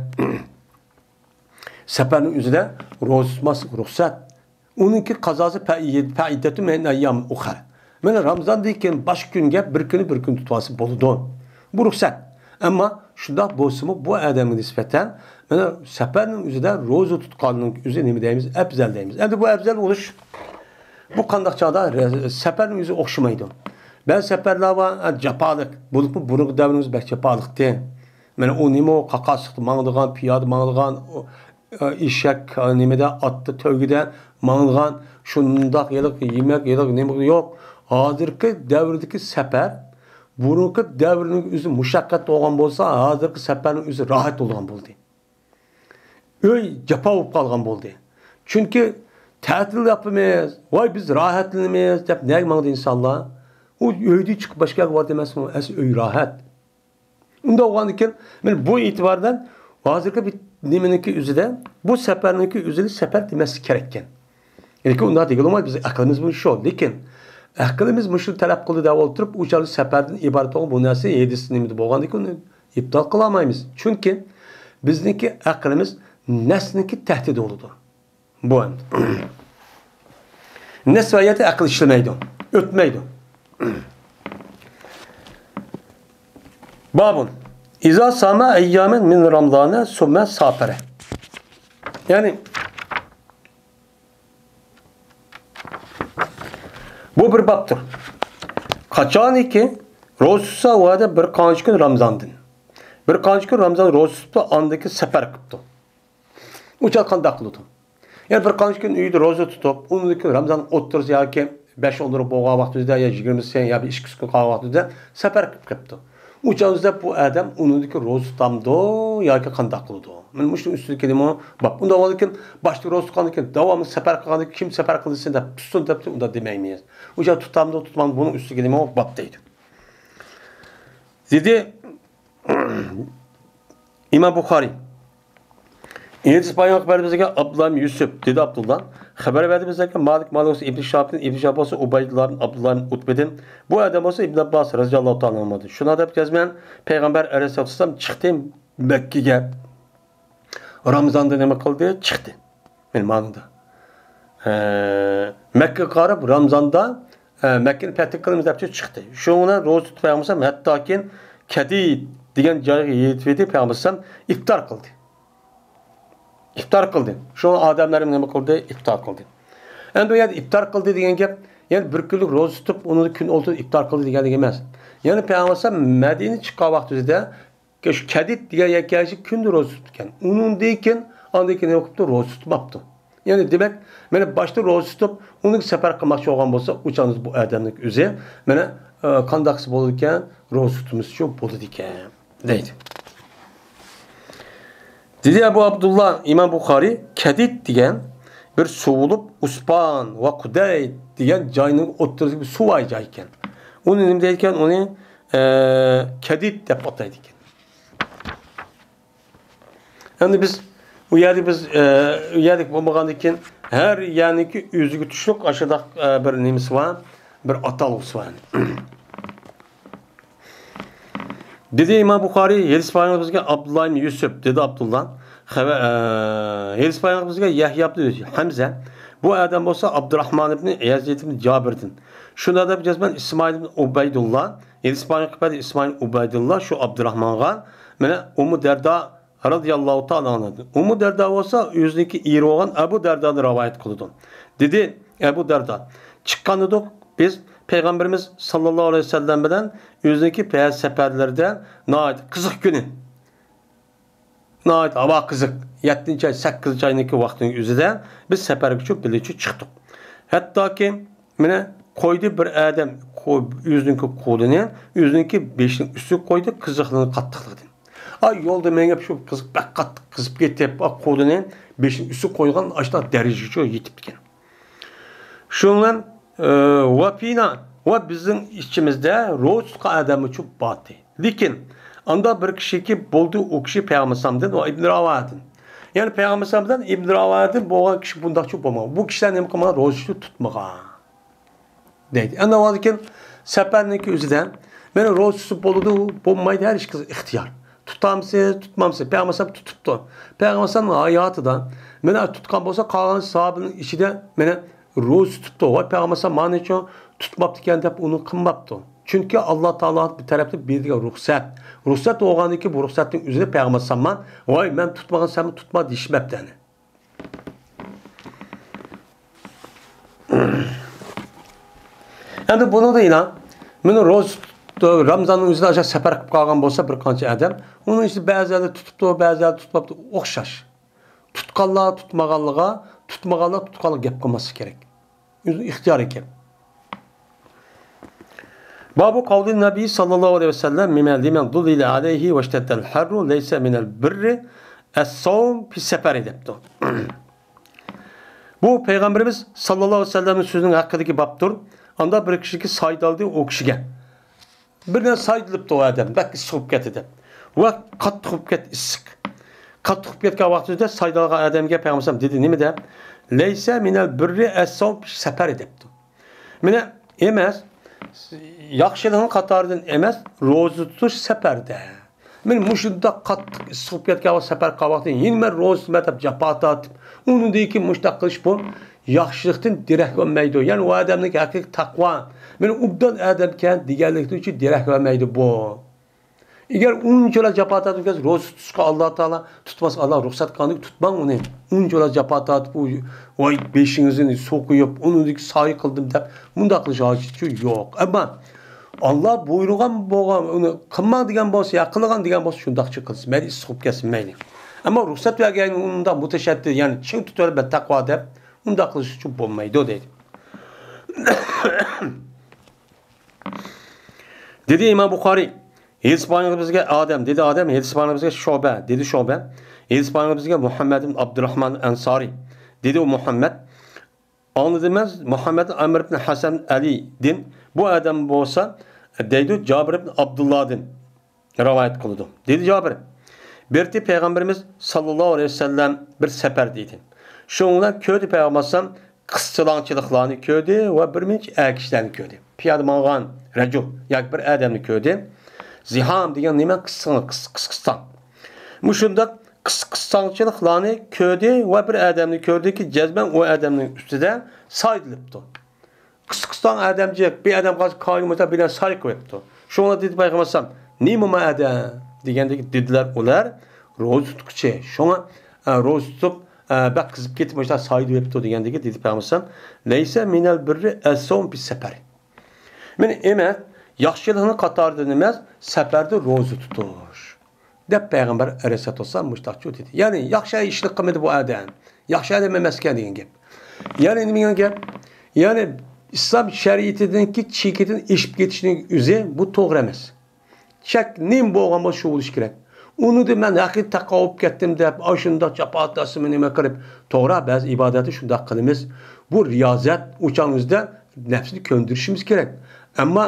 سەپەرنىڭ ئۆزىدە روزا تۇتماسلىق رۇخسەت. ئۇنىڭكى قازاسى فەئىددەتۇ مىن ئەييامىن ئۇخەر. مانا رامزاندىن كېيىن باشقا كۈنگە بىر كۈنى بىر كۈن تۇتۇۋالسا بولىدۇ. بۇ رۇخسەت. ئەمما شۇنداق بولسىمۇ بۇ ئادەمگە نىسبەتەن مانا سەپەرنىڭ ئۆزىدە روزا تۇتقاننىڭ ئۆزى نېمە دەيمىز؟ ئەپزەل دەيمىز. ئەمدى بۇ ئەپزەل بولۇش بۇ قانداق چاغدا؟ سەپەرنىڭ ئۆزى ئوخشىمايدۇ. بەزى سەپەرلەر بار، ھە، جاپالىق. بولۇپمۇ بۇرۇنقى دەۋرىمىز بەك جاپالىقتى. مانا ئۇ نېمە، ئۇ قاقاسلىقتا ماڭىدىغان، پىيادە ماڭىدىغان، ئۇ، ئە، ئېشەك، ئە، نېمىدە، ئاتتا، تۆگىدە ماڭىدىغان، شۇنداق ھېلىقى يېمەك، ھېلىقى نېمە يوق. ھازىرقى دەۋردىكى سەپەر، بۇرۇنقى دەۋرنىڭ ئۆزى مۇشەققەت بولغان بولسا، ھازىرقى سەپەرنىڭ ئۆزى راھەت بولىدىغان بولدى. ئۆي جاپا بولۇپ قالغان بولدى. چۈنكى تەتىل ياپىمىز، ۋاي بىز راھەتلىنىمىز دەپ نەگە ماڭدى ئىنسانلار؟ ئۇ ئۆيدىن چىقىپ باشقا يەرگە باردى ئەمەسمۇ؟ ئەسلى ئۆي راھەت. ئۇنداق بولغاندىكىن، مانا بۇ ئېتىبار بىلەن ھازىرقى بىر نېمىنىڭكى ئۆزىدە، بۇ سەپەرنىڭكى ئۆزىنى سەپەر دېمەسلىك كېرەككەن. لېكىن ئۇنداق دېگىلى بولمايدۇ، بىز ئەقلىمىز بۇ شۇ. لېكىن ئەقلىمىز مۇشۇنى تەلەپ قىلدى دەپ ئولتۇرۇپ، ئۇ چاغدا سەپەردىن ئىبارەت بولغان بۇ نەرسە ھەدىس نېمىدە بولغاندىكىن ئۇنى ئىپتال قىلالمايمىز. چۈنكى بىزنىڭكى ئەقلىمىز نەسنىڭكى تەھدىتى بولىدۇ. بۇ ئەمدى. نەس ۋە يەتە ئەقىل ئىشلىمەيدۇ، ئۆتمەيدۇ. بابۇن. ئىزا سامە ئەييامەن مىن رامزانە سۇممە سافەرە. يەنى، بۇ بىر بابتۇر. قاچانكى روزا تۇتسا، ئۇ ئادەم بىر قانچە كۈن رامزاندىن. بىر قانچە كۈن رامزان روزا تۇتۇپتۇ، ئاندىن كېيىن سەپەر قىپتۇ. ئۇ چاغ قانداق قىلىدۇ؟ يەنە بىر قانچە كۈن ئۆيدە روزا تۇتۇپ، ئۇنىڭدىن كېيىن رامزان ئوتتۇرىسى ياكى بەش ئون بولغان ۋاقتىدا يا يىگىرمىسى يا بىر ئىككى كۈن قالغان ۋاقتىدا سەپەر قىلىپ قېپتۇ. ئۇ چاغدا بۇ ئادەم ئۇنىڭدىن كېيىن روزا تۇتامدۇ ياكى قانداق قىلىدۇ؟ مانا مۇشۇنىڭ ئۈستىدىكى نېمە باب. ئۇنداق بولغاندىكىن، باشتا روزا تۇتقاندىن كېيىن داۋاملىق سەپەر قىلغاندىن كېيىن كىم سەپەر قىلدى سېنى دەپ تۇتسۇن دەپتۇ، ئۇنداق دېمەيمىز. ئۇ چاغدا تۇتامدۇ، تۇتمامدۇ، بۇنىڭ ئۈستىدىكى نېمە باب دەيدۇ. دېدى ئىمام بۇخارىي. ھەدىس بايان قىلىپ بەردى بىزگە ئابدۇللا ئىبن يۈسۈپ، دېدى ئابدۇللا. خەۋەر بەردى بىزگە مالىك، مالىك بولسا ئىبن شىھابتىن، ئىبن شىھاب بولسا ئۇبەيدۇللا ئىبن ئابدۇللا ئىبن ئۇتبىدىن. بۇ ئادەم بولسا ئىبن ئابباس رەزىياللاھۇ تائالا ئەنھۇدىن. شۇنداق دەپ جەزمەن پەيغەمبەر ئەلەيھىسسالاتۇ ۋەسسالام چىقتى مەككىگە. رامزاندا نېمە قىلدى؟ چىقتى. مېنىڭ مانىدا. ئە، مەككىگە قاراپ رامزاندا، ئە، مەككىنى پەتھ قىلىمىز دەپ چىقتى. شۇنىڭ بىلەن روزا تۇتۇپ پەيغەمبەر ھەتتاكى كەدىد دېگەن جايغا يېتىپ يېتىپ پەيغەمبەر ئىپتار قىلدى. ئىپتار قىلدى. شۇڭا ئادەملەر نېمە قىلدى؟ ئىپتار قىلدى. ئەمدى بۇ يەردە ئىپتار قىلدى دېگەن گەپ، يەنى بىر كۈنلۈك روزا تۇتۇپ، ئۇنىڭ كۈن ئولتۇرۇپ ئىپتار قىلدى دېگەنلىك ئەمەس. يەنى پەيغەمبەر مەدىنە چىققان ۋاقتىدا شۇ كەدىد دېگەن يەرگە كەلگەچ كۈندە روزا تۇتىدىكەن. ئۇنىڭدىن كېيىن، ئاندىن كېيىن نېمە قىپتۇ؟ روزا تۇتماپتۇ. يەنى دېمەك، مانا باشتا روزا تۇتۇپ، ئۇنىڭ سەپەر قىلماقچى بولغان بولسا، ئۇ چاغدا بۇ ئادەمنىڭ ئۆزى، مانا، ئە، قانداقسى بولىدىكەن، روزا تۇتمىسىچۇ بولىدىكەن، دەيدۇ. دېدى ئەبۇ ئابدۇللا ئىمام بۇخارىي، كەدىد دېگەن بىر سۇ بولۇپ، ئۇسپان ۋە قۇدەيت دېگەن جاينىڭ ئوتتۇرىسىدىكى بىر سۇ بار جاي ئىكەن. ئۇنى نېمە دەيدىكەن؟ ئۇنى، ئە، كەدىد دەپ ئاتايدىكەن. ئەمدى بىز ئۇ يەردە بىز، ئە، ئۇ يەردىكى بولمىغاندىن كېيىن ھەر يەرنىڭكى ئۆزىگە تۇشلۇق ئاشۇنداق، ئە، بىر نېمىسى بار، بىر ئاتالغۇسى بار. دېدى ئىمام بۇخارىي، ھەدىس بايان بىزگە ئابدۇللا ئىبن يۈسۈپ، دېدى ئابدۇللا. خەۋە-، ئە، ھەدىس بايان بىزگە يەھيا ئىبن ھەمزە. بۇ ئادەم بولسا ئابدۇراھمان ئىبن يەزىد ئىبن جابىردىن. شۇنداق دەپ جەزمەن ئىسمائىل ئىبن ئۇبەيدۇللا، ھەدىس بايان قىلىپ بەردى ئىسمائىل ئۇبەيدۇللا شۇ ئابدۇراھمانغا، مانا ئۇممۇ دەردا رەزىياللاھۇ تائالا ئەنھۇدىن. ئۇممۇ دەردا بولسا ئۆزىنىڭكى ئېرى بولغان ئەبۇ دەردادىن رىۋايەت قىلىدۇ. دېدى ئەبۇ دەردا، چىققانىدۇق بىز پەيغەمبىرىمىز ساللاللاھۇ ئەلەيھى ۋەسەللەم بىلەن ئۆزىنىڭكى بەزى سەپەرلىرىدە ناھايىتى قىزىق كۈنى. ناھايىتى ھاۋا قىزىق. يەتتىنچى ئاي، سەككىزىنچى ئاينىڭكى ۋاقتىنىڭ ئۆزىدە بىز سەپەرگىچۇ بىللىچۇ چىقتۇق. ھەتتاكى مانا قويدى بىر ئادەم قو-، ئۆزىنىڭكى قولىنى ئۆزىنىڭكى بېشىنىڭ ئۈستىگە قويدى، قىزىقلىقىنىڭ قاتتىقلىقىدىن. ئا، يولدا مېڭىپ شۇ قىزىق بەك قاتتىق قىزىپ كېتىپ، ئا، قولىنى بېشىنىڭ ئۈستىگە قويغان ئاشۇنداق دەرىجىگىچۇ يېتىپتىكەن. شۇنىڭ بىلەن، ئە، ۋە فىنا، ۋە بىزنىڭ ئىچىمىزدە روزا تۇتقان ئادەممۇچۇ بارتى. لېكىن ئاندا بىر كىشىكى بولدى، ئۇ كىشى پەيغەمبەر ئەلەيھىسسالامدىن ۋە ئىبن راۋادىن. يەنى پەيغەمبەر ئەلەيھىسسالامدىن ئىبن راۋادىن بولغان كىشى بۇنداقچۇ بولمىغان. بۇ كىشىلەر نېمە قىلمىغان؟ روزا تۇتمىغان. دەيدۇ. ئەنە ئۇنىڭدىن كېيىن سەپەرنىڭكى ئۆزىدە مانا روزا تۇتسا بولىدۇ، بولمايدۇ، ھەر ئىككىسى ئىختىيار. تۇتامسىز، تۇتمامسىز؟ پەيغەمبەر ئەلەيھىسسالام تۇتۇپتۇ. پەيغەمبەر ئەلەيھىسسالام ھاياتىدا مانا تۇتقان بولسا، قالغان ساھابىنىڭ ئىچىدە مانا روزا تۇتۇپتۇ. ۋاي پەيغەمبەر ئەلەيھىسسالام مانا نېچۈن تۇتماپتىكەن دەپ ئۇنى قىلماپتۇ. چۈنكى ئاللا تائالا بىر تەرەپتىن بېرىدىغان رۇخسەت. رۇخسەت بولغاندىن كېيىن بۇ رۇخسەتنىڭ ئۆزىدە پەيغەمبەر ئەلەيھىسسالام، ۋاي مەن تۇتمىغان سەنمۇ تۇتما دېيىشمەپتۇ ئەنە. ئەمدى بۇنىڭدىن ئېلان، مانا روزا تۇتۇپ، رامزاننىڭ ئۆزىدە ئاشۇ سەپەر قىلىپ قالغان بولسا بىر قانچە ئادەم، ئۇنىڭ ئىچىدە بەزىلەر تۇتۇپتۇ، بەزىلەر تۇتماپتۇ، ئوخشاش. تۇتقانلار تۇتمىغانلىقىغا، تۇتمىغانلار تۇتقانلىقىغا گەپ قىلماسلىق كېرەك. ئۆزىنىڭ ئىختىيارى ئىكەن. بابۇ قەۋلى نەبىي ساللاللاھۇ ئەلەيھى ۋەسەللەم مىمە لىمەن دۇللىلە ئەلەيھى ۋەشتەددەل ھەررۇ لەيسە مىنەل بىررى ئەسساۋم پىسسەپەرى دەپتۇ. بۇ پەيغەمبىرىمىز ساللاللاھۇ ئەلەيھى ۋەسەللەمنىڭ سۆزىنىڭ ھەققىدىكى بابتۇر. ئاندا بىر كىشىگە سايدالدى ئۇ كىشىگە. بىردىن سايدىلىپتۇ ئۇ ئادەم، بەك ئىسسىق بولۇپ كەتتى دەپ. ۋە قاتتىق بولۇپ كەتتى ئىسسىق. قاتتىق بولۇپ كەتكەن ۋاقتىدا سايدالغان ئادەمگە پەيغەمبەر دېدى، نېمە دەپ؟ لەيسە مىنەل بىررى ئەسساۋم پىسسەپەرى دەپتۇ. مانا ئەمەس، ياخشىلىقنىڭ قاتارىدىن ئەمەس، روزا تۇتۇش سەپەردە. مانا مۇشۇنداق قاتتىق ئىسسىق بولۇپ كەتكەن ۋاقىت، سەپەر قىلغان ۋاقتىدا يەنە مەن روزا تۇتىمەن دەپ جاپا تارتىپ، ئۇنىڭدىن كېيىن مۇشۇنداق قىلىش بۇ ياخشىلىقتىن دېرەكلەنمەيدۇ. يەنى ئۇ ئادەمنىڭكى ھەقىقىي تەقۋا، مانا ئوبدان ئادەمكەن دېگەنلىكتىن ئۈچۈن دېرەكلەنمەيدۇ بۇ. ئەگەر ئۇنچىۋالا جاپا تارتىپ كەلسە، روزا تۇتۇشقا ئاللا تائالا تۇتماس، ئاللا رۇخسەت قىلغاندىكى تۇتماڭ ئۇنى. ئۇنچىۋالا جاپا تارتىپ، ئۇ، ۋاي، بېشىڭىزنى سوقۇيۇپ، ئۇنىڭدىكى سايە قىلدىم دەپ، مۇنداق قىلىش ھاجىتى يوق. ئەمما ئاللا بۇيرۇغان بولغان، ئۇنى قىلماڭ دېگەن بولسا، يا قىلغان دېگەن بولسا، شۇنداقچە قىلسا مەيلى، ئىسسىق بولۇپ كەتسۇن مەيلى. ئەمما رۇخسەت بەرگەن ئۇنداق مۇتەشەددىد، يەنى چىڭ تۇتۇۋېلىپ، مەن تەقۋا دەپ، ئۇنداق قىلىش ئۈچۈن بولمايدۇ دەيدۇ. دېدى ئىمام بۇخارىي، ھەدىس بايانى بىزگە ئادەم، دېدى ئادەم، ھەدىس بايانى بىزگە شۇبە، دېدى شۇبە، ھەدىس بايانى بىزگە مۇھەممەد ئىبن ئابدۇراھمان ئەنسارىي، دېدى ئۇ مۇھەممەد. ئاڭلىدىم مەن مۇھەممەد ئەمر ئىبن ھەسەن ئەلىدىن، بۇ ئادەم بولسا دەيدۇ جابىر ئىبن ئابدۇللادىن رىۋايەت قىلىدۇ. دېدى جابىر، بىر رېتى پەيغەمبىرىمىز ساللاللاھۇ ئەلەيھى ۋەسەللەم بىر سەپەردە ئىدى. شۇنىڭ بىلەن كۆردى پەيغەمبەر ئەلەيھىسسالام قىسچىلاڭچىلىقلارنى كۆردى ۋە بىر نەچچە ئەر كىشىلەرنى كۆردى. پىيادە ماڭغان رەجۇل ياكى بىر ئادەمنى كۆردى. زىھام دېگەن نېمە؟ قىسقا، قىس-، قىسقىستاڭ. مۇشۇنداق قىس-، قىسقىستاڭچىلىقلارنى كۆردى ۋە بىر ئادەمنى كۆردىكى، جەزمەن ئۇ ئادەمنىڭ ئۈستىدە سايدىلىپتۇ. قىسقىستاڭ ئادەمجىك، بىر ئادەم قالسا كايىمىزدا بىر ساي قويۇپتۇ. شۇڭا دېدى پەيغەمبەر ئەلەيھىسسالام، نېمە ما ئادەم؟ دېگەندىكى دېدىلەر ئۇلار، روزا تۇتقۇچى. شۇڭا، ئە، روزا تۇتۇپ، ئە، بەك قىزىپ كېتىپ، مۇشۇنداق سايدىلىپتۇ دېگەندىكى دېدى پەيغەمبەر ئەلەيھىسسالام، لەيسە مىنەل بىررى ئەسساۋم پىسسەپەر. مانا ئەمەس، ياخشىلىقنىڭ قاتارىدىن ئەمەس، سەپەردە روزا تۇتۇش. دەپ پەيغەمبەر ئەلەيھىسسالاتۇ ۋەسسالام مۇشتاقچۇ دېدى. يەنى ياخشى ئىشنى قىلمىدى بۇ ئادەم. ياخشى ئادەم ئەمەسكەن دېگەن گەپ. يەنى نېمە دېگەن گەپ؟ يەنى ئىسلام شەرىئىتىدىكى چېكىدىن ئېشىپ كېتىشنىڭ ئۆزى بۇ توغرا ئەمەس. چەك نېمە بولغان بولسا شۇ بولۇشى كېرەك. ئۇنىڭدىن مەن ھەقىقىي تەقۋا بولۇپ كەتتىم دەپ، ئاشۇنداق جاپا تارتسىمۇ نېمە قىلىپ، توغرا بەزى ئىبادەتنى شۇنداق قىلىمىز. بۇ رىيازەت ئۇ چاغنىڭ ئۆزىدە نەپسنى كۆندۈرۈشىمىز كېرەك. ئەمما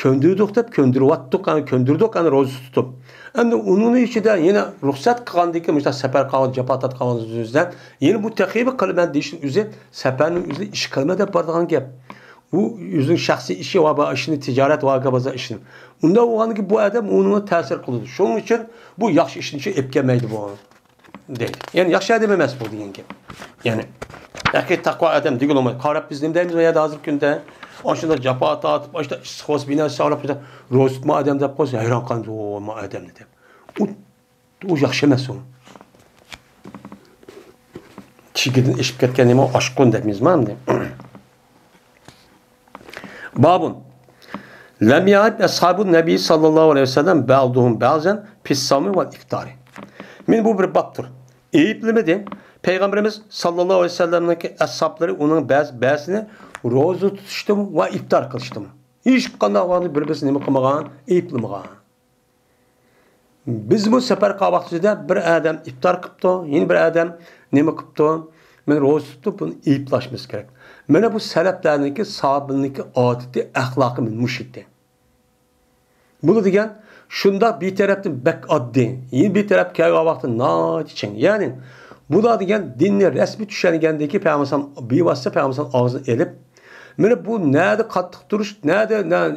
كۆندۈردۇق دەپ كۆندۈرۈۋاتتۇق، يەنى كۆندۈردۇق، يەنى روزا تۇتۇپ. ئەمدى ئۇنىڭ ئىچىدە يەنە رۇخسەت قىلغاندىن كېيىن، مۇشۇنداق سەپەر قىلغان، جاپا تارتقان يۈزىدىن يەنە بۇ تېخىمۇ قىلىمەن دېيىشنىڭ ئۆزى سەپەرنىڭ ئۆزىدە ئىش قىلىمەن دەپ بارىدىغان گەپ. ئۇ ئۆزىنىڭ شەخسىي ئىشى ۋە بار ئىشىنى، تىجارەت ۋە ھاكاپازا ئىشىنى. ئۇنداق بولغاندىن كېيىن بۇ ئادەم ئۇنىڭغا تەسىر قىلىدۇ. شۇنىڭ ئۈچۈن بۇ ياخشى ئىشنى ئېلىپ كەلمەيدۇ بۇ. دەيدۇ. يەنى ياخشى ئادەم ئەمەس بۇ دېگەن گەپ. يەنى ھەقىقىي تەقۋا ئادەم دېگىلى بولمايدۇ. قاراپ بىز نېمە دەيمىز بۇ يەردە ھازىرقى كۈندە؟ ئاشۇنداق جاپا تارتىپ، ئاشۇنداق ئىسسىق بولسا، بىنا ساغلاپ، روزا تۇتما ئادەم دەپ قويسا، ھەيران قالىمىز، ئۇ ما ئادەمنى دەپ. ئۇ، ئۇ ياخشى ئەمەس ئۇ. چېكىدىن ئېشىپ كەتكەن نېمە ئاشقۇن دەيمىزمۇ ئەمدى؟ بابۇن. لەم يەئىب ئەسھابۇن نەبىي ساللاللاھۇ ئەلەيھى ۋەسەللەم بەئدۇھۇم بەئزەن پىسساۋمى ۋەل ئىفتارى. مانا بۇ بىر بابتۇر. ئەيىبلىمىدى. پەيغەمبىرىمىز ساللاللاھۇ ئەلەيھى ۋەسەللەمنىڭكى ئەسھابلىرى ئۇنىڭ بەزى، بەزىسىنى روزا تۇتۇشتىمۇ ۋە ئىفتار قىلىشتىمۇ. ھېچقانداق ۋاقىتتا بىر-بىرسىنى نېمە قىلمىغان، ئەيىبلىمىغان. بىزمۇ سەپەر قىلغان ۋاقتىمىزدا بىر ئادەم ئىپتار قىپتۇ، يەنە بىر ئادەم نېمە قىپتۇ؟ مانا روزا تۇتۇپتۇ، بۇنى ئەيىبلەشمىز كېرەك. مانا بۇ سەلەفلەرنىڭكى، ساھابىلەرنىڭكى ئادىتى، ئەخلاقى مانا مۇشۇ ئىدى. بۇلار دېگەن شۇنداق بىر تەرەپتىن بەك ئاددىي، يەنە بىر تەرەپ كەلگەن ۋاقتى ناھايىتى چىڭ. يەنى بۇلار دېگەن دىننى رەسمىي چۈشەنگەندىكى پەيغەمبەر بىۋاسىتە پەيغەمبەر ئاغزىدىن ئېلىپ، مانا بۇ نەدە قاتتىق تۇرۇش، نەدە، نە-،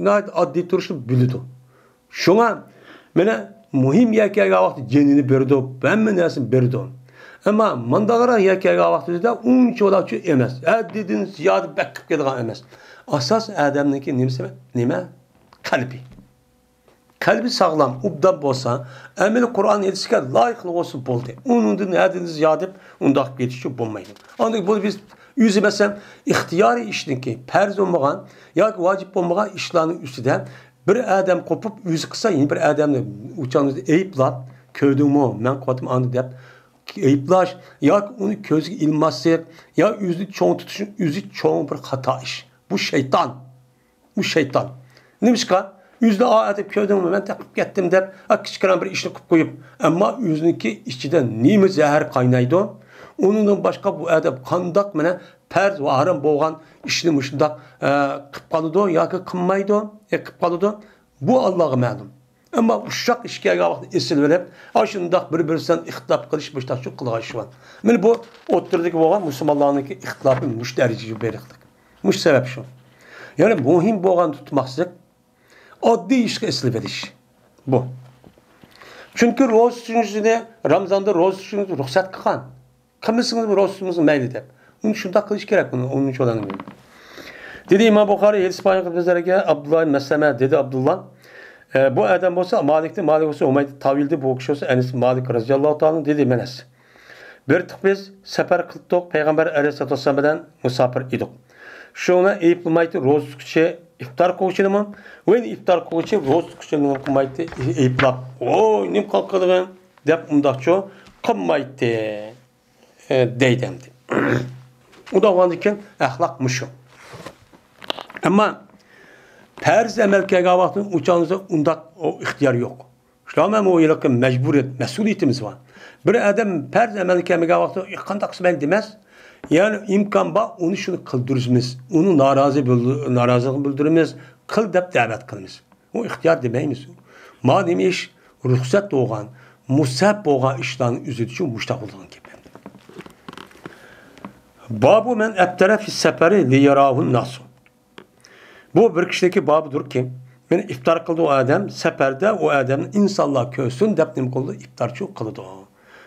ناھايىتى ئاددىي تۇرۇشنى بىلىدۇ. شۇڭا مانا مۇھىم يەر كەلگەن ۋاقىتتا جېنىنى بېرىدۇ، ھەممە نەرسىنى بېرىدۇ. ئەمما مانداقراق يەر كەلگەن ۋاقتىدا ئۇنچىۋالاچۇ ئەمەس، ھەددىدىن زىيادە بەك قىلىپ كېتىدىغان ئەمەس. ئاساس ئادەمنىڭكى نېمىسى؟ نېمە؟ قەلبى. قەلبى ساغلام، ئوبدان بولسا، ئەمەلىي قۇرئان ھەدىسكە لايىقلا بولسا بولدى. ئۇنىڭدىن ھەددىدىن زىيادە ئۇنداق كېتىشكە بولمايدۇ. ئاندىن بۇنى بىز ئۆزى مەسىلەن، ئىختىيارىي ئىشنىڭكى، پەرز بولمىغان ياكى ۋاجىپ بولمىغان ئىشلارنىڭ ئۈستىدە بىر ئادەم قوپۇپ، ئۆزى قىلسا، يەنە بىر ئادەمنى ئۇچانىزدا ئەيىبلاپ، «كۆردۈڭمۇ، مەن قىلىۋاتىمەن ئاندىن» دەپ ئەيىبلاش ياكى ئۇنى كۆزگە ئىلماسلىق يا ئۆزىنى چوڭ تۇتۇشنىڭ ئۆزى چوڭ بىر خاتا ئىش. بۇ شەيتان. بۇ شەيتان. نېمىشقا؟ ئۆزىنى «ئا، ئەتىپ كۆردۈڭمۇ، مەن تېخى قىلىپ كەتتىم» دەپ، ئا، كىچىككىنە بىر ئىشنى قىلىپ قويۇپ، ئەمما ئۆزىنىڭكى ئىچىدە نېمە زەھەر قاينايدۇ؟ ئۇنىڭدىن باشقا بۇ ئادەم قانداق مانا پەرز ۋە ھارام بولغان ئىشنى مۇشۇنداق، ئە، قىلىپ قالىدۇ ياكى قىلمايدۇ، ئە، قىلىپ قالىدۇ؟ بۇ ئاللاغا مەلۇم. ئەمما ئۇششاق ئىش كەلگەن ۋاقىتتا ئېسىلىۋېلىپ، ئاشۇنداق بىر-بىرسىدىن ئىختىلاپ قىلىش، مۇشۇنداق شۇ قىلغان ئىش بار. مانا بۇ ئوتتۇرىدىكى بولغان مۇسۇلمانلارنىڭكى ئىختىلاپى مۇشۇ دەرىجىگە بېرىقلىق. مۇشۇ سەۋەب شۇ. يەنى مۇھىم بولغان تۇتماسلىق، ئاددىي ئىشقا ئېسىلىۋېلىش. بۇ. چۈنكى روزا تۇتۇشنى، رامزاندا روزا تۇتۇشنى رۇخسەت قىلغان. قىلمىسىڭىز، روزا تۇتمىسىڭىز مەيلى دەپ. ئۇنى شۇنداق قىلىش كېرەك، ئۇنى، ئۇنى چولانمايمەن. دېدى ئىمام بۇخارىي، ھەدىس بايان قىلىپ بىزلەرگە ئابدۇللا ئىبن مەسلەمە، دېدى ئابدۇللا، ئە، بۇ ئادەم بولسا مالىكتىن، مالىك بولسا ھۇمەيدتىن تاۋىلدى، بۇ كىشى بولسا ئەنەس مالىك رەزىياللاھۇ تائالا ئەنھۇ دېدى، مەن ئەس. بىر تۇق بىز سەپەر قىلدۇق، پەيغەمبەر ئەلەيھىسسالاتۇ ۋەسسالام بىلەن مۇساپىر ئىدۇق. شۇڭا ئەيىبلىمەيتتى روزا تۇتقۇچى، ئىپتار قىلغۇچىنىمۇ ۋە ئىپتار قىلغۇچى روزا تۇتقۇچىنى قىلمايتتى، ئەيىبلاپ، «ۋوي، نېمە قىلغان» دەپ ئۇنداقچۇ قىلمايتتى، ئە، دەيدۇ ئەمدى. ئۇنداق بولغاندىن كېيىن ئەخلاق مۇشۇ. ئەمما پەرز ئەمەل كەلگەن ۋاقىتتا ئۇچانىزدا ئۇنداق ئۇ ئىختىيار يوق. شۇلارمۇ ھەم ئۇ ھېلىقى مەجبۇرىيەت، مەسئۇلىيىتىمىز بار. بىر ئادەم پەرز ئەمەل كەلمىگەن ۋاقىتتا، «ئېي، قانداق قىلسا مەيلى» دېمەس. يەنى ئىمكان بار، ئۇنى شۇنى قىلدۈرىمىز. ئۇنى نارازى بىل-، نارازىلىقىنى بىلدۈرىمىز، «قىل» دەپ دەۋەت قىلىمىز. ئۇ ئىختىيار دېمەيمىز. ما نېمە ئىش؟ رۇخسەت بولغان، مۇستەھەب بولغان ئىشلارنىڭ ئۆزىدىچۇ مۇشتاق بولىدىغان گەپ. بابۇ مەن ئەپتەرە فىس سەپەرى لىيەراھۇن ناسۇ. بۇ بىر كىشىنىڭكى بابىدۇركى، مېنى ئىپتار قىلدى ئۇ ئادەم، سەپەردە ئۇ ئادەمنى ئىنسانلار كۆرسۇن دەپ نېمە قىلدى؟ ئىپتارچۇ قىلىدۇ.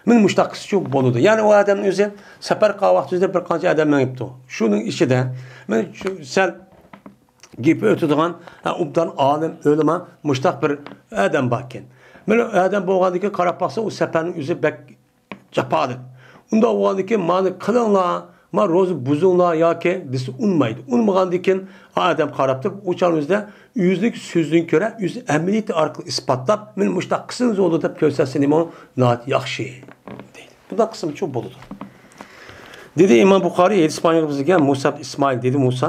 مېنى مۇشتاق قىلسىچۇ بولىدۇ. يەنى ئۇ ئادەمنىڭ ئۆزى سەپەر قىلغان ۋاقتى ئۆزىدە بىر قانچە ئادەم مېڭىپتۇ. شۇنىڭ ئىچىدە مېنى شۇ سەل گېپى ئۆتىدىغان، ھە، ئوبدان ئالىم، ئۆلىما مۇشتاق بىر ئادەم باركەن. مانا ئادەم بولغاندىن كېيىن قاراپ باقسا، ئۇ سەپەرنىڭ ئۆزى بەك جاپالىق. ئۇنداق بولغاندىن كېيىن، مانا قىلىڭلار، ما روزا بۇزۇڭلار ياكى دېسە ئۇنىمايدۇ. ئۇنىمىغاندىن كېيىن، ئا ئادەم قاراپ تۇرۇپ، ئۇ چاغنىڭ ئۆزىدە ئۆزىنىڭ سۆزىدىن كۆرە، ئۆزى ئەمەلىيىتى ئارقىلىق ئىسپاتلاپ، مانا مۇشتاق قىلسىڭىز بولىدۇ دەپ كۆرسەتسە نېمە ناھايىتى ياخشى دەيدۇ. بۇنداق قىلسىمۇچۇ بولىدۇ. دېدى ئىمام بۇخارىي، ھەدىس بايان بىزگە مۇسا ئىسمائىل، دېدى مۇسا،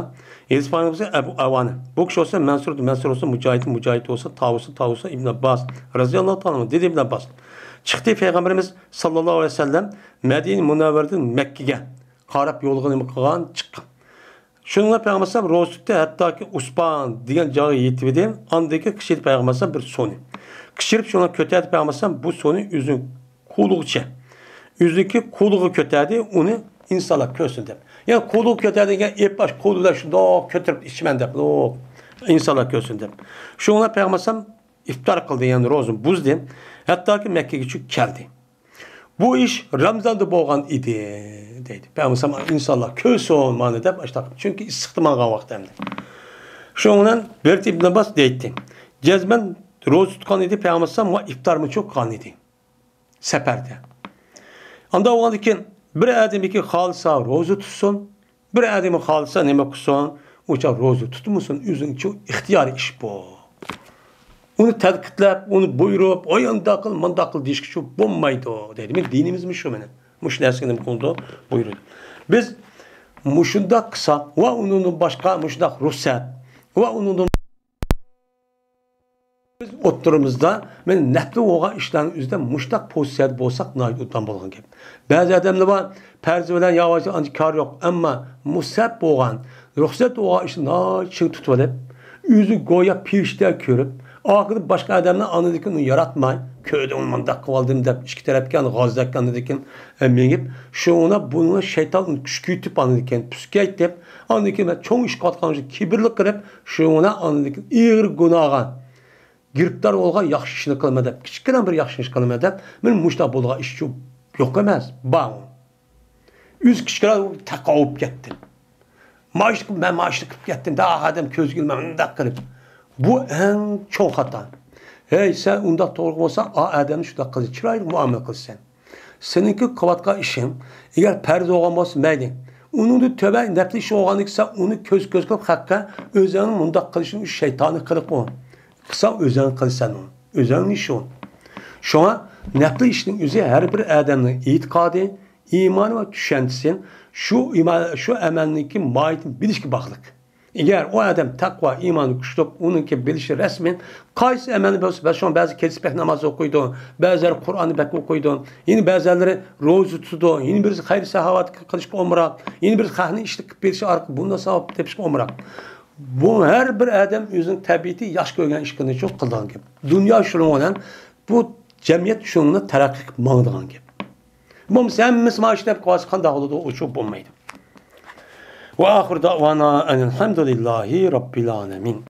ھەدىس بايان بىزگە ئەبۇ ئاۋانە. بۇ كىشى بولسا مەنسۇر، مەنسۇر بولسا مۇجاھىد، مۇجاھىد بولسا تاۋۇس، تاۋۇس ئىبن ئابباس رەزىياللاھۇ تائالا ئەنھۇ. دېدى ئىبن ئابباس، چىقتى پەيغەمبىرىمىز ساللاللاھۇ ئەلەيھى ۋەسەللەم مەدىنە مۇنەۋۋەرىدىن مەككىگە قاراپ يولغا نېمە قىلغان؟ چىققان. شۇنىڭ بىلەن پەيغەمبەر ئەلەيھىسسالام روزا تۇتتى، ھەتتاكى ئۇسپان دېگەن جايغا يېتىۋىدى. ئاندىن كېيىن قىچىدى پەيغەمبەر ئەلەيھىسسالام بىر سۇنى. قىچىرىپ شۇنى كۆتەردى پەيغەمبەر ئەلەيھىسسالام بۇ سۇنى ئۆزىنىڭ قولىغىچە. ئۆزىنىڭكى قولىغا كۆتەردى، ئۇنى ئىنسانلار كۆرسۇن دەپ. يەنى قولىغا كۆتەردى دېگەن ئېلىپ ئاش قولى بىلەن شۇنداق كۆتۈرۈپ ئىچىمەن دەپ، يوق. ئىنسانلار كۆرسۇن دەپ. شۇنىڭ بىلەن پەيغەمبەر ئەلەيھىسسالام ئىپتار قىلدى، يەنى روزىنى بۇزدى. ھەتتاكى مەككىگىچە كەلدى. بۇ ئىش رامزاندا بولغان ئىدى، دەيدۇ. پەيغەمبەر ئىنسانلار كۆرسۇن مانا دەپ ئاشتاق. چۈنكى ئىسسىقتا ماڭغان ۋاقىت ئەمدى. شۇنىڭ بىلەن بىر ئىبن ئابباس دەيتتى. جەزمەن روزا تۇتقان ئىدى پەيغەمبەر ئەلەيھىسسالام ۋە ئىپتارمۇچۇ قىلغان ئىدى. سەپەردە. ئاندا بولغاندىن كېيىن بىر ئادەمكى خالىسا روزا تۇتسۇن، بىر ئادەم خالىسا نېمە قىلسۇن، ئۇچا روزا تۇتمىسۇن، ئۆزىنىڭچۇ ئىختىيارىي ئىش بۇ. ئۇنى تەنقىدلەپ، ئۇنى بۇيرۇپ، «ۋاي، ئانداق قىل، مانداق قىل» دېيىشكىچۇ بولمايدۇ، دەيدۇ. مېنىڭ دىنىمىزمۇ شۇ مېنىڭ. مۇشۇ نەرسىگە نېمە قىلىدۇ؟ بۇيرۇيدۇ. بىز مۇشۇنداق قىلساق ۋە ئۇنىڭدىن باشقا مۇشۇنداق رۇخسەت ۋە ئۇنىڭدىن بىز ئوتتۇرىمىزدا مانا نەپلى بولغان ئىشلارنىڭ ئۆزىدە مۇشتاق پوزىتسىيەدە بولساق ناھايىتى ئوبدان بولغان گەپ. بەزى ئادەملەر بار، پەرز بىلەن ياۋايچە ئانچە كارى يوق، ئەمما مۇستەھەپ بولغان، رۇخسەت بولغان ئىشنى ناھايىتى چىڭ تۇتۇۋېلىپ، ئۆزى گويا پېرىشتە كۆرۈپ، ئاخىرىدا باشقا ئادەملەر ئاندىن كېيىن ئۇنى ياراتماي، «كۆردۈڭمۇ، مۇنداق قىلىۋالدىم» دەپ ئىككى تەرەپكە غازدەك ئاندىن كېيىن، ئە، مېڭىپ، شۇڭا بۇنى شەيتان ئۇنى كۈچ كۈيتۈپ ئاندىن كېيىن پۈسكەيتىپ، ئاندىن كېيىن مەن چوڭ ئىش قىلىۋاتقان كىبىرلىك قىلىپ، شۇڭا ئاندىن كېيىن ئېغىر گۇناھقا گىرىپتار بولغان، ياخشى ئىشنى قىلىمەن دەپ، كىچىككىنە بىر ياخشى ئىش قىلىمەن دەپ، مانا مۇشۇنداق بولىدىغان ئىشچۇ يوق ئەمەس، بار. ئۆزى كىچىككىنە تاقاۋۇپ كەتتى. «مانا ئىشنى قىلىپ، مەن مانا ئىشنى قىلىپ كەتتىم» دە، ئادەم كۆزگە ئىلماي مۇنداق قىلىپ. بۇ ئەڭ چوڭ خاتا. ھەي، سەن ئۇنداق توغرا بولسا، ئا ئادەمنى شۇنداق قىلىسەن، چىرايلىق مۇئامىلە قىلىسەن. سېنىڭكى قىلىۋاتقان ئىشىڭ، ئەگەر پەرز بولغان بولسا، مەيلى. ئۇنىڭدىن تۆۋەن نەپلىك ئىش بولغاندىكىن سەن ئۇنى كۆز-كۆز قىلىپ خەققە ئۆزۈڭنىڭ مۇنداق قىلىشىڭ شەيتانىي قىلىق ئۇ. قىلساڭ ئۆزۈڭ قىلىسەن ئۇ. ئۆزۈڭنىڭ ئىشى ئۇ. شۇڭا نەپلىك ئىشنىڭ ئۆزى ھەر بىر ئادەمنىڭ ئېتىقادى، ئىمانى ۋە چۈشەنچىسى شۇ ئىما-، شۇ ئەمەلنىڭكى ماھىيىتىنى بىلىشكە باغلىق. ئەگەر ئۇ ئادەم تەقۋا، ئىمانى كۈچلۈك، ئۇنىڭكى بىلىشى رەسمىي، قايسى ئەمەلنى بىلسە، بەس شۇڭا بەزى كېچىسى بەك ناماز ئوقۇيدۇ، بەزىلەر قۇرئاننى بەك ئوقۇيدۇ، يەنە بەزىلەر روزا تۇتىدۇ، يەنە بىرسى خەير ساخاۋەت قىلىشقا ئومراق، يەنە بىرسى خەقنى ئىشلىك قىلىپ بېرىشى ئارقىلىق بۇنداق ساۋاب تېپىشقا ئومراق. بۇ ھەر بىر ئادەم ئۆزىنىڭ تەبىئىتى ياخشى كۆرگەن ئىشقىنى شۇ قىلىدىغان گەپ. دۇنيا شۇنىڭ بىلەن، بۇ جەمئىيەت شۇنىڭ بىلەن تەرەققىي قىلىپ ماڭىدىغان گەپ. بولمىسا ھەممىسى مانا شۇ دەپ قالسا قانداق بولىدۇ؟ ئۇ شۇ بولمايدۇ. ۋە ئاخىر دەۋانا ئەنىلھەمدۇلىللاھى رەببىل ئالەمىن.